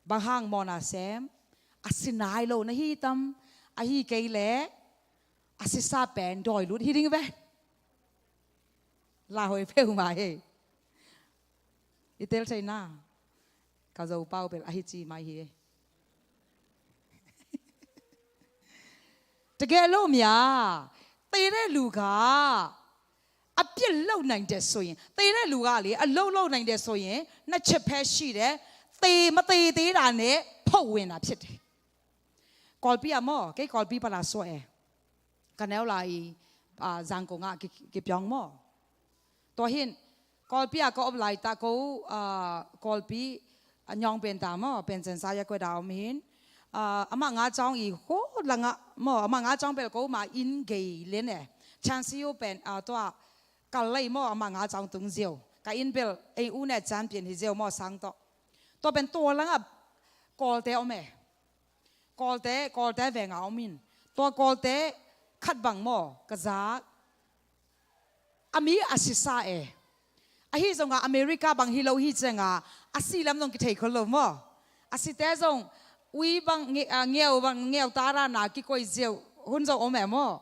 Bang hang mawhna sem, a si nai lo na hi tam, Ahi kei leh a sisa pen dawi lut hi ding ve. Lauhuai peuhmah hi. I tel thei na. Ka Zopau bel ahi ci mai hi. Tagelo mia, tei le lu ga a pian lo nang de soi, tei le lu ga li a lo lo nang de soi, na che phe shi de, tei ma tei tei da ne, pau we na phet. Kawlpi a maw, kei Kawlpi pana sua e. Ka neu lai, ah, Zangkong ah ki, ki piang maw. Tua hin, Kawlpi a ka om lai ta ko, ah, Kawlpi a nyawng pen ta maw, pen sen sa ya ko da om hin. Ah, amah nga chawng i ho langa maw, amah nga chawng bel ko ma inn gei len e. Chansi u pen, ah, tua kal lei maw, amah nga chawng tung ziau. Ka inn bel, ei u ne champion hi ziau maw sang to. Tua pen tua langa Kawlte om e. Kawlte, Kawlte venga om in. Tua Kawlte khat bang maw, ka zak. A mi a sisa e. Ahi zonga America bang hi lo hi cenga, a si lam zong kithei khol lo maw. A site zong, ui bang nge-, a, ngeu bang ngeu tara na kikoi ziau, hun zong om e maw.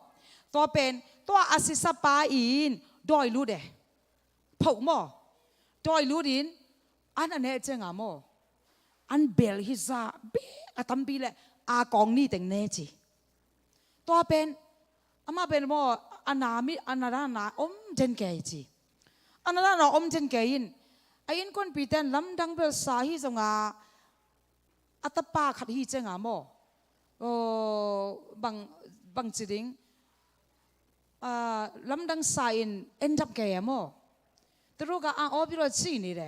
Tua pen, tua a sisa pa in, dawi lut e. Phok maw. Dawi lut in, an a ne cenga maw. An bel hi za, be a tampi le, a kong ni teng ne ci. Tua pen, amah pen maw, a na mi, a na da na om den kei ci. A na da na om den kei in, a innkuanpi ten lamdang bel sa hi zonga, a tapa khat hi cenga maw. Aw, bang, bang ci ding, ah, lamdang sa in end up kei a maw. Teruka a aw pi lo ci ni de.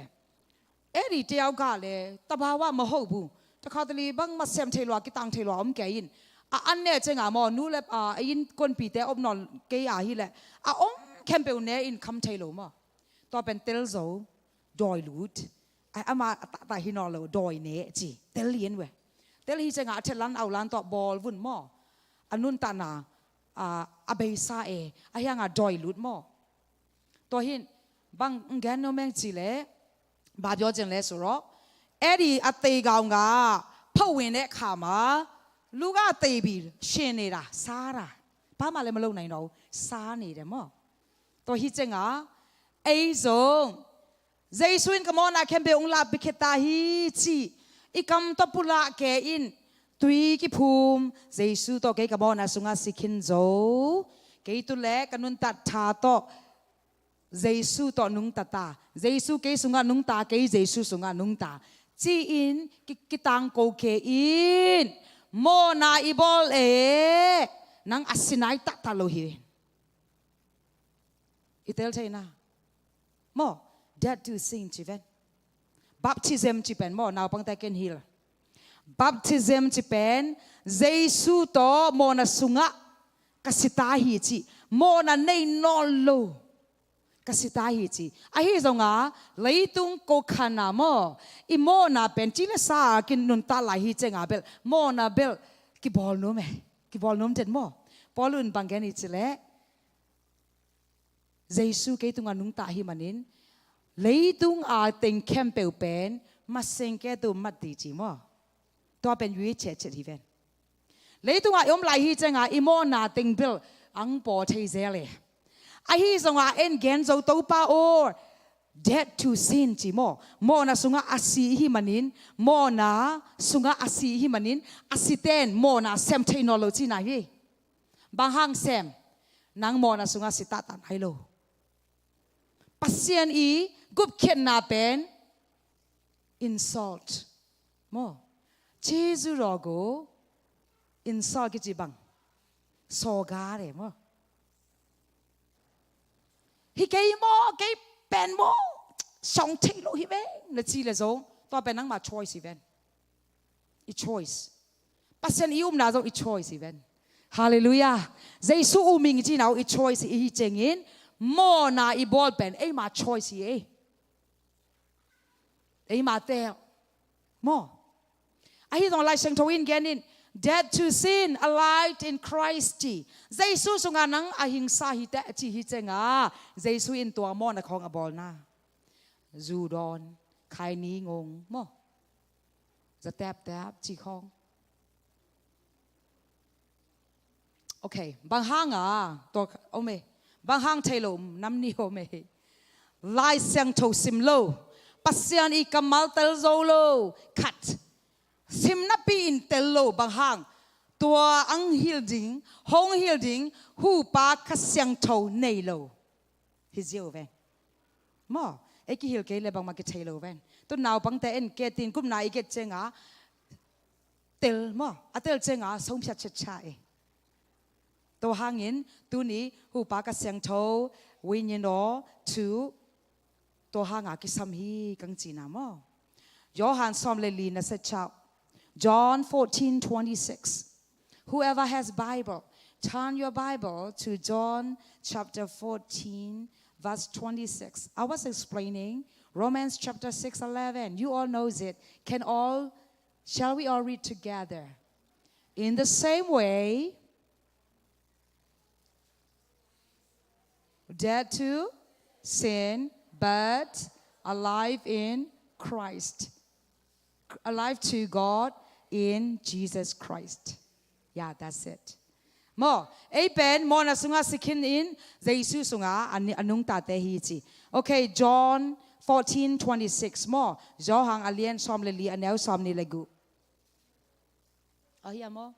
Eri teu ga le, tabawa ma ho bu. Takha tali bang ma sem thei lua, kitang thei lua om kei in. A an ne cenga maw, nu le, ah, a innkuanpi te om nawn kei a hi le. A om khempeuh ne in kham thei lo maw. Tua pen tel zo, dawi lut. Ai, ama a ta, ta hi nawn lo, dawi ne ci. Tel lian we. Tel hi cenga a thelan au lan tua bawl vun maw. A nuntakna, ah, a beisa e. A hianga dawi lut maw. Tua hin, bang gen no meng ci le, ba bio jen le suro. Eri a tei gau nga, pau we ne kha ma, lu ga tei bi, she ne da, sa da. Pa ma le ma lo nai no, sa ne de maw. Tua hi cenga, ei zong, Jesu in ka mawhna khempeuh hong lak pia khia ta hi ci. I kam tawh pulak ke in, tui kiphum, Jesu tawh kei ka mawhna sungah si khin zo. Kei tu le ka nuntak tha tawh, Jesu tawh nungta ta. Jesu kei sungah nungta, kei Jesu sungah nungta. Ci-in ki, kitangko ke in, mawhna i bawl e, nang a si nai taktak lo hi. I tel thei na. Maw, dead to sin ci ven. Baptism ci pen maw, naupangte ken hil. Baptism ci pen, Jesu tawh mawhna sungah ka si ta hi ci. Mawhna nei nawn lo. Ka si ta hi ci. Ahi zonga, leitung ko khan a maw, i mawhna pen ci le sa a kin nuntak lai hi cenga bel, mawhna bel, kibawl nuam e. Kibawl nuam den maw. Paul un bang gen hi ci le, Jesu kei tungah nungta hi manin, leitung a teng khempeuh pen, maseng ke tu mat ti ci maw. Tua pen yui chet chet hi ven. Leitung a i om lai hi cenga i mawhna teng bil ang paw thei zel e. Ahi zonga en gen zo Topa aw, dead to sin ci maw. Mawhna sungah a si hi manin, mawhna sungah a si hi manin, a si ten mawhna sem thei nawn lo cina hi. Bang hang sem, nang mawhna sungah si taktak nai lo. Pasian i gupkhiatna pen insult maw. Jesu raw go insult kici bang. Sawga de maw. Hi kei maw, kei pen maw. Sawng thei lo hi veng, na ci le zong. Tua pen nangma choice hi ven. I choice. Pasian i umna zong i choice hi ven. Halleluiah. Jesu uming i cinau i choice hi hi cengin. Mawhna i bawl pen, eima choice hi ei. Eima tel. Maw. Ahi zong Lai Siangtho in gen in, dead to sin, alive in Christ ci. Jesu sunga nang a hingsa hi teh ci hi cenga. Jesu in tua mawhna khawng a bawlna. Zu dawn, khaini ngong, maw. Za teptep ci khawng. Ok, bang hang a, tua om e. Bang hang thei lo nam ni om e. Lai Siangtho sim lo. Pasian i kammal tel zo lo. Khat. Sim napi in tel lo bang hang. Tua ang hil ding, hong hil ding, hupa Kha Siangtho nei lo. Hi ziau ven. Maw, ei kihil kei le bangmah kithei lo ven. Tu naupangte en ke tin kumna i get ciang a, tel maw, a tel ciang a, sawm phiat chetcha e. Tua hangin, tuni, hupa Kha Siangtho, winyin aw, thu, tua hang a kisam hi kang cina maw. Johan sawm le li na set chau. John fourteen twenty-six. Whoever has Bible, turn your Bible to John chapter fourteen, verse twenty-six. I was explaining Romans chapter six eleven. You all knows it. Can all, shall we all read together? In the same way, dead to sin, but alive in Christ. Alive to God in Jesus Christ. Yeah, that's it. Maw, ei pen, mawhna sungah si khin in, Jesu sungah a ni-, a nungtate hi ci. Ok, John fourteen twenty-six maw, Johan a lian sawm le li a neu sawm nih le guh. Ahi a maw?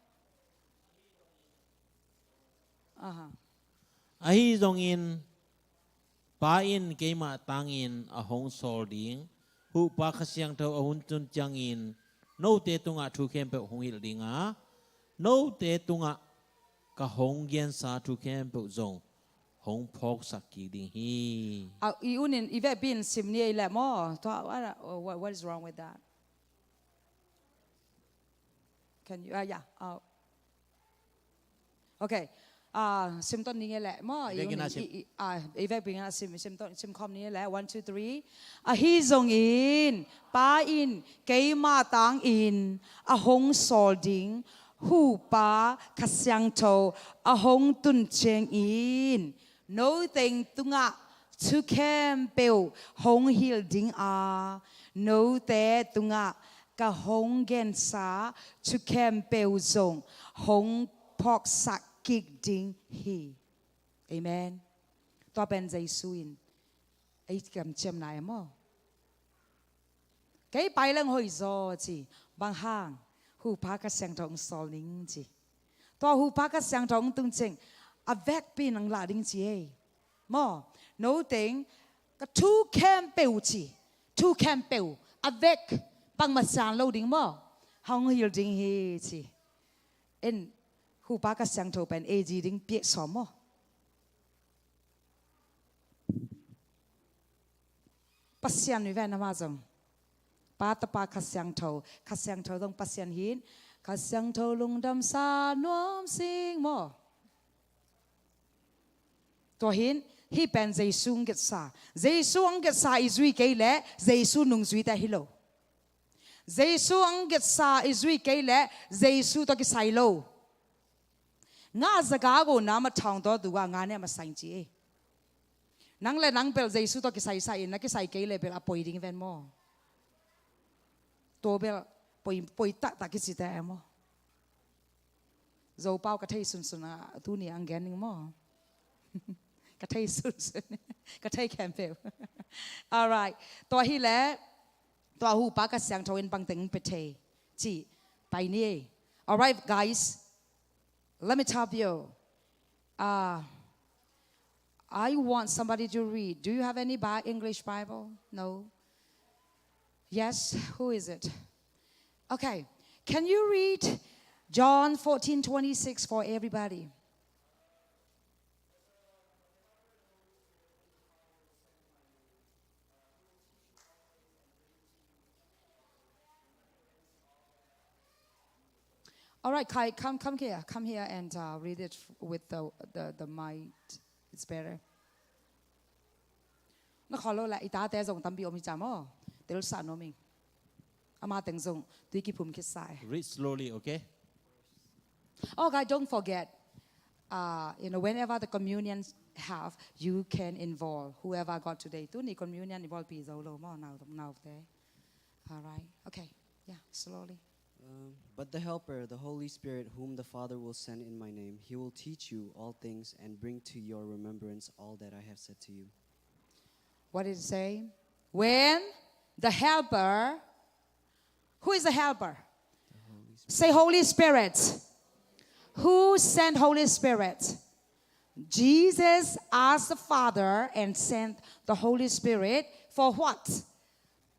Aha. Ahi zongin, Pa in keimah tangin a hong sawl ding, hupa Kha Siangtho a hun tun ciangin, note tungah thu khempeuh hong hilh ding a, note tungah ka hong gensa thu khempeuh zong hong phawksak kik ding hi. A, i unin, i vekpi in sim ni ei leh maw. Tua, what, what, what is wrong with that? Can you, ah, yeah, ah. Ok. Ah, sim ton ni ngei leh maw. I vekpi in a sim. I, i, ah, i vekpi in a sim, sim ton, sim khawm ni ngei leh. One, two, three. Ahi zongin, Pa in keimah tangin a hong sawl ding, hupa Kha Siangtho a hong tun ciangin, note tungah thu khempeuh hong hilh ding a, note tungah ka hong gensa thu khempeuh zong hong phawksak kik ding hi. Amen. Tua pen Jesu in ei kamciamna e maw. Kei pai leng hoihzaw ci. Bang hang, hupa Kha Siangtho hong sawl ning ci. Tua hupa Kha Siangtho hong tung ciang a vekpi in hong lah ding ci ei. Maw, no teng, ka thu khempeuh ci. Thu khempeuh a vek, bangmah sian lo ding maw. Hong hilh ding hi ci. En, hupa Kha Siangtho pen ei zi ding piak sawm maw. Pasian mi ven ama zong. Pa, Tapa, Kha Siangtho, Kha Siangtho zong Pasian hin, Kha Siangtho lungdamsa nuam sing maw. Tua hin, hih pen Jesu ang getsa. Jesu ang getsa i zui kei leh, Jesu nungzuite hi lo. Jesu ang getsa i zui kei leh, Jesu tawh kisai lo. Nga zaga go na ma thawng tawh duga nga ne ma saing ci e. Nang le nang bel Jesu tawh kisai sa in na kisai kei le bel a poi ding ven maw. Tua bel poi, poi taktak kici te e maw. Zopau ka thei sunsun a tuni ang gen ning maw. Ka thei sunsun. Ka thei khempeuh. Alright. Tua hi le, tua hupa Kha Siangtho in bangteng pe thei ci pai ni e. Alright, guys. Let me tell you. Uh, I want somebody to read. Do you have any Bi-, English Bible? No? Yes? Who is it? Okay. Can you read John fourteen twenty-six for everybody? All right, Kai, come, come here, come here and, uh, read it with the, the, the mic. It's better. Na khawl lo la, i tate zong tampi om hi ca maw. Tel sa nuam ing. Ama teng zong tui kiphum khit sa e. Read slowly, okay? Oh, guys, don't forget. Uh, you know, whenever the communion have, you can involve whoever got today. Tuni communion involve pi zo lo maw, nau, naute. All right. Okay. Yeah, slowly. Um, but the Helper, the Holy Spirit, whom the Father will send in my name, he will teach you all things and bring to your remembrance all that I have said to you. What did it say? When the Helper, who is the Helper? Say Holy Spirit. Who sent Holy Spirit? Jesus asked the Father and sent the Holy Spirit for what?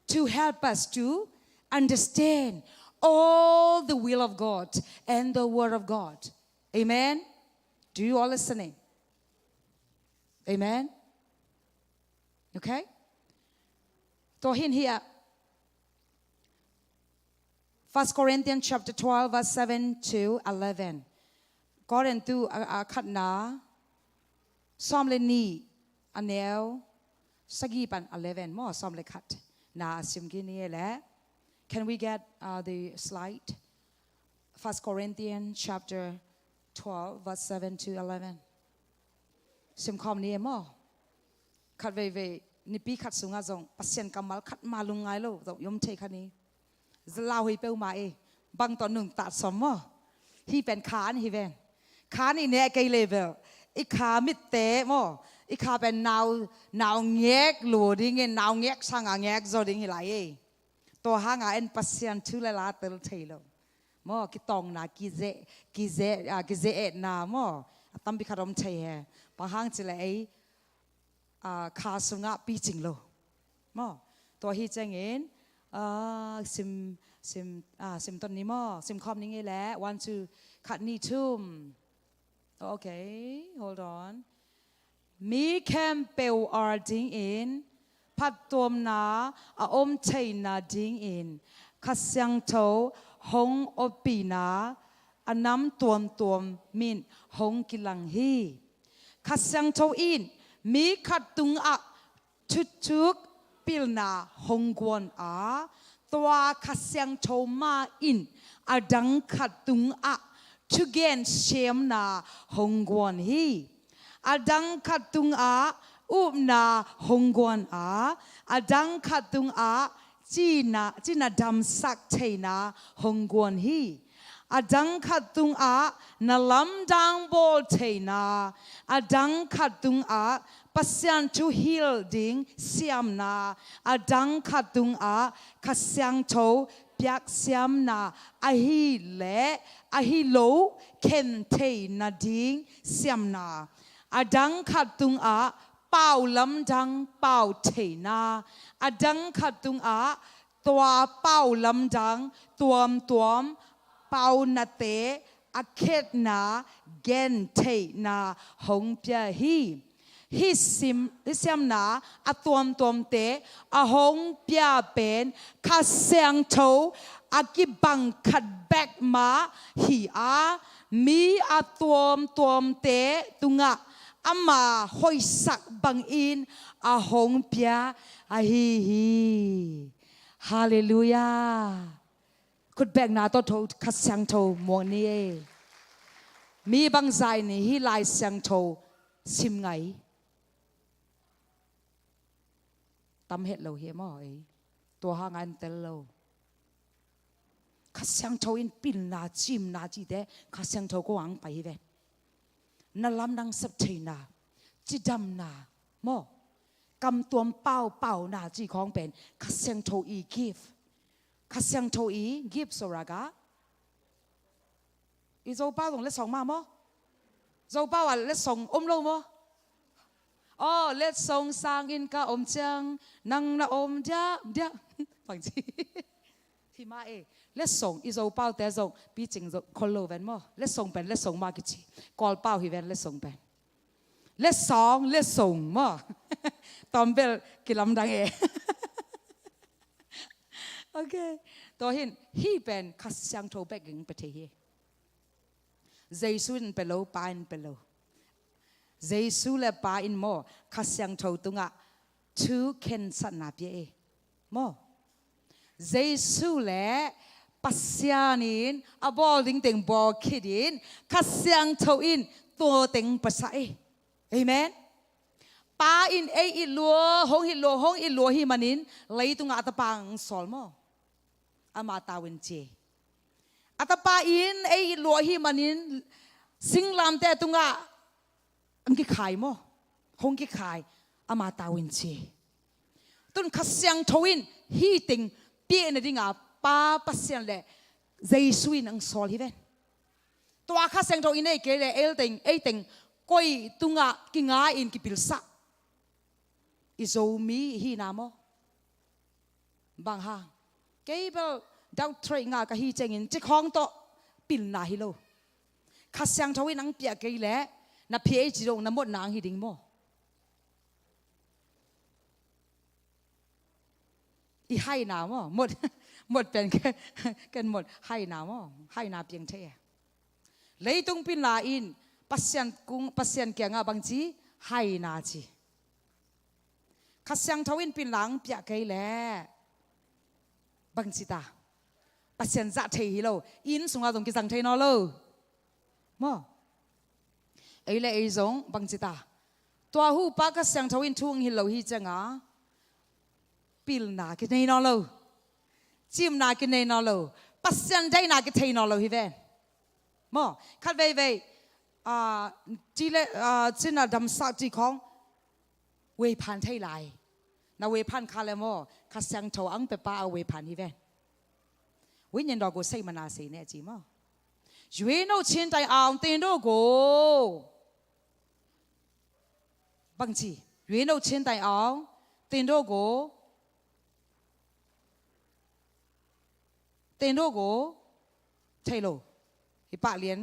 To help us to understand all the will of God and the Word of God. Amen? Do you all listening? Amen? Okay? Tua hi in hia, First Corinthians chapter twelve, verse seven to eleven. Korintu a, a khatna, sawm le nih, a neu sagih pan eleven maw, sawm le khatna a sim kik ni leh. Can we get, uh, the slide? First Corinthians chapter twelve, verse seven to eleven. Sim khawm ni maw. Khat veivei, nipi khat sungah zong Pasian kammal khat mah lungngai lo zong i om thei kha ni. Za lauhuai peuhmah e. Bang tawh nungta sawm maw. Hih pen khan hi ven. Khan i neh kei leh bel, i kha mitte maw, i kha pen nau, nau ngek lua ding in, nau ngek sangah ngek zaw ding hi lai e. Tua hangah en Pasian thu le la tel thei lo maw, kitawngna, kize, kize, ah, kize etna maw, a tampi khat om thei hi. Bang hang cih leh ei, ah, kha sungah picing lo maw. Tua hi ciangin, ah, sim, sim, ah, sim ton ni maw, sim khawm ni ngei leh, one, two, khat, nih, thum. Okay, hold on. Mi khempeuh adingin phattuamna a om theihna dingin Kha Siangtho hong ompihna a nam tuamtuam min hong kilang hi. Kha Siangtho in mi khat tungah thuthuk pilna hong guan a, tua Kha Siangtho mah in a dang khat tungah thugen siamna hong guan hi. A dang khat tungah upna hong guan a, a dang khat tungah cina, cina damsak theihna hong guan hi. A dang khat tungah na lamdang bawl theihna, a dang khat tungah Pasian thu hilh ding siamna, a dang khat tungah Kha Siangtho piaksiamna ahih leh ahi lo khen theihna ding siamna, a dang khat tungah pau lamdang pau theihna, a dang khat tungah tua pau lamdang tuamtuam paunate a khetna gentheihna hong pia hi. Hih sim, hih siamna a tuamtuamte a hong pia pen Kha Siangtho a kibang khat bek mah hi a, mi a tuamtuamte tungah ama hoihsak bangin a hong pia ahi hi. Halleluiah. Khutbekna tawh tho, Kha Siangtho muang ni e. Mi bangzah in hih Lai Siangtho sim ngai? Tam het lo hi maw ei. Tua hangah en tel lo. Kha Siangtho in pilna, cimna cihte Kha Siangtho ko ang pai hi ve. Na lamdang sep theihna, cidamna maw, kamtuam pau, pauna cih khawng pen Kha Siangtho i gift. Kha Siangtho i gift soraka. I Zopau zong letsong mah maw? Zopau ah letsong om lo maw? Aw, letsong sangin ka om ciang nang na om diah, diah. Bangci. Hi mah e, letsong i Zopaute zong picing zong khol lo ven maw? Letsong pen letsong mah kici. Kawlpau hi ven letsong pen. Letsong, letsong maw? Tawmbel kilamdang e. Ok. Tua hi in, hih pen Kha Siangtho bek in pia thei hi. Jesu in pia lo, Pa in pia lo. Jesu le Pa in maw, Kha Siangtho tungah thu khensatna pia e. Maw? Jesu le Pasian in a bawl ding teng bawl khit in, Kha Siangtho in tua teng pia sa e. Amen. Pa in ei it lua, hong it lua, hong it lua hi manin, leitungah a tapa hong sawl maw? Ama tawh in ci. a tapa in ei luah hi manin singlamteh tungah ang kikhai maw? Hong kikhai, ama tau in ci. Tun Kha Siangtho in hih teng piakna dinga Pa Pasian le Jesu in ang sawl hi ven. Tua Kha Siangtho i nei kei le ei teng, ei teng koi tungah kinga in kipilsak? I Zomi hihna maw? Bang hang? Kei bel doctorate ngah ka hi ciangin ci khawng tawh pilna hi lo. Kha Siangtho in ang piak kei leh na PhD dong na motna ang hi ding maw? I haina maw? Mot, mot pen ken, ken mot haina maw? Haina piang thei e. Leitung pilna in Pasian kung, Pasian kiangah bang ci? Haina ci. Kha Siangtho in pilna ang piak kei leh bang ci ta? Pasian zah thei hi lo, inn sungah zong kizang thei nawn lo maw? Ei le ei zong bang ci ta? Tua huhpa Kha Siangtho in thu ang hilh lo hi cianga pilna kinei nawn lo, cimna kinei nawn lo, Pasian deihna kithei nawn lo hi ven. Maw, khat veivei, ah, ci le, ah, cina damsak ci khawng veiphan thei lai. Na veiphan kha le maw, Kha Siangtho ang pia pa a veiphan hi ven. ဝိညာဉ်တော်ကို စိတ်မနာစေနဲ့ ကြည့်မ။ ရွေးနှုတ်ခြင်းတိုင်အောင် သင်တို့ကို ဘင်္ဂီ ရွေးနှုတ်ခြင်းတိုင်အောင် သင်တို့ကို သင်တို့ကို ထိတ်လို့ ဟိပလျင်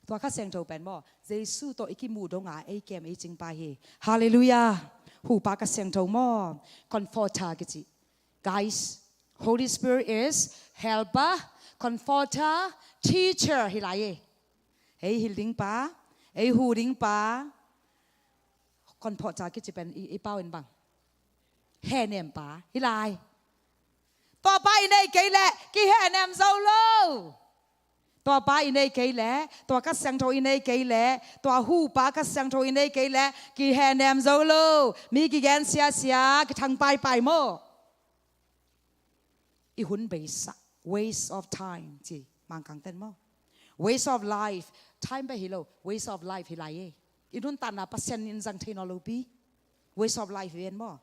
Tua Kha Siangtho pen maw, Jesu tawh i kimuh donga ei kem ei cing pa hi. Halleluiah. Huhpa Kha Siangtho maw, Comforter kici. Guys, Holy Spirit is helper, comforter, teacher hi lai e. Ei hilh ding pa, ei huh ding pa, Comforter kici pen i, i pau in bang, hehnem pa hi lai. Tua pa i nei kei leh kihehnem zo lo. Tua pa i nei kei leh, tua Kha Siangtho i nei kei leh, tua huhpa Kha Siangtho i nei kei leh kihehnem zo lo. Mi kigen siasia, kithang paipai maw? I hun beisak. Waste of time ci Mangkangten maw? Waste of life. Time bek hi lo, waste of life hi lai e. I nuntakna Pasian in zang thei nawn lopi. Waste of life hi ven maw?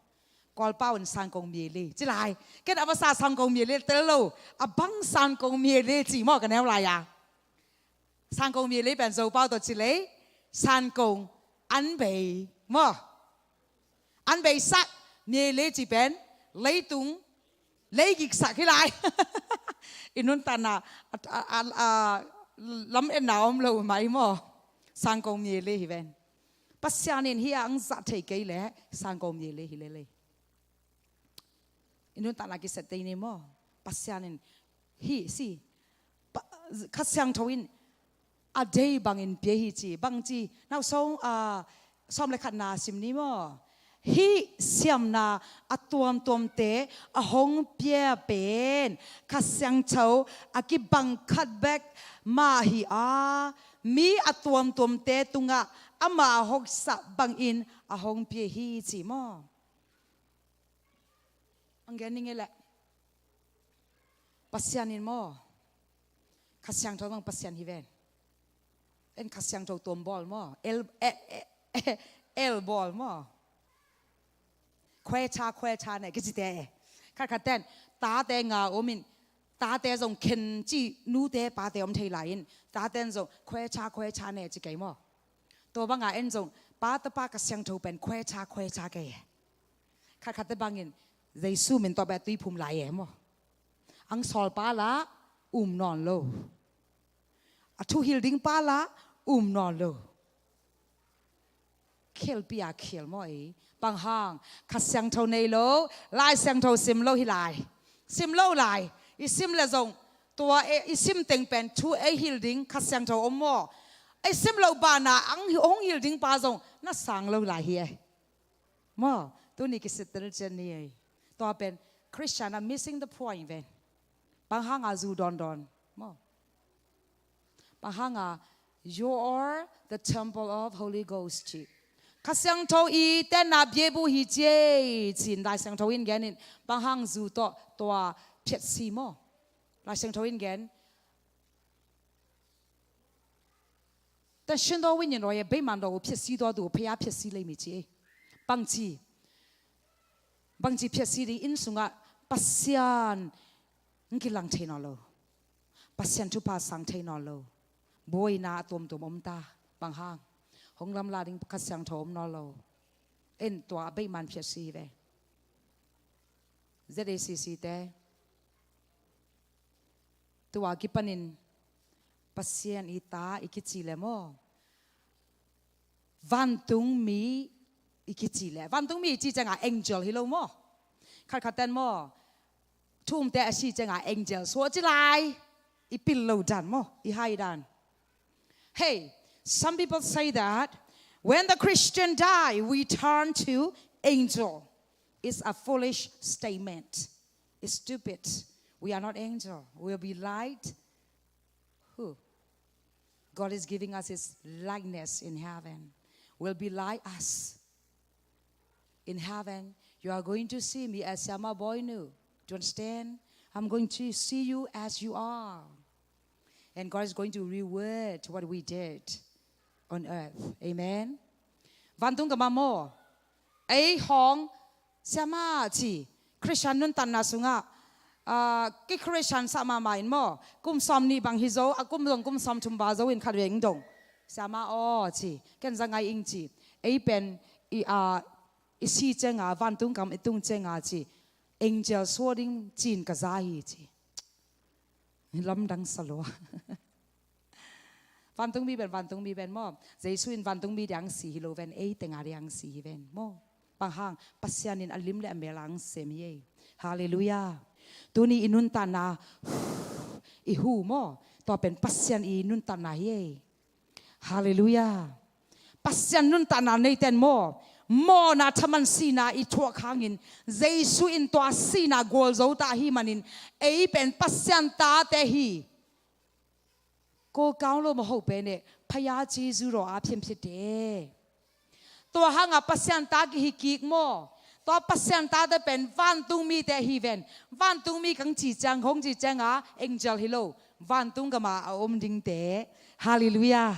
Kawlpau in sangkong miele ci lai. Ken a masa sangkong miele tel lo, a bang sangkong miele ci maw, ka neu lai-a. Sangkong miele pen Zopau tawh ci leh sangkong an bei maw? An beisak. Miele ci pen leitung lei giksak hi lai. I nuntakna a, a, a, a, lametna om lo mai maw? Sangkong miele hi ven. Pasian in hih a ang zah thei kei leh sangkong miele hi lele. I nuntakna kisette ni maw? Pasian in hih si, Kha Siangtho in a dei bangin pia hi ci. Bang ci, nau sawm, ah, sawm le khatna sim ni maw? Hih siamna a tuamtuamte a hong pia pen Kha Siangtho a kibang khat bek mah hi a, mi a tuamtuamte tungah ama hong sah bangin a hong pia hi ci maw? Ang gen ning e leh. Pasian in maw, Kha Siangtho bang Pasian hi ven. En Kha Siangtho tuam bawl maw? El, e, e, e, el bawl maw? Khuaitha, khuaitha ne kicite e. Khatkhat ten tate nga om in, tate zong khen ci, nute pate om thei lai in, taten zong khuaitha, khuaitha ne ci kei maw? Tua banga en zong Pa, Tapa, Kha Siangtho pen khuaitha, khuaitha kei e. Khatkhatte bangin Jesu min tawh beh tuiphum lai e maw? Ang sawl pa lah um nawn lo. A thuhilh ding pa lah um nawn lo. Khialpi a khial maw ei? Bang hang? Kha Siangtho nei lo, Lai Siangtho sim lo hi lai. Sim lo lai. I sim le zong tua e, i sim teng pen thu ei hilh ding Kha Siangtho om maw? Ei sim lo banah ang hong hilh ding pa zong na sang lo lai hi e. Maw, tuni kisittel cian ni ei. Tua pen Christian a missing the point ven. Bang hanga zu dawndawn maw? Bang hanga, "You are the temple of Holy Ghost," ci. Kha Siangtho i tenna biebu hi ci ei, ci-in Lai Siangtho in genin, bang hang zu tawh tua phiatsi maw? Lai Siangtho in gen, 但是呢，ဝိညာဉ်တော်ရဲ့ဗိမာန်တော်ကို ဖျက်ဆီးသောသူကို ဘုရားဖျက်ဆီးလိမ့်မည် ci ei. Bangci, bangci ဖျက်ဆီး ding, inn sungah Pasian hong kilang thei nawn lo, Pasian thupha sang thei nawn lo, buaina a tuamtuam om ta. Bang hang? Hong lamlak ding Kha Siangtho om nawn lo. En, tua a veiman ဖျက်ဆီး hi ve. Z A C C te, tua kipanin Pasian i ta i kici le maw, vantungmi i kici le, vantungmi i ci ciangah angel hi lo maw? Khatkhat ten maw, thu umte a si ciangah angel suah ci lai. I pil lo dan maw, i hai dan. Hey, some people say that when the Christian die, we turn to angel. It's a foolish statement. It's stupid. We are not angel. We'll be light. Who? God is giving us his likeness in heaven. Will be like us. In heaven, you are going to see me as Siama Boinu. Do you understand? I'm going to see you as you are. And God is going to reward what we did on earth. Amen. Vantung gam ah maw, ei hong Siama ci, Christian nuntakna sungah, ah, ki Christian sah mahmah in maw, kum sawmnih bang hi zo, a kum dong kum sawmthum val zo in khatvei ing dong, Siama aw ci, ken za ngai ing ci. Ei pen i, ah, i si ciangah, vantung gam i tung ciangah ci, angel suah ding cin ka za hi ci. Lamdang sa lua. Vantungmi pen, vantungmi pen maw, Jesu in vantungmi ding hong si hi lo ven, ei teng a ding hong si hi ven maw. Bang hang? Pasian in a lim le a mel a hong sem hi ei. Halleluiah. Tuni i nuntakna i hu maw, tua pen Pasian i nuntakna hi ei. Halleluiah. Pasian nuntakna neite in maw, mawhna thaman sihna i thuak hangin, Jesu in tua sihna gualzo ta ahih manin, ei pen Pasian tate hi. Ko kau lo maw, ho pen eh, ဘုရားကျေးဇူးတော်အားဖြင့်ဖြစ်တယ်. Tua hangah Pasian ta kihi kik maw. Tua Pasian tate pen vantungmite hi ven. Vantungmi kang ci ciang, hong ci ciangah angel hi lo, vantung gam ah a om dingte. Halleluiah.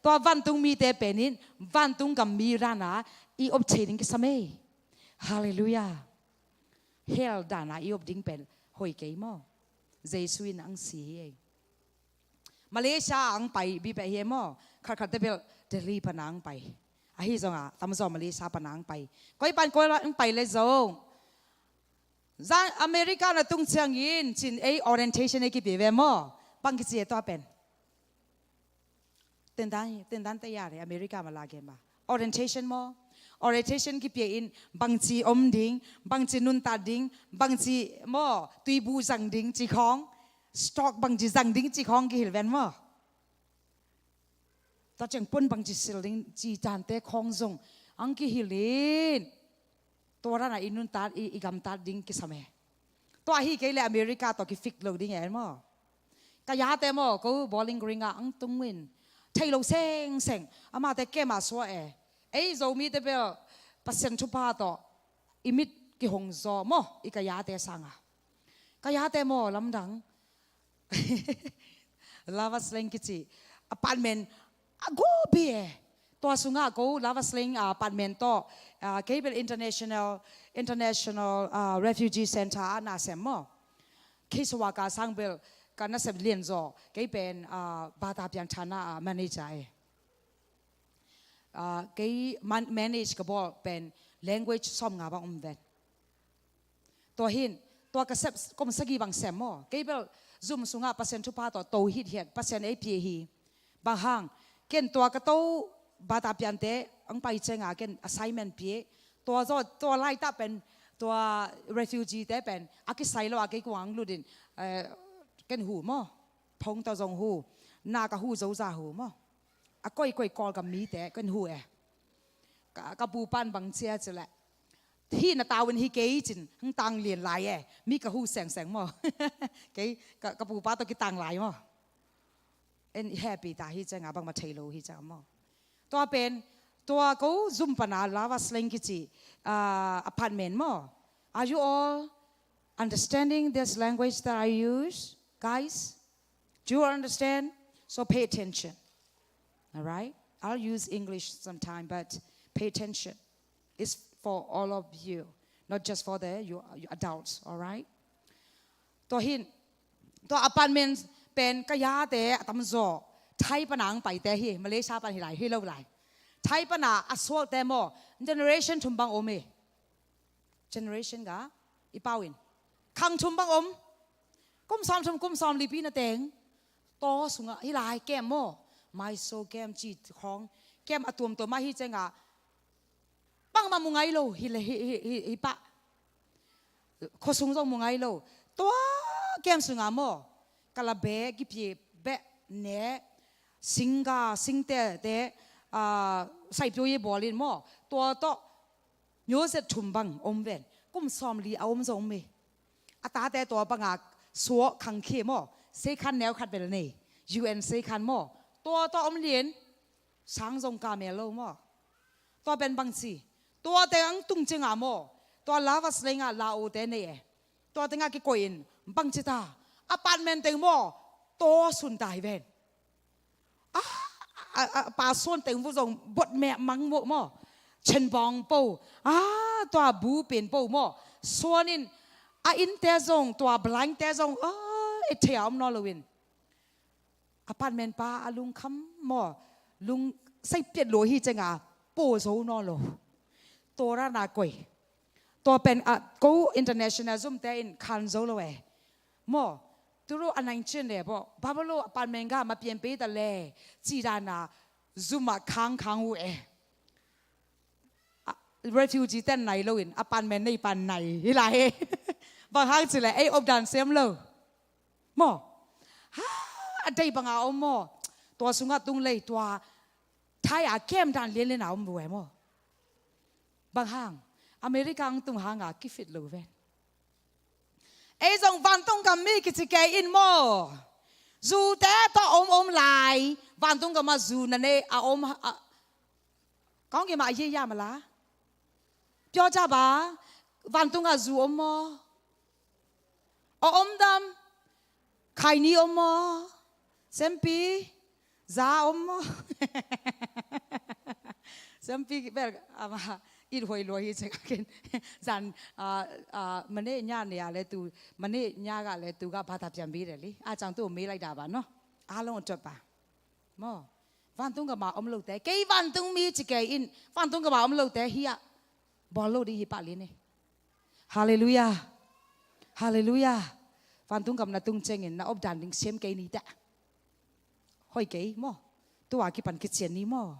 Tua vantungmite pen in vantung gam mi dan a i om thei ding kisam ei. Halleluiah. Hell dan a i om ding pen hoih kei maw. Jesu in hong si hi ei. Malaysia ah hong pai bibeh hi ei maw. Khatkhatte bel Delhi pana hong pai. Ahi zongah tamzaw Malaysia pana hong pai. Koi pan koi hong pai le zong, zan America na tung ciangin cin ei orientation ei kipia ve maw. Bang kici ei tua pen? Tendan, tendan tayari America mah la gen mah. Orientation maw. Orientation kipia in bangci om ding, bangci nuntak ding, bangci maw, tuibu zang ding ci khawng, stock bangci zang ding ci khawng kihilh ven maw. Tua ciang pun bangci silh ding ci dante khawng zong hong kihilh in. Tua dan a i nuntak, i, i gamtat ding kisam e. Tua hi kei le America tawh kifit lo ding e maw. Ka yate maw, ko Bowling Green ah hong tung in, thei lo sengseng, amate camp ah suah e. Ei Zomite bel Pasian thupha tawh i mit kihong zaw maw, i ka yate sangah. Ka yate maw, lamdang. Lava Sling kici apartment a gupi e. Tua sungah ko Lava Sling, ah, apartment tawh, ah, kei bel international, international, ah, refugee center ah na sem maw. Kei suaka sang bel ka nasep lianzaw, kei pen, ah, bata pian thana, ah, manager e. Ah, kei man-, manage ka bawl pen language sawmnga bang om ven. Tua hin, tua ka sep kum sagih bang sem maw. Kei bel zum sungah Pasian thupha tawh to hithiat, Pasian ei pia hi. Bang hang, ken tua ka to bata piante hong pai ciangah ken assignment pia. Tua zaw, tua laitah pen, tua refugee te pen a kisai lo a kei kung hong lut in, eh, ken hu maw. Phone tawh zong hu. Na ka hu zoza hu maw. A koikoi Kawlgam mite ken hu e. Ka, ka pupan bang cia ci leh, hih na tau in hi kei cin hong tang lian lai e. Mi ka hu sengseng maw. Kei ka, ka pupa tawh kitang lai maw. En happy ta hi ciangah bangmah thei lo hi ciangah maw. Tua pen, tua ko zum pana Lava Sling kici, ah, apartment maw. Are you all understanding this language that I use? Guys, do you understand? So pay attention. All right? I'll use English sometime, but pay attention. It's for all of you, not just for the you, you adults, all right? Tua hin, tua apartment pen ka yate a tamzaw Thai pana ang paite hi, Malaysia pan hi lai, hi lo lai. Thai pana a suakte maw, generation thum bang om hi. Generation ga i pau in khang thum bang om. Kum sawm thum, kum sawm lipi na teng. Taw sungah hi lai kem maw, maiso kem ci khawng, kem a tuamtuam ah hi ciangah bangmah mu ngai lo hi le, hi, hi, hi, hi pah. Khuasung zong mu ngai lo. Tua kem sungah maw, kalabe kipie beh ne, singga singtete, ah, saipio ye bawlin maw, tua tawh nyo zet thum bang om ven. Kum sawm li a om zong om hi. A tate tua banga suak khang khia maw, seikhan neu khat bel nei, U N seikhan maw, tua tua om lien. Sang zong ka mel lo maw. Tua pen bang ci, tua teng ang tung ciangah maw, tua Lavas lengah Lao te nei e. Tua tengah kikoih in bang ci ta, apartment teng maw, taw sun ta hi ven. Ah, a, a, pa suan teng vu zong bot meh mang maw maw. Chenbawng po, ah, tua bu pen po maw. Suan in a innte zong, tua blind te zong, ah, i thei a om naw lo in. Apartment pa a lungkham maw, lung saipiat lua hi ciangah po zo naw lo. Tua rana koih. Tua pen a ko international zumte in khan zo lo e. Maw, turu a nang cin le baw, Babalo apartment ga ma pian pe ta le, ci dana zuma khang khang u e. A, refugee ten nai lo in, apartment nei pan nai hi lai hi. Bang hang ci le, ei op dan sem lo. Maw. Ha, a dei banga om maw. Tua sungah tung lei, tua Thai a kem dan lian lian a om bu e maw. Bang hang, America ang tung hanga kifit lo ven. Ei zong vantung gam mi kici kei in maw. Zute tawh om om lai. Vantung gam a zu na nei a om a, kong kima a ye ya ma la. Pyo ca ba, vantung a zu om maw. A om dam, khaini om maw. Sempi, za om maw. Sempi bel ama it huai lua hi cek akin. Zan, ah, ah, mane nya ne a le tu, mane nya ga le tu ga bata pian bi le li. A cang tu mi lai da ba no. A long tot ba. Maw. Vantung gam a om lote. Kei vantung mi ci kei in, vantung gam a om lote hi a. Bawl lo ding hi pah li ni. Halleluiah. Halleluiah. Vantung gam na tung ciangin na op dan ding sem kei ni ta. Hoi kei maw. Tua kipan kician ni maw.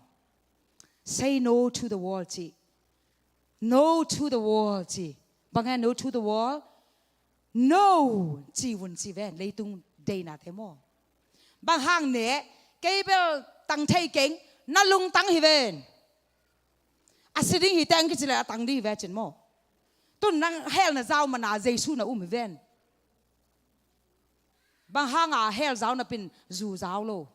Say no to the world ci. No to the world ci. Bang e no to the world. No ci vun ci ven leitung deinate maw. Bang hang ne, kei bel tang thei keng, na lungtang hi ven. A si ding hi teng kici le a tang ding hi ve cin maw. Tun nang hell na zau mana Jesu na um hi ven. Bang hanga hell zau na pin zu zau lo.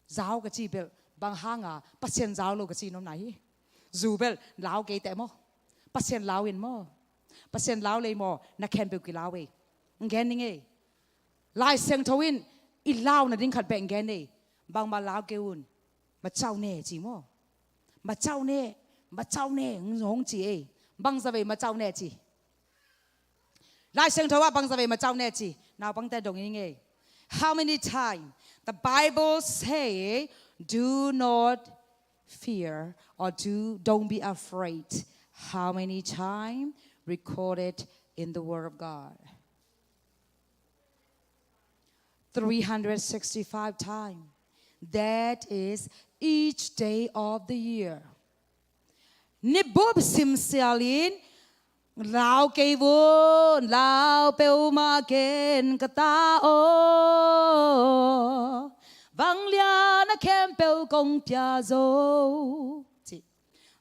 Zau ka ci bel, bang hanga Pasian zau lo ka ci nom na hi. Zu bel, lau kei teh maw. Pasian lau in maw. Pasian lau lei maw, na khempeuh kilau ei. Ng gen ning ei. Lai Siangtho in, i lau na ding khat beh ng gen ei. Bangmah lau kei un. Macau ne ci maw. Macau ne, macau ne, ng hong ci ei. Bang zavei macau ne ci. Lai Siangtho ah bang zavei macau ne ci. Naupangte dong ing ei. How many times the Bible say, "Do not fear," or do, "Don't be afraid"? How many times recorded in the Word of God? Three hundred sixty-five times. That is each day of the year. Nibup simsialin, lau kei vun, lau peuhmah ken ka ta aw. Vanglian a khempeuh kong pia zo. Ci.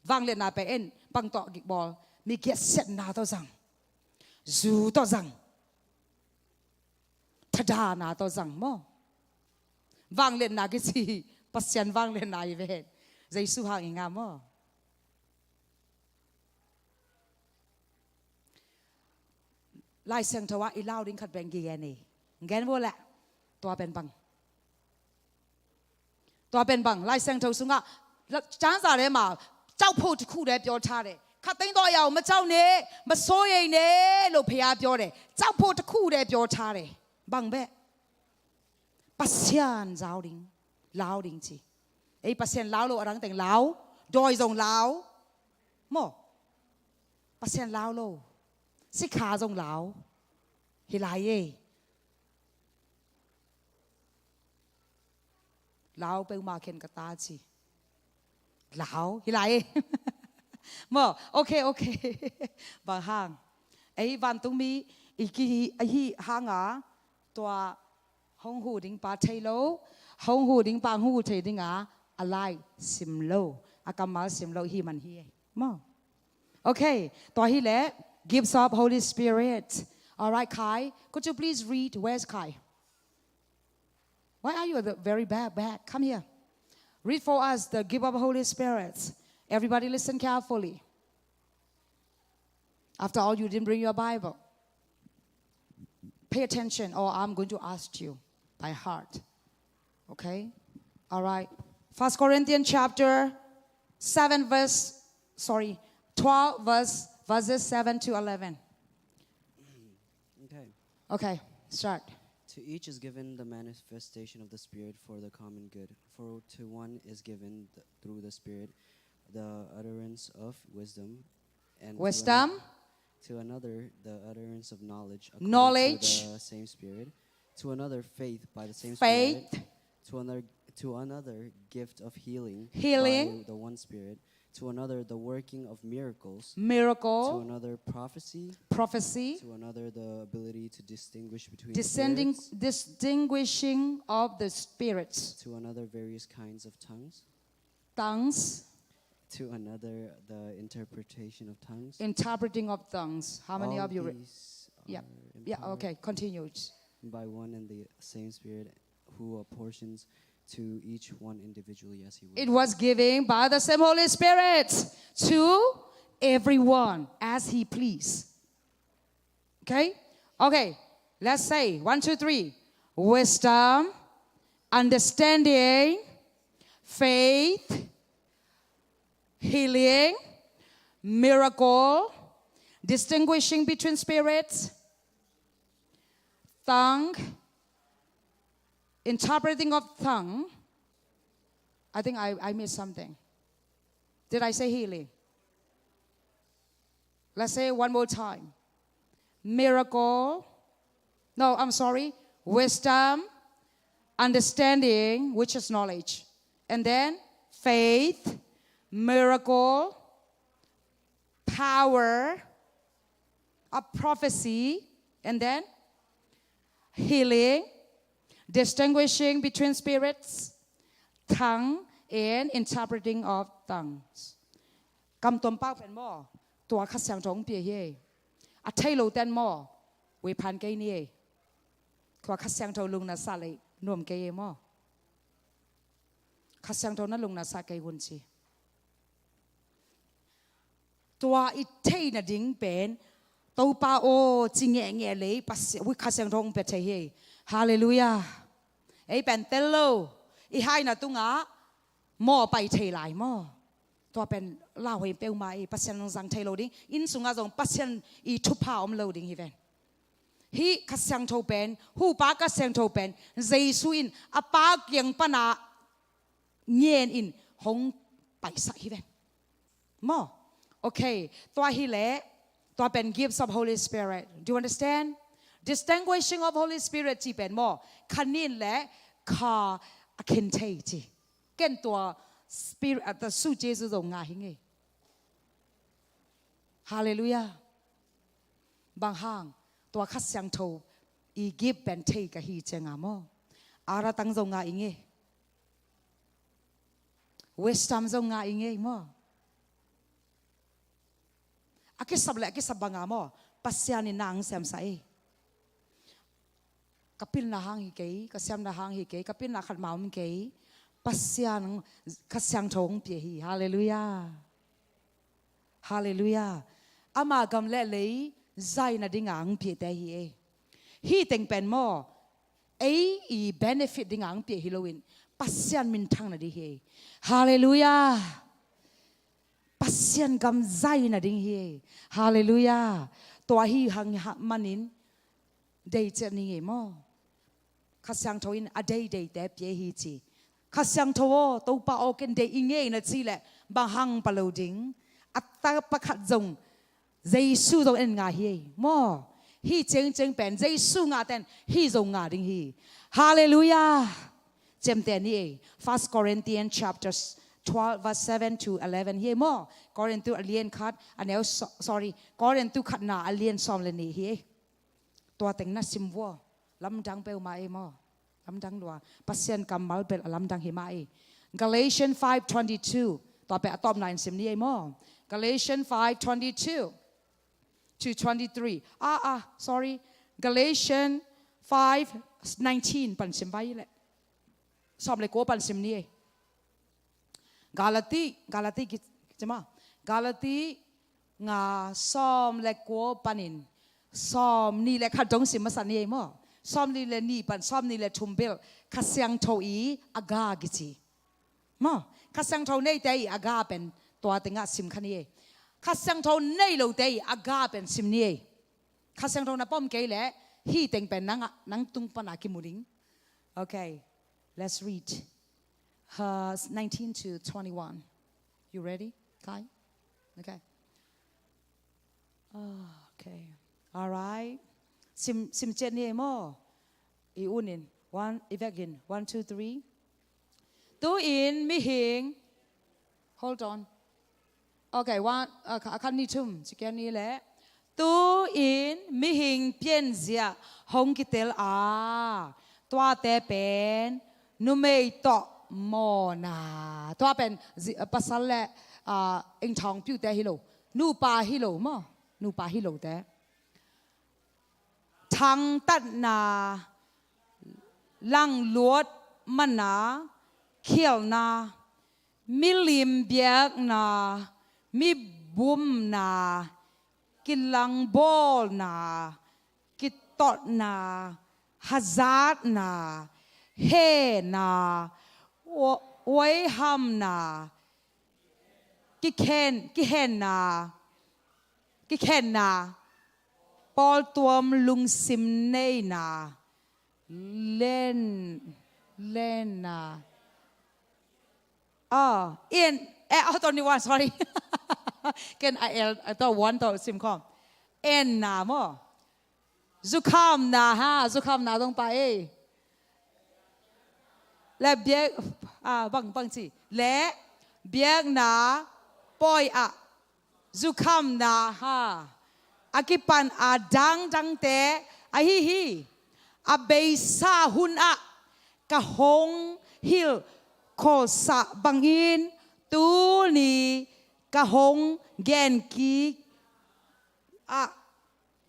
Vangliatna pen en, bang tawh kikbawl, mi giatsiatna tawh zang. Zu tawh zang. Thadana tawh zang maw. Vangliatna kici, Pasian vangliatna hi ven. Jesu hang i ngah maw. Lai Siangtho ah i lau ding khat beng kigen hi. ငဲဘိလဲ့, တွာ်ပန်ပင်, တွာ်ပန်ပင်, လိုက်စံထိုးစုငါ, ကျမ်းစာထဲမှာ ကျောက်ဖို့တစ်ခုတည်းပြောထားတယ်. ခပ်သိမ်းသောအရာကိုမကြောက်နဲ့, မစိုးရိမ်နဲ့လို့ဘုရားပြောတယ်. ကျောက်ဖို့တစ်ခုတည်းပြောထားတယ်. ဘင်ဘဲ့, ပစံဇောင်းဒင်း, လောင်းဒင်းချီ. အဲ့ပစံလောင်းလို့အရမ်းတင်လောင်း, ဒေါ်စုံလောင်း, မော်, ပစံလောင်းလို့, စစ်ခါစုံလောင်း, ဟိလာယေ. Lau peuhmah khen ka ta ci. Lau hi lai. Maw, okay, okay. Bang hang, ei vantungmi i kihi ahi hanga, tua hong hu ding pa thei lo, hong hu ding pa hong hu thei dinga a lai sim lo, a kammal sim lo hi man hi. Maw. Okay, tua hi leh, gifts of Holy Spirit. All right, Kai, could you please read? Where's Kai? Why are you at the very back, back? Come here. Read for us the gift of Holy Spirit. Everybody listen carefully. After all, you didn't bring your Bible. Pay attention, or I'm going to ask you by heart. Okay? All right. First Corinthians chapter seven, verse, sorry, twelve, verse, verses seven to eleven. Okay. Okay, start. To each is given the manifestation of the Spirit for the common good. For to one is given th- through the Spirit the utterance of wisdom, and to Wisdom. Another, to another the utterance of knowledge according Knowledge. To the same Spirit. To another faith by the same Faith. Spirit. To another, to another gift of healing Healing. By the one Spirit. To another the working of miracles. Miracle. To another prophecy. Prophecy. To another the ability to distinguish between Distinguish, spirits. Distinguishing of the spirits. To another various kinds of tongues. Tongues. To another the interpretation of tongues. Interpreting of tongues. How many of you re- All these Yeah. Are Yeah, empowered okay, continue. By one and the same Spirit, who apportions to each one individually as he wills. It was given by the same Holy Spirit to everyone as he please. Okay? Okay, let's say one, two, three. Wisdom, understanding, faith, healing, miracle, distinguishing between spirits, tongue, interpreting of tongue. I think I, I missed something. Did I say healing? Let's say it one more time. Miracle. No, I'm sorry. Wisdom, understanding, which is knowledge. And then faith, miracle, power, a prophecy, and then healing, distinguishing between spirits, tongue, and interpreting of tongues. Kam tuam pau pen maw, tua Kha Siangtho hong pia hi. A thei lo ten maw, vei phan kei ni. Tua Kha Siangtho lungna sa lei nuam kei maw. Kha Siangtho na lungna sa kei hun ci. Tua i theihna ding pen, Topa aw, ci ngehngeh lei, Pasian, ui, Kha Siangtho hong pia thei hi. Halleluiah. Ei pen tel lo, i haina tungah maw pai thei lai maw. Tua pen lauhuai peuhmah i Pasian zong zang thei lo ding, inn sungah zong Pasian i thupha om lo ding hi ven. Hih Kha Siangtho pen, hupa Kha Siangtho pen, Jesu in a Pa kiang pana ngen in hong paisak hi ven. Maw? Okay, tua hi leh, tua pen gifts of Holy Spirit. Do you understand? Distinguishing of Holy Spirit ci pen maw, kha nin leh kha a khen thei ci. Ken tua Spirit, ah, tua su Jesu zong ngah hi ngei. Halleluiah. Bang hang, tua Kha Siangtho i gift pen thei ka hi cianga maw. Ara tang zong ngah i ngei. Wisdom zong ngah i ngei maw. A kisap le a kisap banga maw, Pasian in nang siamsa ei. Ka pilna hang hi kei, ka siamna hang hi kei, ka pilna khat mah om kei. Pasian Kha Siangtho hong pia hi. Halleluiah. Halleluiah. Ama gam le lei zaina dinga hong piate hi ei. Hih teng pen maw, ei i benefit dingah ang piah hi loin Pasian minthang nading hi. Halleluiah. Pasian gam zai nading hi. Halleluiah. Tua hi hang hah manin dei ciat ni ngei maw? Kha Siangtho in a deideite pia hi ci. Kha Siangtho aw, Topa aw, ken dei i ngei na ci leh bang hang pa lo ding. A ta pakhat zong Jesu zong en nga hi ei maw? Hi cengceng pen Jesu nga ten hi zong nga ding hi. Halleluiah. Ciamteh ni ei. First Corinthians chapter twelve verse seven to eleven hi ei maw? Korintu a lian khat a neu so- sorry, Korintu khatna a lian sawm le nih hi ei. Tua teng na sim vua. Lamdang peuhmah ei maw? Lamdang lua. Pasian kammal bel a lamdang hi mah ei. Galatians five twenty-two. Tua peuh a tawpna in sim ni ei maw? Galatians five twenty-two to twenty-three. Ah, ah, sorry. Galatians five nineteen pan sim vai leh. Sawm le kua pan sim ni ei. Galati, Galati ki, ki cima. Galati nga sawm le kua panin sawm nih le khat dong sim masa ni ei maw? Sawm nih le nih pan sawm nih le thum bel Kha Siangtho i a ga kici. Maw? Kha Siangtho neite i a ga pen tua tengah sim kha ni ei. Kha Siangtho nei lote i a ga pen sim ni ei. Kha Siangtho na pom kei leh hi teng pen nang, nang tung pana kimu ding. Okay, let's read. Uh, nineteen to twenty-one. You ready, Kai? Okay. Ah, okay. All right. Sim, sim ciat ni ei maw? I unin. One, i vekin. One, two, three. Tu-in mihing. Hold on. Okay, one, uh, kha- khan ni thum, cikia ni le. Tu-in mihing pianzia hong kitel a. Tuate pen numei tawh mawna. Tua pen zi- uh, pasal le uh, engthawng piute hi lo. Nupa hi lo maw? Nupa hi lote. Thangtatna, langluat mana, khialna, milim biakna, mibumna, kilangbawlna, kitotna, hazatna, hena, wa- waihamna, kikhen, kihenna, kikhenna, pawltuam lungsim neina, len, lenna. Ah, in, eh, oh, tawh ni one, sorry. Ken a el, a tawh one tawh sim khawm. Enna maw? Zukhamna ha, zukhamna zong pa ei. Le biak, ah, bang, bang ci. Le biakna pawi ah zukhamna ha. A kipan a dangdangte ahi hi. A beisa hun ah ka hong hilh khawlsah bangin tuni ka hong gen kik ah,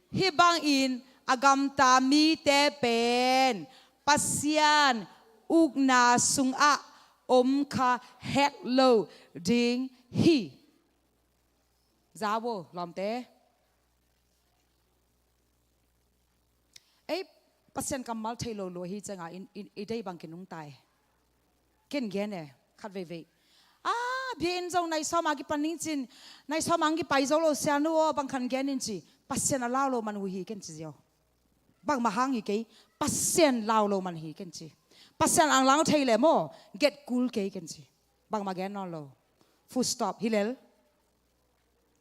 hih bangin a gamta mite pen Pasian ukna sungah om kha hek lo ding hi. Za vo lawmte. Ei, Pasian kammal thei lo lua hi ciangah in, in, i dei bang kinungta e. Ken gen e, khat veivei. Ah, bia in zong nai sawm a kipan ning cin, nai sawm a ang kipai zo lo sianu aw, bang khan gen in ci. Pasian a lau lo man uh hi ken ci ziau. Bangmah hang hi kei, Pasian lau lo man hi ken ci. Pasian ang lau thei le maw, get kul kei ken ci. Bangmah gen nawn lo. Full stop, hi lel.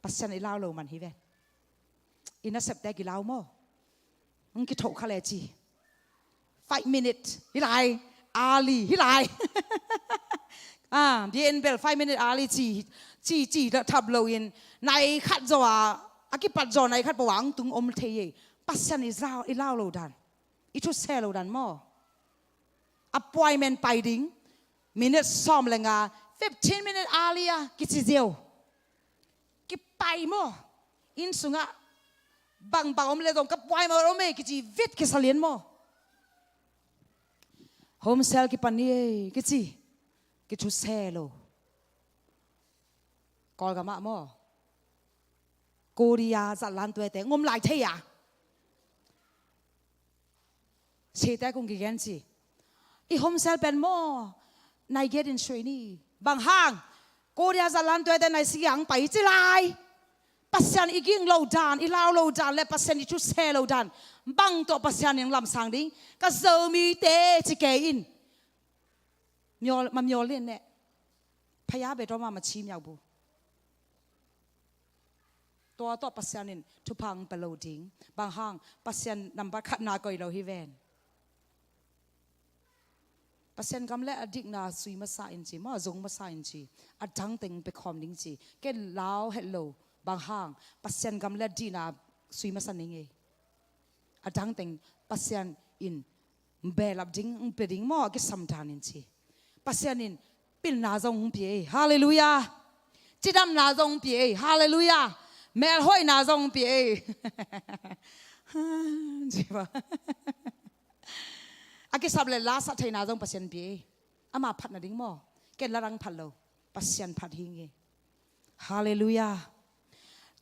Pasian i lau lo man hi ven. I nasepte kilau maw? Hong kithoh kha le ci. Five minute hi lai. Ali hi lai. Ah, bia in bel five minute ali ci, ci, ci thap lo in. Nai khat zaw a, a kipat zaw nai khat pawa ang tung om thei e. Pasian i lau, i lau lo dan. I thuse lo dan maw? Appointment pai ding. Minute sawm le nga, fifteen minute earlier kici ziau. Kipai maw? Inn sungah bangbang om le zong ka puai maw om e kici vit kisa lian maw? Home cell kipan ni e kici. Kithuse lo. Kawlgamah maw? Korea zatlan tuete ngom lai thei a. Sate kung kigen ci. I home cell pen maw, nai giat in suai ni. Bang hang? Korea zatlan tuate nai sigi ang pai ci lai. Pasian i ging lo dan, i lau lo dan le Pasian i thuse lo dan, bang tawh Pasian in lamsang ding? Ka Zomite ci kei in. Miawl, ma miawl lian neh. Phaya be tawh ma ma ci miau bu. Tua tawh Pasian in thupha ang pe lo ding. Bang hang? Pasian nambat khatna koih lo hi ven. Pasian gam le a dikna sui masa in ci maw, a zong masa in ci. A dang teng pe khawm ding ci. Ken lau het lo. Bang hang? Pasian gam le a dikna sui masa ning ei. A dang teng Pasian in behlap ding, pe ding maw, a kisam dan in ci. Pasian in pilna zong pia ei. Halleluiah. Cidamna zong pia ei. Halleluiah. Melhoihna zong pia ei. Ci ba. A kisap le lasah theina zong Pasian pia ei. Ama phat nading maw. Ken la dang phat lo. Pasian phat hi ngei. Halleluiah.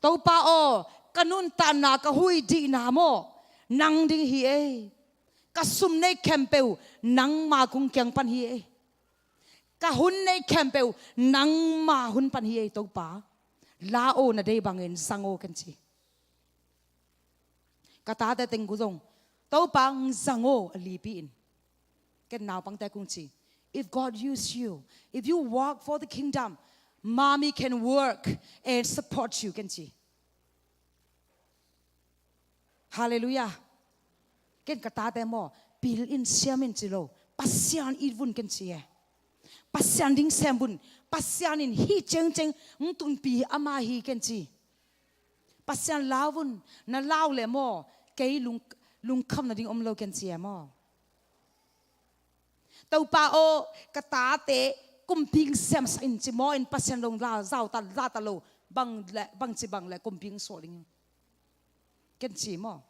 Topa aw, ka nuntakna, ka huih dihna maw, nang ding hi ei. Ka sum nei khempeuh nangma kung kiang pan hi ei. Ka hun nei khempeuh nangma hun pan hi ei Topa. La aw, na dei bangin zang aw ken ci. Ka tate teng gu zong, Topa, zang aw a lipi in. Ken naupangte kung ci, if God use you, if you work for the kingdom, mommy can work and support you, ken ci. Halleluiah. Ken ka tate maw, pil in, siam in ci lo. Pasian it vun ken ci e. Pasian ding sem vun. Pasian in hih cengceng ng tunpi ama hi ken ci. Pasian lau vun, na lau le maw, kei lung, lungkham nading om lo ken ci e maw. Topa aw, ka tate kumping siamsa in ci maw, in Pasian long la zauta lata lo, bang le, bang ci bang le kumping suak ding. Ken ci maw.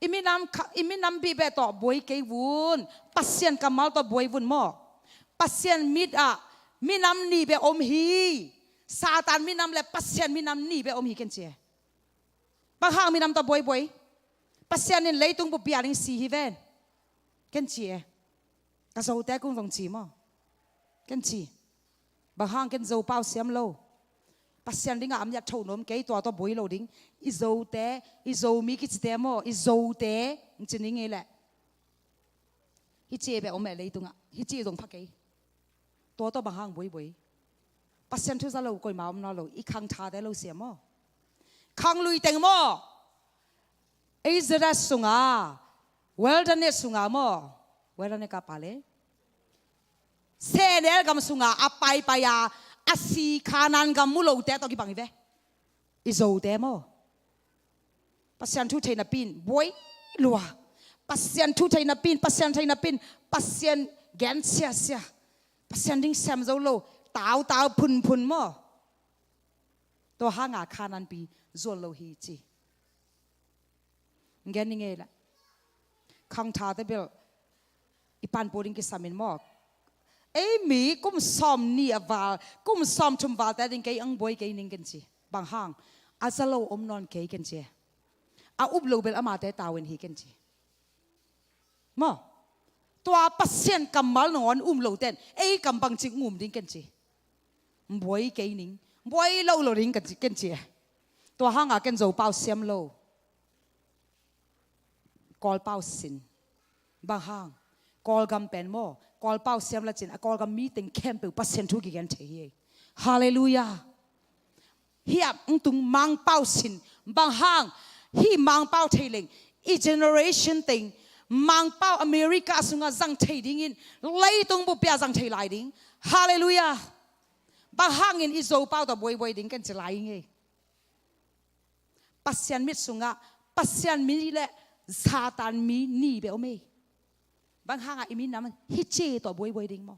I minam kha, i minam bibeh tawh buai kei vun, Pasian kammal tawh buai vun maw. Pasian mit ah, minam nih beh om hi. Satan minam le Pasian minam nih beh om hi ken ci e. Bang hang minam tawh buaibuai? Pasian in leitung buppi a ding si hi ven. Ken ci e. Ka Zote kung zong ci maw. Ken ci. Bang hang ken Zopau siam lo. Pasian dingah a miat tho nuam kei, tua tawh buai lo ding. I Zote, i Zomi kicite maw, i Zote, ci ning ei leh. Hih ci beh om e leitungah. Hih ci zong pha kei. Tua tawh bang hang buaibuai? Pasian thu za lo koima om nawn lo, i khangthate lo siam maw. Khanglui teng maw. Exodus sunga, wilderness sunga maw. Wilderness ka pale. Sehnel gam sunga a paipai a, a si Khanaan gam mu lote tawh kibang hi ve. I Zote maw. Pasian thu thei napi in buai lua. Pasian thu thei napi in, Pasian thei napi in, Pasian gen siasia. Pasian ding sem zo lo, tautau phunphun maw. Tua hanga Khanaan pi zual lo hi ci. Gen ni ngei la. Khangthate bel i panpua ding kisam in maw. Ei mi kum sawm nih a val, kum sawm thum valte ding kei ang buai kei ning ken ci. Bang hang? A za lo om nawn kei ken ci. A up lo bel amate tavuan hi ken ci. Maw. Tua Pasian kammal nangawn um lo ten ei kam bangci ngum ding ken ci. Buai kei ning. Buai lo lo ding ken ci, ken ci. Tua hanga ken Zopau siam lo. Kawlpau sin. Bang hang? Kawlgam pen maw, Kawlpau siam la cin, a Kawlgam mi teng khempeuh Pasian thu kigen thei hi. Halleluiah. Hiap ng tung Mangpau sin. Bang hang? Hih Mangpau thei leng i generation teng Mangpau America sungah zang thei dingin leitung buppi ah zang thei lai ding. Halleluiah. Bang hangin i Zopau tawh buaibuai ding ken ci lai ing ei. Pasian mit sungah Pasian mi le Satan mi nih beh om ei. Bang hangah i minam hih ci tawh buaibuai ding maw.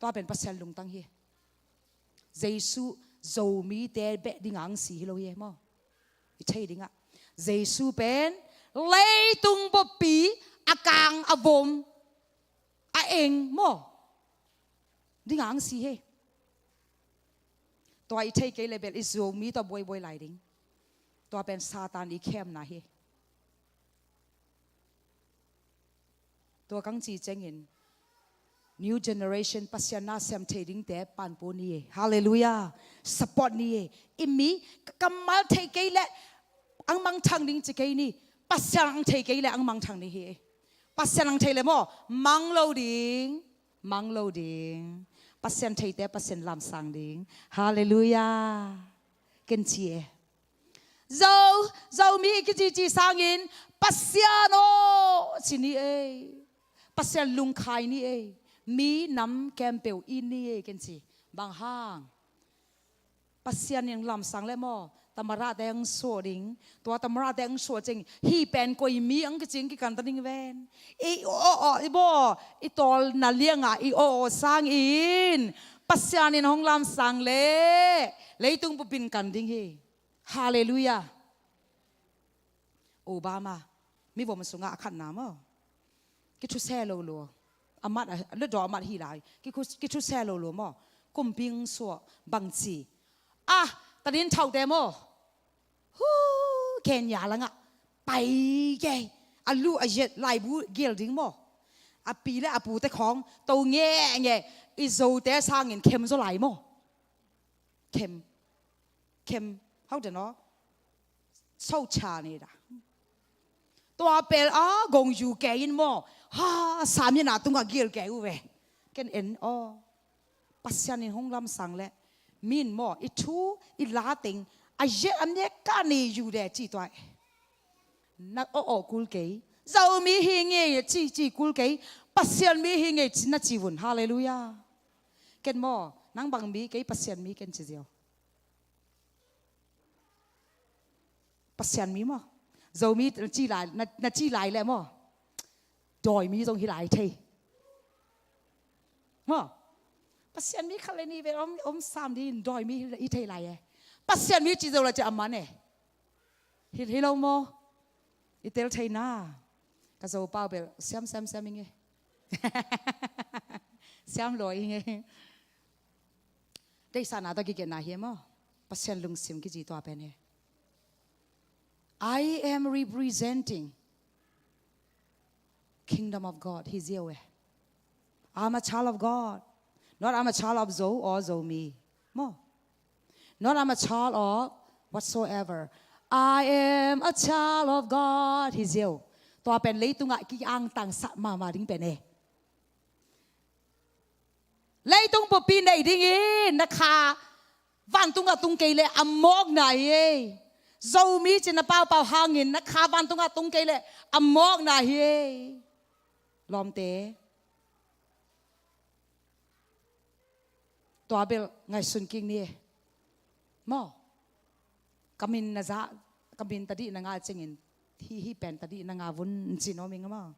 Tua pen Pasian lungtang hi. Jesu Zomite beh dingah ang si hi lo hi maw. I thei dingah Jesu pen leitung buppi a kang a vom a eng maw dingah ang si hi. Tua i thei kei le bel i Zomi tawh buaibuai lai ding. Tua pen Satan i khemna hi. Tua kang ci ciangin new generation Pasian na sem thei dingte panpua ni e. Halleluiah. Support ni e. I mi kammal thei kei leh ang mangthang ding ci kei ni. Pasian ang thei kei leh ang mangthang ni hi e. Pasian ang thei leh maw, mang lo ding. Mang lo ding. Pasian theite Pasian lamsang ding. Halleluiah. Ken ci e. Zo, Zomi i kicici sangin Pasian aw ci ni ei. Pasian lungkhai ni ei. Mi nam khempeuh i ni ei ken ci. Bang hang? Pasian in lamsang leh maw, tamarate ang suah ding. Tua tamarate ang suah ciang hih pen koi mi ang kicing kikanta ding ven. I aw aw i baw i tawlna lianga i aw aw sangin Pasian in hong lamsang leh leitung bupin kan ding hi. Halleluiah. Obama, mivom sungah a khatna maw, kithuse lolo. Amat a, a lutdaw amat hi lai. Kithu, kithuse lolo maw. Kumping suah bangci. Ah, tadin thaute maw. Hu, Kenya langah pai kei. A lu a yet laibu gel ding maw. A pi le a pute khawng to nge nge. I Zote sangin khem zaw lai maw. Khem. Khem. Hau den aw. Socha ni da. Tua pel a gong yu kei in maw. Ha, samina tungah gil kei uh ve. Ken en aw. Pasian in hong lamsang leh min maw, i thu i la teng a ye a nek ka ni yu de ci tua. Na aw aw kul kei. Zomi hi ngei ci ci kul kei. Pasian mi hi ngei ci na ci vun. Halleluiah. Ken maw, nang bang mi, kei Pasian mi ken ci ziau. Pasian mi maw. Zomi na ci lai, na, na ci lai leh maw, dawi mi zong hi lai thei. Maw. Pasian mi khat le ni ve om, om sam ding dawi mi hi thei lai e. Pasian mi ci zo la ci a man e. Hi, hi lo maw. I tel thei na. Ka Zo pau bel siam, siam, siam i nge. Siam lo i nge. Deihsakna tawh kigenna hi e maw. Pasian lungsim kici tua pen hi. I am representing Kingdom of God. Hi ziau e. I'm a child of God. Not I'm a child of Zo or Zomi. Maw. Not I'm a child of whatsoever. I am a child of God. Hi ziau. Tua pen leitungah ki-angtangsak mahmah ding pen e. Leitung pumpi nei dingin na kha vantungah tung kei leh a mawkna hi ei. Zomi cin na paupau hangin na kha vantungah tung kei leh a mawkna hi ei. Lawmte. Tua bel ngaihsun kik ni e. Maw. Ka min na za, ka min tadih na ngah ciangin hi, hi pen tadih na ngah vun ci nuam ing maw.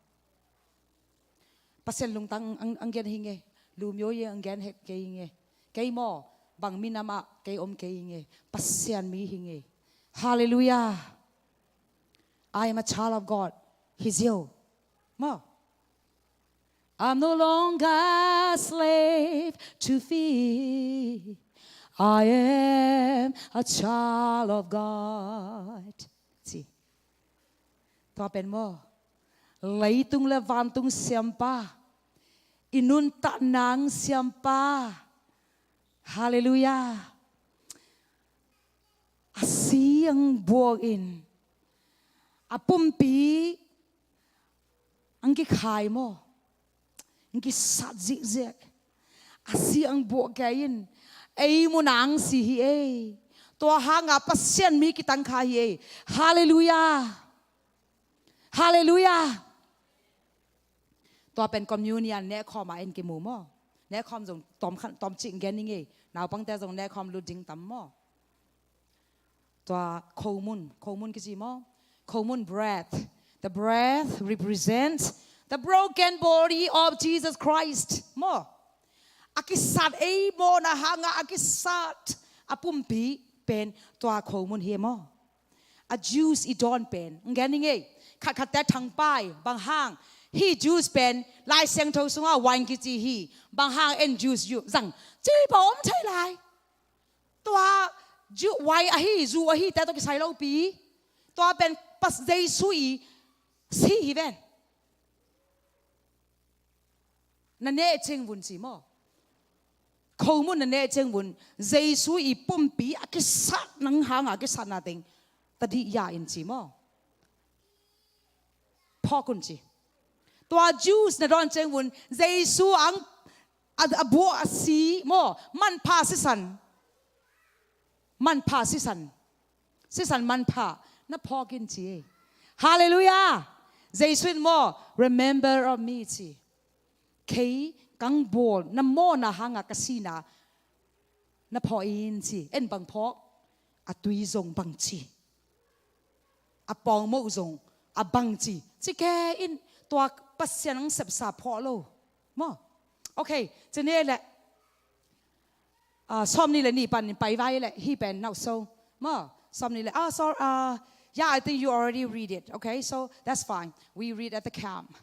Pasian lungtang ang, ang gen hi nge. Lumyo ye ang gen het kei nge. Kei maw, bang minamah kei om kei nge. Pasian mi hi nge. Halleluiah. I am a child of God. Hi ziau. Maw. I'm no longer a slave to fear. I am a child of God. Ci. Tua pen maw. Leitung le vantung siampa. I nuntak nang siampa. Halleluiah. A si ang buak in. A pumpi ang kikhai maw. Ang kisat zikzek. A si ang buak kei in. Ei muna ang si hi ei. Tua hanga Pasian mi kitangkha hi ei. Halleluiah. Halleluiah. Tua pen communion nehkhawm a en kimu maw. Nehkhawm zong tawm khan, tawm cik gen ning ei. Naupangte zong nehkhawm lut ding tam maw. Tua khomun, khomun kici maw. Khomun bread. The bread represents the broken body of Jesus Christ. Maw. A kisat ei mawhna hanga a kisat a pumpi pen tua khomun hi maw. A juice i dawn pen. Ngen i ngei. Khatkhatte thangpai. Bang hang. Hih juice pen. Lai Siangtho sunga wine kici hi. Bang hang en juice yu. Zang. Ci pa om thei lai. Tua ju wine ahi, zu ahi, te tua kisai lopi. Tua pen pas Jesu i si hi ven. Na neh ciangvun ci maw. Khomun na neh ciangvun, Jesu i pumpi a kisat nang hanga kisatna teng tadih ya in ci maw. Phawk un ci. Tua juice na dawn ciangvun, Jesu ang a, a buah a si maw, manpha sisan. Manpha sisan. Sisan manpha na phawk in ci. Halleluiah. Jesu in maw, remember of me ci. Kei kang bawl na mawhna hanga ka sina na phawk in ci. En bang phawk? A tui zong bang ci. A pawngmoh zong a bang ci. Ci ke in tua Pasian ang sepsa phawk lo. Maw. Okay, ci ni le. Ah, sawm ni le ni pan pai vai le, hi pen nau so. Maw, sawm ni le, ah, sorry, ah, yeah, I think you already read it. Okay, so that's fine. We read at the camp.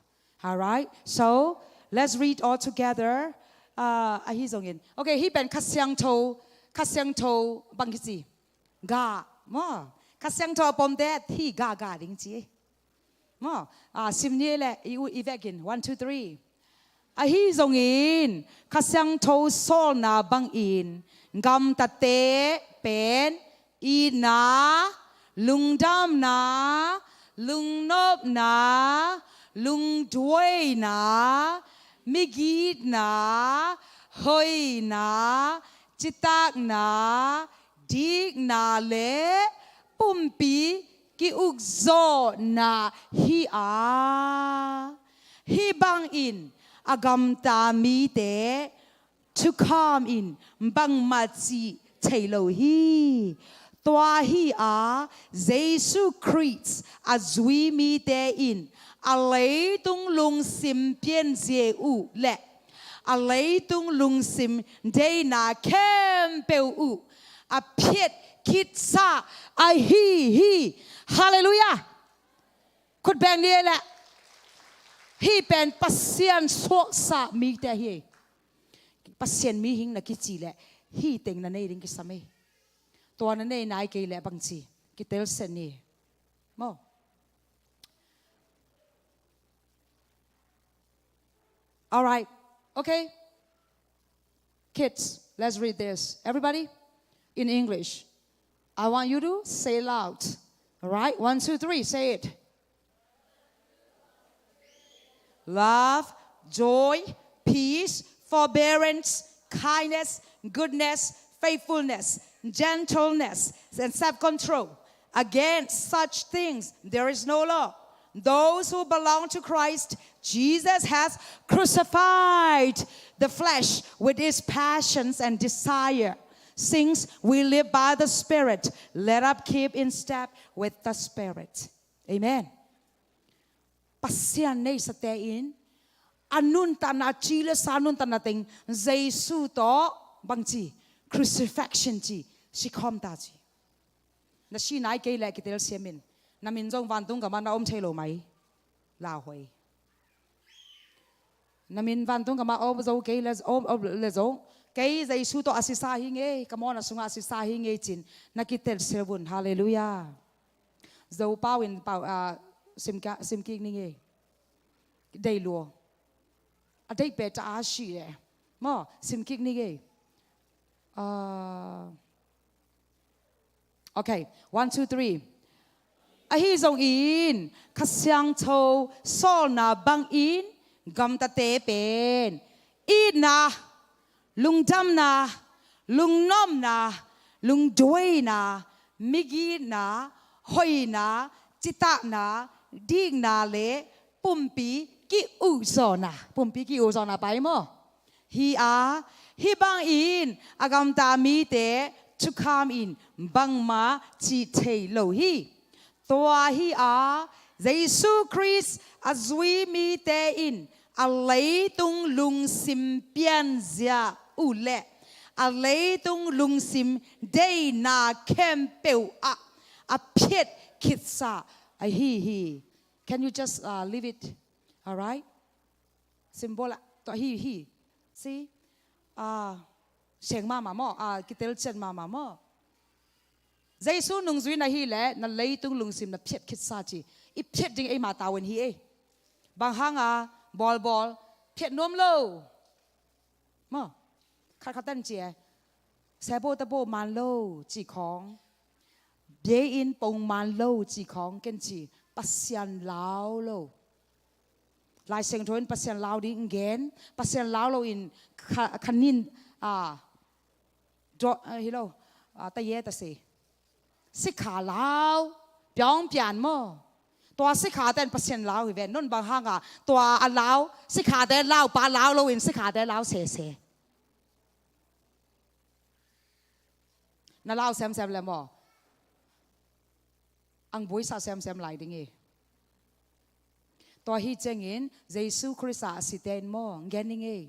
All right, so let's read all together. Ah, ahi zongin. Okay, hi pen Kha Siangtho, Kha Siangtho bang kici. Ga, maw. Kha Siangtho a pomte hi ga ga ding ci. Maw, ah, sim ni le, i u, i vekin. One, two, three. Ahi zongin, Kha Siangtho sawlna bangin, gamtate pen, itna, lungdamna, lungnopna, lungduaina, migitna, hoihna, citakna, dikna le pumpi ki-ukzawhna hi a, hih bangin a gamta mite thukham in bangmah cih thei lo hi. Tua hi a, Jesu Khrist a zui mite in a leitung lungsim pianzia uh le a leitung lungsim deina khempeuh uh a phiat khitsa ahi hi. Halleluiah. Khut beng ni le. Hih pen Pasian suaksa mite hi. Pasian mihing na kici le hih teng na nei ding kisam hi. Tua na nei nai kei le bangci, kitelsiam ni. Maw. All right. Okay. Kids, let's read this. Everybody, in English. I want you to say loud. All right? One, two, three. Say it. Love, joy, peace, forbearance, kindness, goodness, faithfulness, gentleness, and self-control. Against such things there is no law. Those who belong to Christ Jesus has crucified the flesh with its passions and desire. Since we live by the Spirit, let us keep in step with the Spirit. Amen. Pasian neisate in a nuntakna, ci le sa nuntakna teng Jesu tawh bangci, crucifixion ci, sikhawm ta ci. Na si nai kei le kitelsiam in. Na min zong vantung gamah na om thei lo mai. Lauhuai. Na min vantung gamah om zo kei le, om, om le zong, kei Jesu tawh a sisa hi ngei, ka mawhna sungah a sisa hi ngei cin na kitelsiam un. Halleluiah. Zo pau in pau, ah, sim ka, sim kik ni ngei. Dei lua. A dei pe ta a si le. Maw, sim kik ni ngei. Ah, okay, one, two, three. Ahi zongin Kha Siangtho sawlna bangin gamtate pen itna, lungdamna, lungnopna, lungduaina, migitna, hoihna, citakna, dikna le pumpi ki-ukzawhna, pumpi ki-ukzawhna pai maw? Hi a, hih bangin a gamta mite thukham in bangmah cih thei lo hi. Tua hi a, Jesu Khrist a zui mite in a leitung lungsim pianzia uh le a leitung lungsim deina khempeuh ah a phiat khitsa ahi hi. Can you just, uh, leave it? All right? Symbol ah, tua hi, hi. See? Ah, seng mama maw, ah, kitelsiam mama maw. Jesu nungzui na hi le na leitung lungsim na phiat khitsa ci. I phiat ding eima tavuan hi ei. Bang hanga, bawlbawl, Phiat nuam lo. Maw, khat khat tan ci e. Sebo tabo man lo ci khawng, bia in pong man lo ci khawng ken ci. Pasian lau lo. Lai Siangtho in Pasian lau ding gen, Pasian lau lo in kha, khanin, a, do, a, hi lo, a, ta ye ta si. Sikha lau, piawng pian maw. Tua sikha ten Pasian lau hi ven. Nun bang hanga tua a lau, sikha te lau, pa lau lo in sikha te lau sese. Na lau semsem le maw. Ang buaisa semsem lai ding hi. Tua hi ciangin Jesu Khrist a site in maw, ngen ning ei.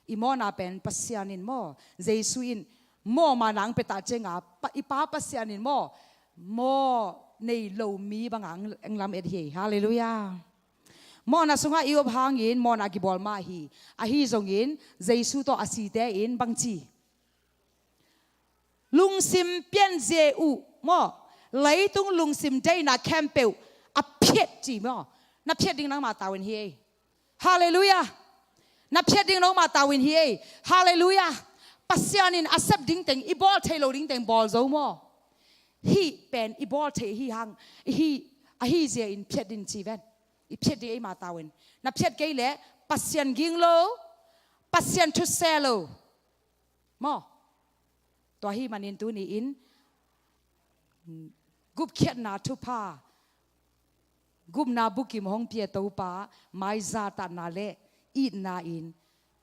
I mawhna pen Pasian in maw, Jesu in mawh ma nang peta cianga, pa, i Pa Pasian in maw, mawh nei lo mi banga ang, ang lam et hi. Halleluiah. Mawhna sunga i up hangin mawhna kibawl ma hi. Ahi zongin Jesu tawh a site in bangci lungsim pianzia uh maw, leitung lungsim deina khempeuh a phiat ci maw. Na phiat ding nangma tawin hi ei. Halleluiah. Na phiat ding nangma tawin hi ei. Halleluiah. Pasian in a sep ding teng, i bawl thei lo ding teng bawl zo maw. Hih pen i bawl thei hi hang, hi, ahi zia in phiat ding ci ven. I phiat ding eima tawin. Na phiat kei le Pasian ging lo, Pasian thuse lo. Maw. Tua hi manin tuni in gupkhiatna thupha, gupna bukim hong pia Topa, maiza tatna le itna in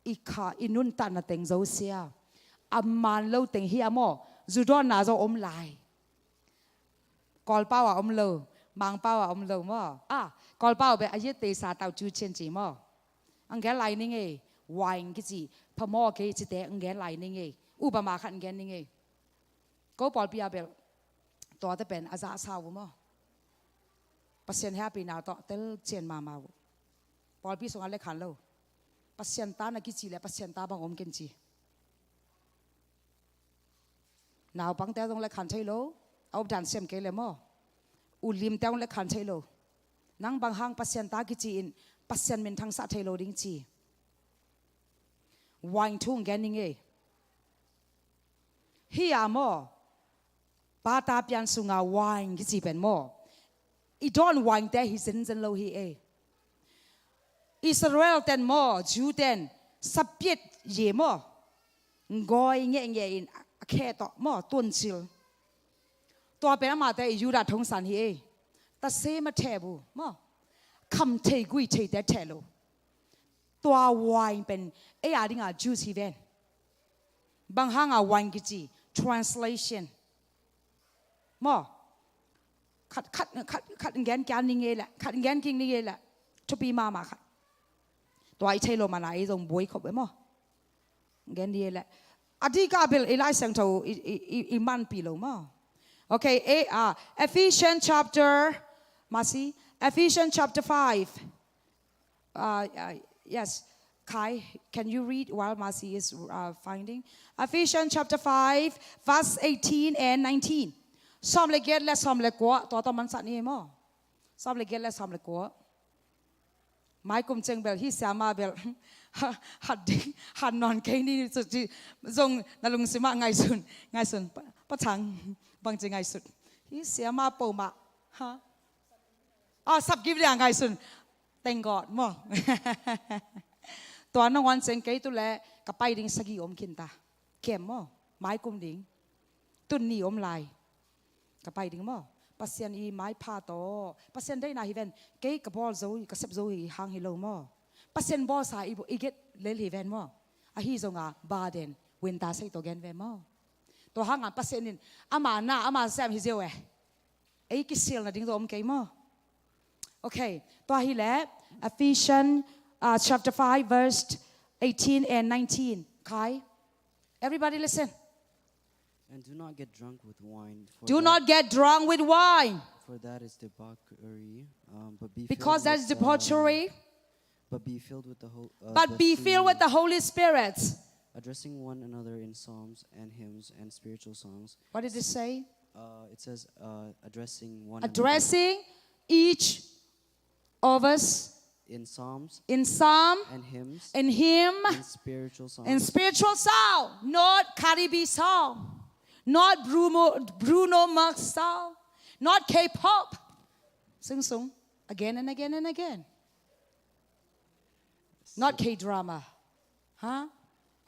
i kha, i nuntatna teng zosia, a man lo teng hi a maw, zudawnna zo om lai. Kawlpau a om lo, Mangpau a om lo maw. A, Kawlpau beh a yet teisa tau cu cian ci maw. Ang gen lai ning ei, wine kici, pha maw kei cite ang gen lai ning ei. Upama khat ang gen ning ei. Ko pawlpi a bel, tuate pen a zahsa uh maw. Pasian happy na tawh tel cian mama uh. Pawlpi sunga le khan lo. Pasian ta na kici le Pasian ta bang om ken ci. Naupangte zong le khan thei lo, a updan sem kei le maw. Ulimte zong le khan thei lo. Nang bang hang Pasian ta kici in Pasian min thangsah thei lo ding ci. Wine thu ang gen ning ei. Hi a maw. Pa ta pian sunga wine kici pen maw. I dawn wine te hi zenzen lo hi ei. Israel ten maw, Jew ten, sapiat ye maw. Ngawi ngehngeh in a khe tawh maw, tuancil. Tua pen amate i Judah thongsan hi ei. Tase ma theh bu maw. Kham thei gui thei te theh lo. Tua wine pen ei a dinga juice hi ven. Bang hanga wine kici, translation. Maw. Khat, khat, khat, khat gen kian ning ei le, khat gen king ning ei le. Thupi mama khat. Tua i thei lo mana ei zong buai khop e maw. Gen ning ei le. A dika bil i Lai Siangtho i, i, i, i manpi lo maw. Okay, eh, uh, Ephesians chapter, masi, Ephesians chapter five. Uh, uh, yes, Kai, can you read while Masi is uh, finding? Ephesians chapter five, verse eighteen and nineteen. Sawm le giat le sawm le kua, tua tua mansat ni maw. Sawm le giat le sawm le kua. Mai kum ceng bel, hi siama bel. Ha, hat ding, hat nawn kei ni, ci, zong na lungsima ngaisun, ngaisun, pa, pa chang, bang ci ngaisun. Hi siama po ma, ha. Ah, sap gim dia ngaisun. Thank God maw. Tua nangawn ceng kei tu le ka pai ding sagi om khin ta. Kem maw. Mai kum ding. Tun ni om lai. Ka pai ding maw. Pasian i maipha tawh. Pasian deihna hi ven. Kei ka bawl zo, ka sep zo hi hang hi lo maw. Pasian bawlsa i, i get lel hi ven maw. Ahi zonga baden. Winta sei tawh gen ven maw. Tua hanga Pasian in ama na, ama sem hi zeu e. Ei kisil nading zo om kei maw. Okay, tua hi le Ephesians uh, chapter five, verse eighteen and nineteen. Kai, everybody listen. And do not get drunk with wine. For Do that, not get drunk with wine. For that is debauchery. Um, but be Because filled that with is the debauchery. But be filled with the Hol- uh, But the be filled with Spirit, the Holy Spirit. Addressing one another in psalms and hymns and spiritual songs. What did it say? Uh, it says uh, addressing one another. Addressing each of us In psalms in psalm, and hymns in hymn, and spiritual songs. In spiritual sound, not Cardi B sound, not Bruno, Bruno Mars sound, not K-pop. Sung sung again and again and again. Not K-drama. Huh?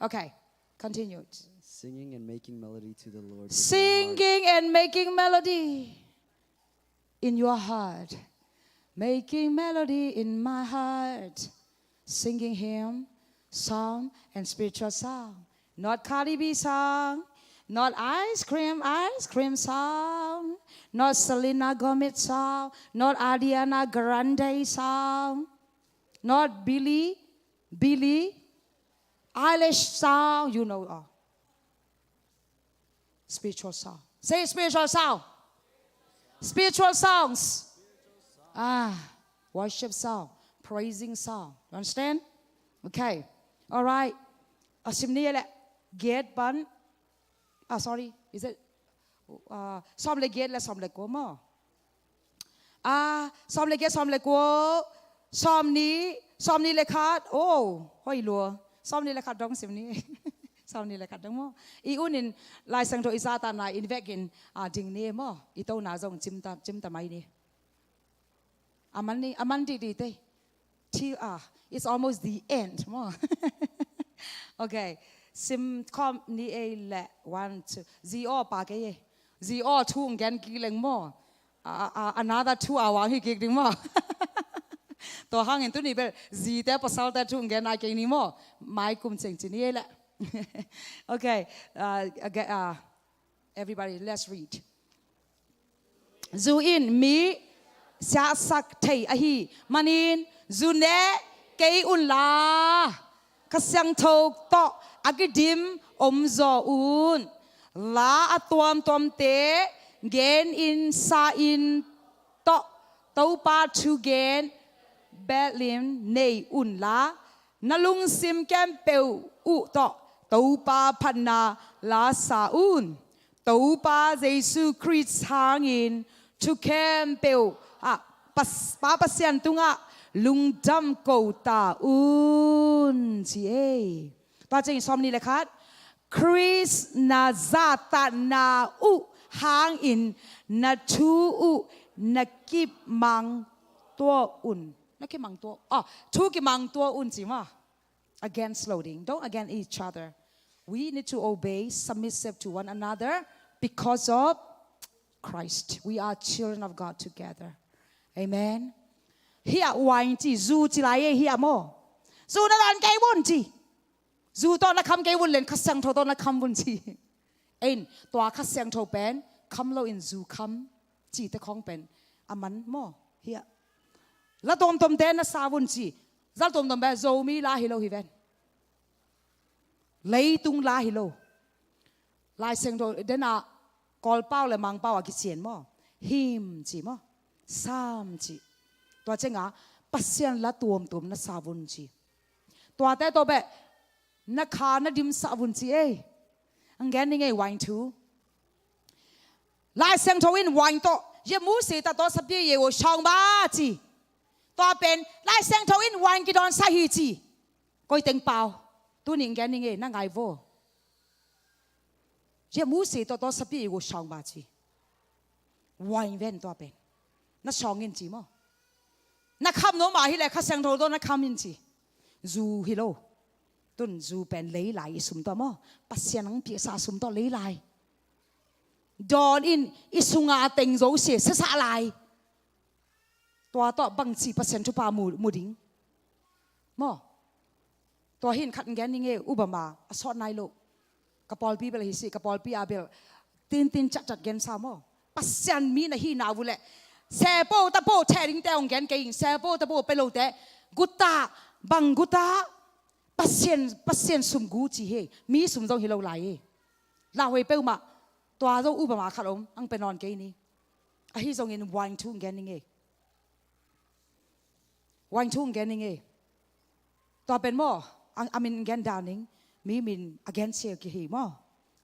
Okay, continue. Singing and making melody to the Lord. With your heart. Singing and making melody in your heart. Making melody in my heart. Singing hymn, song, and spiritual song. Not Cardi B song. Not ice cream, ice cream song. Not Selena Gomez song. Not Ariana Grande song. Not Billie, Billie Eilish song. You know all. Spiritual song. Say spiritual song. Spiritual songs. Ah, worship song, praising song. You understand? Okay. All right. A sim ni le get ban. Ah, sorry. Is it? Ah, som le get le som le ko mo. Ah, som le get, som le ko, som ni, som ni le khat. Oh, hoi lua. Som ni le khat dong sim ni. Som ni le khat dong mo. I un in Lai Siangtho i sa ta na in vek in, ah, ding ni mo. I to na zong cim ta, cim ta mai ni. A man ni, a man di di te. Till, ah, it's almost the end mo. Okay. Sim kom ni e le one, two. Zi o pa ke ye. Zi o thu ngen ki leng mo. Ah, ah, another two hour hi kik ding mo. To hangin tu ni bel zi te pasal te thu ngen a ke ni mo. Mai kum cheng chi ni e le. Okay. Uh, again, uh, everybody, let's read. Zu in mi siasak thei ahi manin zu ne kei un la, Kha Siangtho tawh a kidim om zaw un. La a tuamtuamte gen in sa in tawh Topa thu gen belh in nei un la, na lungsim khempeuh uh tawh Topa phatna la sa un. Topa Jesu Khrist hangin thu khempeuh ah pas, Pa Pasian tungah lungdam ko ta un ci ei. Tua ciangin sawm ni le khat. Khrist na zahtakna uh hangin na thu uh na kimang tua un. Na kimang tua. Oh, thu kimang tua un ci ma. Against loading. Don't against each other. We need to obey, submissive to one another because of Christ. We are children of God together. Amen. Hia wine ci, zu ci lai e hia mo. Zu na dan kei bun ci. Zu tawh na kham kei bun len Kha Siangtho tawh na kham bun ci. Ein, tua Kha Siangtho pen kham lo in zu kham ci te khong pen a man mo hia. La tuamtuamte na sa bun ci. Zal tuamtuam pen Zomi la hi lo hi ven. Leitung la hi lo. Lai Siangtho dena Kawlpau le Mangpau a kician maw? Hymn ci maw? Psalm ci. Tua cianga Pasian la tuamtuam na sa vun ci. Tuate tawh beh na kha na dimsah vun ci ei. Ang gen ni ngei wine thu. Lai Siangtho in wine tawh ye mu si ta tawh sapi ye wo shawng ba ci. Tua pen Lai Siangtho in wine kidawn sa hi ci. Koi teng pau. Tuni ang gen ni ngei na ngai vo. Ye mu si tawh tawh sapi ye wo shawng ba ci. Wine ven tua pen na shawng in ci maw? Na kham no ma hi le Kha Siangtho tawh na kham in ci. Zu hi lo. Tun zu pen lei lai i sum tawh maw? Pasian ang piaksa sum tawh lei lai. Dawn in i sunga teng zo sia sesa lai. Tua tawh bangci Pasian thupha mu, mu ding maw? Tua hin khat gen ni ngei Obama a sawt nai lo. Ka pawlpi bel hi si, ka pawlpi a bel tintin catcat gensa maw? Pasian mi na hi na vule. Sepo tapo theh dingte hong gen kei ing, sepo tapo pe lote. Guta, bang guta. Pasian, Pasian sum gu ci hi. Mi sum zong hi lo lai hi. Lauhuai peuhmah. Tua zo Obama khat om, ang pe nawn kei ni. Ahi zongin wine thu gen ni ngei. Wine thu gen ni ngei. Tua pen maw, ang, a min gen dan ning, mi min a gen sia ki hi maw.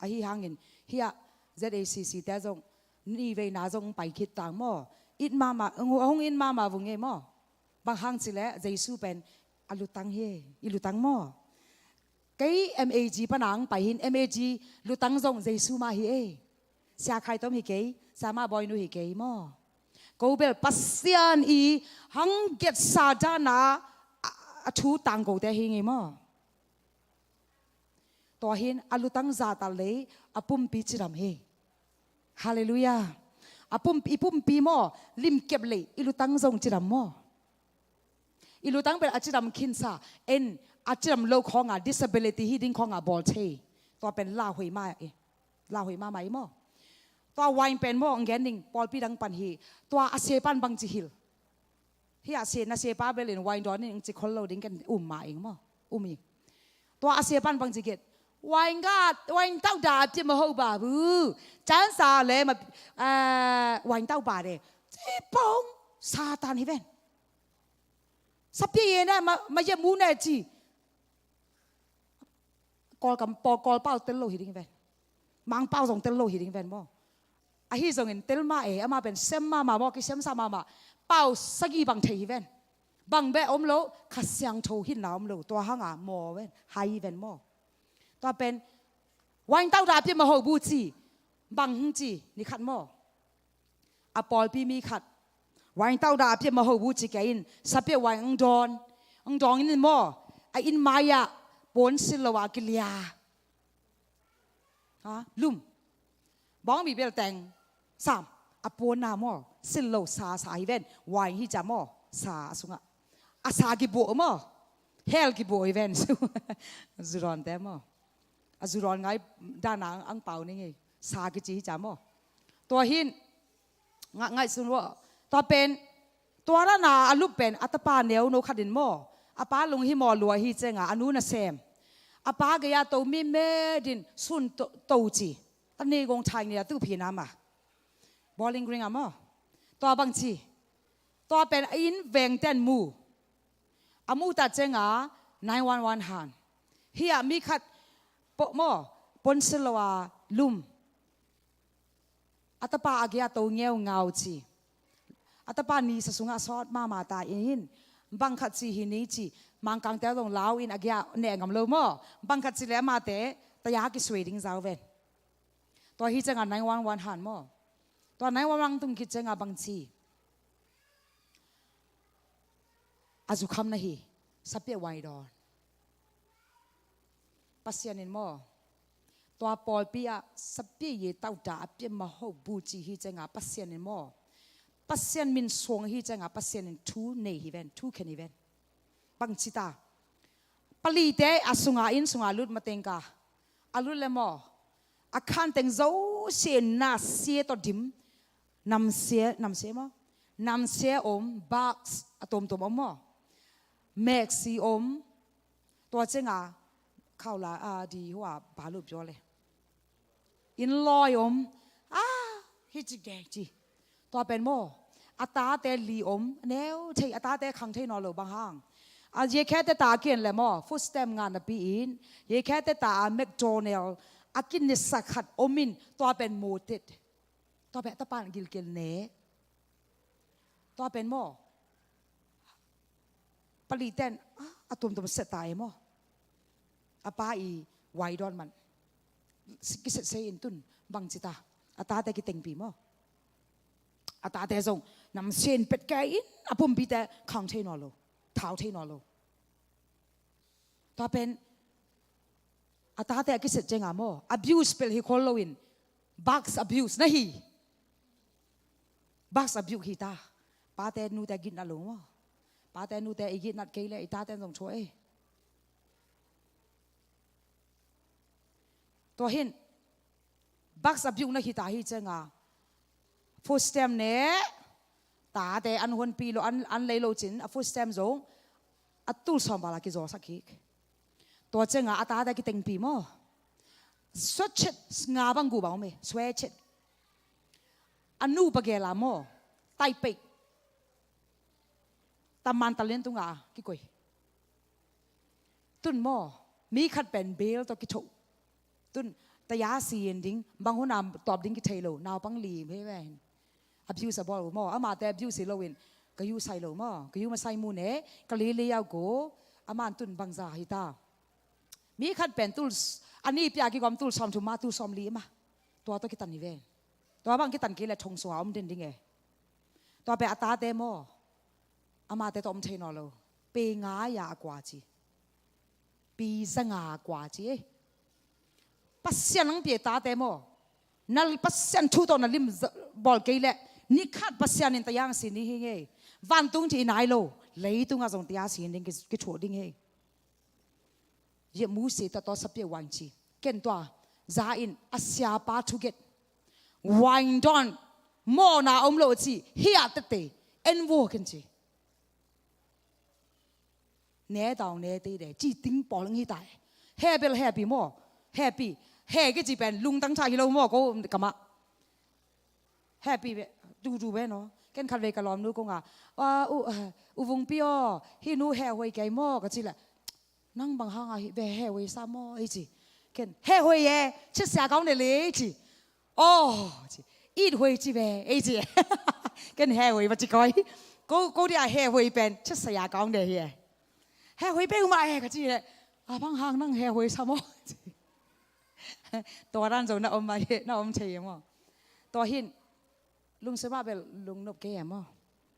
Ahi hangin, hia Z A C C te zong, ni veina zong pai khit tang maw. It mama, hong, hong in mama vung ngei maw. Bang hang cileh Jesu pen a lutang hi, i lutang maw? Kei M A G pana ang pai hin, M A G lutang zong Jesu mah hi ei. Sia Khai Tom hi kei, Sia Mah Bawi Nu hi kei maw? Ko bel Pasian i hang get sa dana a, a thu tangkote hi ngei maw? Tua hin a lutang zahtak lei a pumpi cidam hi. Halleluiah. A pumpi, i pumpi maw, limkep lei i lutang zong cidam maw? I lutang pen a cidam khinsa, en a cidam lo khawnga disability hi ding khawnga bawl thei. Tua pen lauhuai mah e. Lauhuai mahmah i maw? Tua wine pen maw, ang gen ding pawlpi dang pan hi. Tua a sepan bangci hilh. Hih a se, na sepa belin wine dawn in ang ci khol lo ding ken um mah ing maw? Um i. Tua a sepan bangci gelh. Wine ga, wine tauh da a pia maho ba bu. Cansa le ma, eh, wine tauh ba de. Ci pong Satan hi ven. Sapia ye na ma, ma ye mu na ci. Kawlkam, paw, Kawlpau tel lo hi ding ven. Mangpau zong tel lo hi ding ven maw? Ahi zongin tel mah e, amah pen sem mahmah maw, kisemsa mahmah. Pau sagih bang thei hi ven. Bang beh om lo, Kha Siangtho hinna om lo. Tua hanga maw ven, hai ven maw? Tua pen wine tauh da a pia maho bu ci. Bang hong ci, ni khat maw? A pawlpi mi khat wine tauh da a pia maho bu ci kei in, sapia wine ang dawn. Ang dawn in maw, a inn mai-ah puan silh lo a kilia. Ha? Lum. Bawng mi bel teng sam. A puanna maw, silh lo sa, sa hi ven. Wine hi cia maw, sa a sungah. A sa kibuah maw, hell kibuah hi ven. Zudawnte maw. A zudawn ngai dana ang pau ni ngei. Sa kici hi cia maw. Tua hin, Nga-, ngaihsun uh. Tua pen, tua dana a lup pen, a tapa neuno khat in maw. A pa lunghimawh lua hi cianga, a nu nasem. A pa gei-a to mi medin sun to, to ci. A ni gong thai ni a tu phi na ma. Bowling Green a maw. Tua bang ci. Tua pen a inn vengten mu. A mu ta cianga, nine one one han. Hih a mi khat po maw, puan silh lo a lum. A tapa a gei-a to ngeungau ci. A tapa nisa sungah sawt mahmah ta in, bang khat ci hi ni ci. Mangkangte zong lau in a gei-a neh ngam lo maw. Bang khat ci le amate taya kisui ding zau ven. Tua hi cianga nine one one han maw. Tua nine one one tung khit cianga bang ci. A zukham na hi, sapia wine dawn. Pasian in maw, tua pawlpi ah sapia ye tauh da a pia maho bu ci hi cianga Pasian in maw, Pasian min suang hi cianga Pasian in thu nei hi ven, thu khen hi ven. Bang ci ta. Palite a sunga inn sunga lut mateng ka. A lut le maw, a khanteng zosia nasia tawh dim. Namsia, namsia maw? Namsia om, bugs a tuamtuam om maw? Meksi om. Tua cianga khaula a di hua balup jaw le. Inn lawi om. Ah, hi ci de ci. Tua pen maw, a tate li om, neu thei, a tate khang thei nawn lo bang hang. A yekhete ta a kian le maw, food stamp nga napi in, yekhete ta a McDonald a kinitsak khat om in, tua pen maw tet. Tua pen a tapan gilkel ne. Tua pen maw, paliten, ah, a tuamtuam set ta e maw. A pa i wine dawn man. Kiset sei in tun, bang ci ta. A tate kitengpi maw. A tate zong, namsia in pet kei in, a pumpite khang thei nawn lo. Thau thei nawn lo. Tua pen, a tate a kiset cianga maw. Abuse pel hi khol lo in, bugs abuse na hi. Bugs abuse hi ta. Pate nute gitna lo maw. Pate nute i gitnat kei le, i tate zong thua e. Tua hin, bugs abuse na hi ta hi cianga. Food stamp ne, tate an huanpi lo, an, an lei lo cin, a food stamp zong, a tul sawm vala kizawsak hi. Tua cianga, a tate kitengpi maw. Sweatshit, nga bang gu bang om e, sweatshit. A nu pa gela maw, taipei. Taman talen tunga, kikoi. Tun maw, mi khat pen bel tawh kithoh. Tun, taya si in ding, bang huna tawp ding kithei lo, naupang lim he ve hin. Abuse a bawl uh maw, amate abuse hi lo in. Ka yu sai lo maw, ka yu masai mu ne, ka lili au ko, a man tun bangza hi ta. Mi khat pen tul, a ni pia kigawm tul sawm thum ma, tul sawm li ma. Tua tawh kitan hi ve. Tua bang kitan kei le thong sua om den ding e. Tua pen a tate maw, amate tawh om thei naw lo. Pe nga ya a kua ci. Pi zanga kua ci e. Pasian ang pia tate maw. Na Pasian thu tawh na lim bawl kei le. Ni khat Pasian in tayang si ni hi ngei. Vantung ci i nai lo. Leitung a zong tayang si ding ki, kithuah ding hi. Ye mu si ta tawh sapia wain ci. Ken tua. Za in a siapa thu get. Wain don. Mawna om lo ci. Hi a tete. En vo ken ci. Ne daw ne te de ci ting pawl ang hi tai. He bel happy maw. Happy. He ke ci pen lungtang tha hi lo maw ko kama. Happy ve. Du du ve no. Ken khat ve ka lawm nu ko nga. U vung pi aw. Hi nu he hoi kei maw ka ci le. Nang bang hang a hi ve he hoi sa maw i ci. Ken he hoi e. Ci sia kau ne le i ci. Aw ci, it huai ci ve ei ci. Ken he huai va ci koi. Ko, ko dia he huai pen chat saya kong de hi. He huai pe uma he ka ci he. A bang hang nang he huai sa maw. Tua dan zong na om ma hi, na om thei maw. Tua hin lungsema bel lungnop kei maw.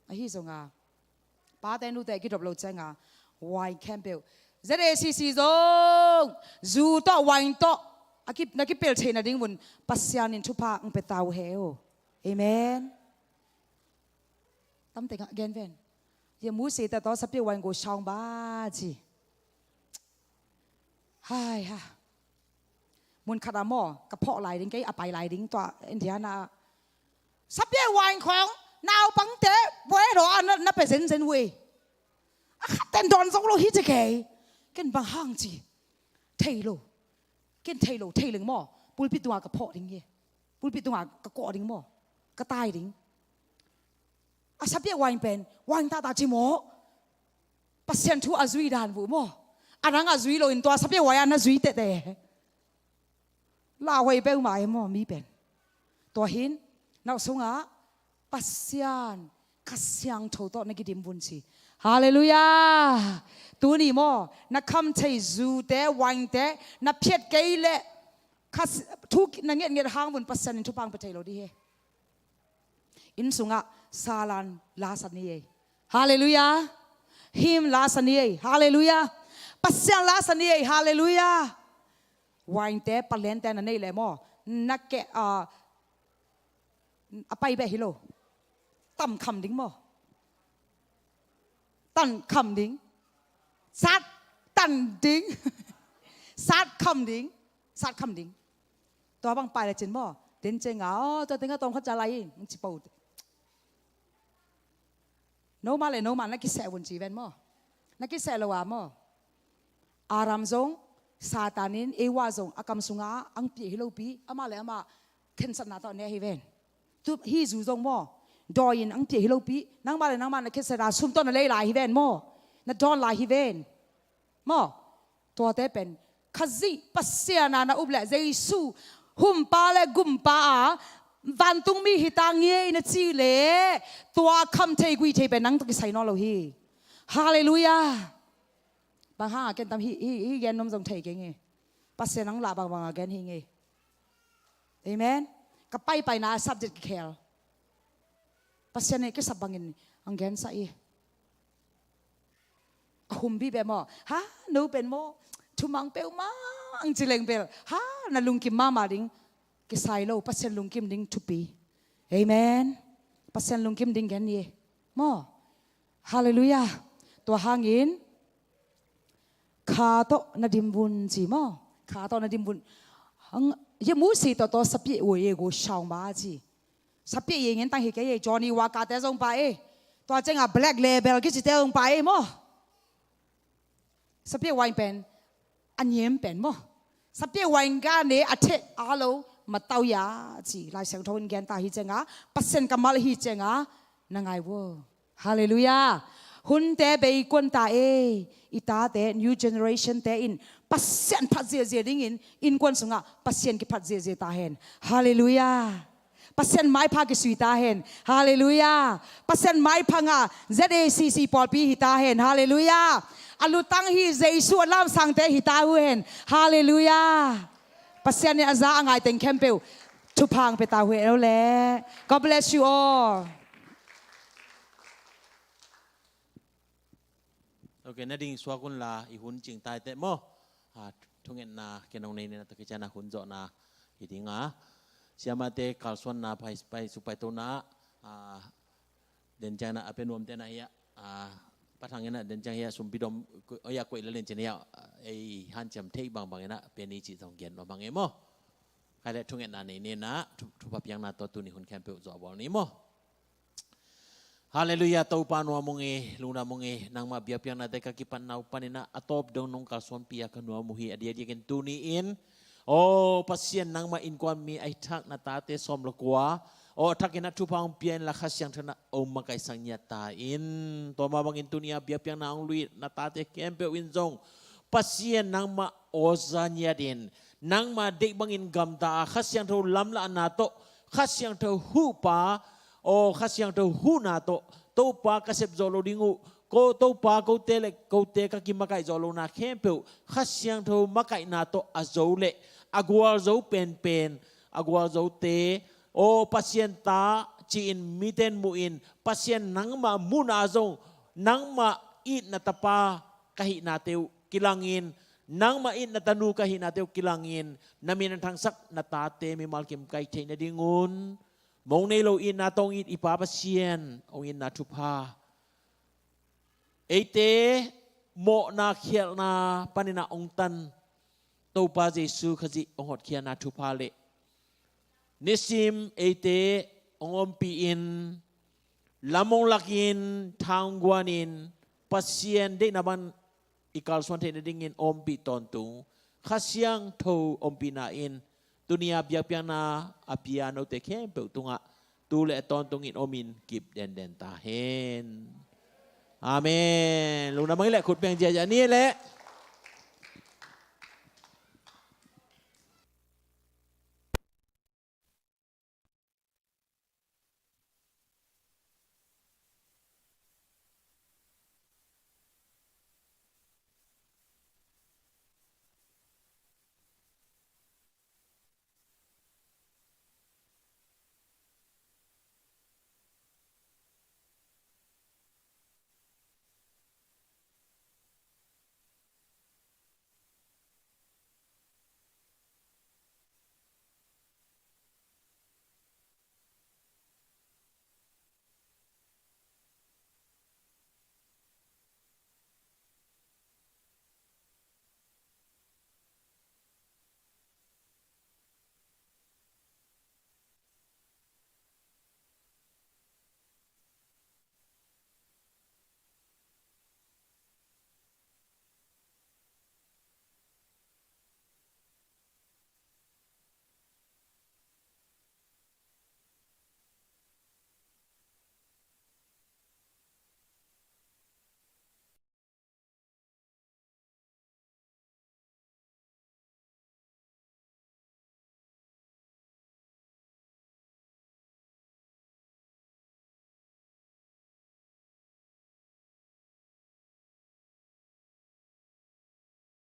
Ahi zonga pate nute kidop lo cianga wine campbell Z A C C zong zu tawh wine tawh a ki, na kipel theihna ding vun Pasian in thupha ang pe tau he o. Amen. Tamte ngah gen ven. Ye mu se ta tawh sapia wine go shaung ba ci. Hai ha. Mun khat a maw ka phawh lai ding kei a pai lai ding tua Indiana. Sapia wine khong naupangte buai lo a na, na pe zenzen wei. A khat ten dawn zo lo hi ci kei. Ken bang hang ci. Thei lo. Ken thei lo thei leng maw. Pulpit tunga ka phawh ding hi. Pulpit tunga ka kawh ding maw. Ka tai ding. A sapia wine pen wine tata ci maw. Pasian thu a zui dan vuh maw. A nang a zui lo in tua sapia wine a na zui tete. Lauhuai peuhmah e maw mi pen. Tua hin nau sungah Pasian Kha Siangtho tawh na kidim vun ci. Halleluiah. Tuni maw na kham thei zute wainte na phiat kei leh thu na ngetnget hang vun Pasian in thupha ang pe thei lo dih he. Inn sungah salan la sa ni ei. Halleluiah. Him la sa ni ei. Halleluiah. Pasian la sa ni ei. Halleluiah. Wainte palente na nei leh maw na keh a pai beh hi lo. Tam kham ding maw. Tan kham ding. Sat tan ding. Sat kham ding. Sat kham ding. Tua bang pai le cin maw. Den ceng a aw tua tengah tawm khat ca lai in ci po. No mah le no mah na kiseh vun ci ven maw. Na kiseh lo a maw. Adam zong Satan in Eva zong a kam sungah ang piah hi lopi amah le amah khensatna tawh ne hi ven. Tu hi zu zong maw. Dawi in ang piah hi lopi nangmah le nangmah na khensatna sum tawh na lei lai hi ven maw. Na dawn lai hi ven. Maw. Tuate pen Khazih Pasian a na up leh Jesu humpa le gumpa a vantungmi hi ta ngei na ci leh tua kham thei gui thei pen nang tawh kisai nawn lo hi. Halleluiah. Bang hang a ken tam hi, hi, hi gen num zong thei keng hi. Pasian ang lah bangbang a gen hi ngei. Amen. Ka paipaina a subject kikhel. Pasian nih kisap bangin ang gensa i. A humbi beh maw. Ha, no pen maw. Thumang peuhmah ang ci leng bel ha, na lungkim mahmah ding. Kisai lo Pasian lungkim ding thupi. Amen. Pasian lungkim ding gen i. Maw. Halleluiah. Tua hangin kha tawh na dim vun ci maw. Kha tawh na dim vun. Ye mu si tawh tawh sapia ua ye go shaung ba ci. Sapia ye ngen tang hi kei ye Johnny Walker te zong pa e. Tua cenga Black Label kici te zong pa e maw. Sapia wine pen a niam pen maw. Sapia wine gane a theh a lo matau ya ci Lai Siangtho in gen ta hi cenga Pasian kammal hi cenga na ngai vo. Halleluiah. Hunte bei kuan ta e. I tate new generation te in Pasian phat ziahziah dingin innkuan sungah Pasian kiphat ziahziah ta hen. Halleluiah. Pasian maipha kisui ta hen. Halleluiah. Pasian maipha ngah Z A C C pawlpi hi ta hen. Halleluiah. A lutang hi Jesu a lamsangte hi ta uh hen. Halleluiah. Pasian in a za a ngai teng khempeuh thupha hong pia ta uh hen. God bless you all. Ok, na ding suak un la, i hun cing tai teh maw. Ah, thungetna ken hong nei nena, tak ciang a hun zawhna hi ding a. Siamate kalsuanna, pai, pai, suk paitona, ah, den ciang na a pia nuamte na hi a, ah, Pa Thang in a den ciang hi a, sumpi dom, ko-, oi a koih la len cin hi a, ah, ei hanciam thei bangbang in a pia ni cih zong gen nuam hang e maw. Khai leh thungetna nei nena, thu-, thupha piakna tawh tuni hun khempeuh zawh bawl ni maw. Halleluiah, Topa nuam ung e, lungdam ung e, nangmah biakpiaknate ka kipatna uh panin a, a tawp dong nong kalsuanpih a ka nuam uh hi, a diakdiakin tuni in, aw Pasian, nangmah innkuan mi ahi thak na tate sawm le kua, aw a thakin a thupha hong pia inla Kha Siangtho in a hong makaihsak ngiat ta in. Tua mah bangin tuni a biakpiakna hong luit na tate khempeuh in zong Pasian, nangmah aw za ngiat in, nangmah deih bangin gamta a, Kha Siangtho lamlahna tawh, Kha Siangtho huhpa, aw Kha Siangtho huhna tawh, Topa ka sep zawh loh ding uh, ko Topa kote le kote ka kimakaih zawh lohna khempeuh Kha Siangtho makaihna tawh a zo leh a gualzo penpen, a gualzote, aw Pasian ta ci-in mite in muhin, Pasian nangmah muhna ah zong nangmah itna tapa ka hihnate uh kilangin, nangmah itna tanu ka hihnate uh kilangin, na min a thangsak na tate mimal kim ka hih theih nadingun, mong nei lo itna tawh hong it i Pa Pasian, hong itna thupha, eite mawhna khialhna panin a hong tan Topa Jesu Khazih hong hotkhiatna thupha le nisim eite hong ompih in, lam hong lakin, tha hong guanin, Pasian deihna bang i kalsuan theih nadingin ompih tawntung Kha Siangtho ompihna in tuni a biakpiakna a pia note khempeuh tungah tu le a tawntungin omin kip denden ta hen. Amen. Lungdam hang hi leh khut beng ziahziah ni leh.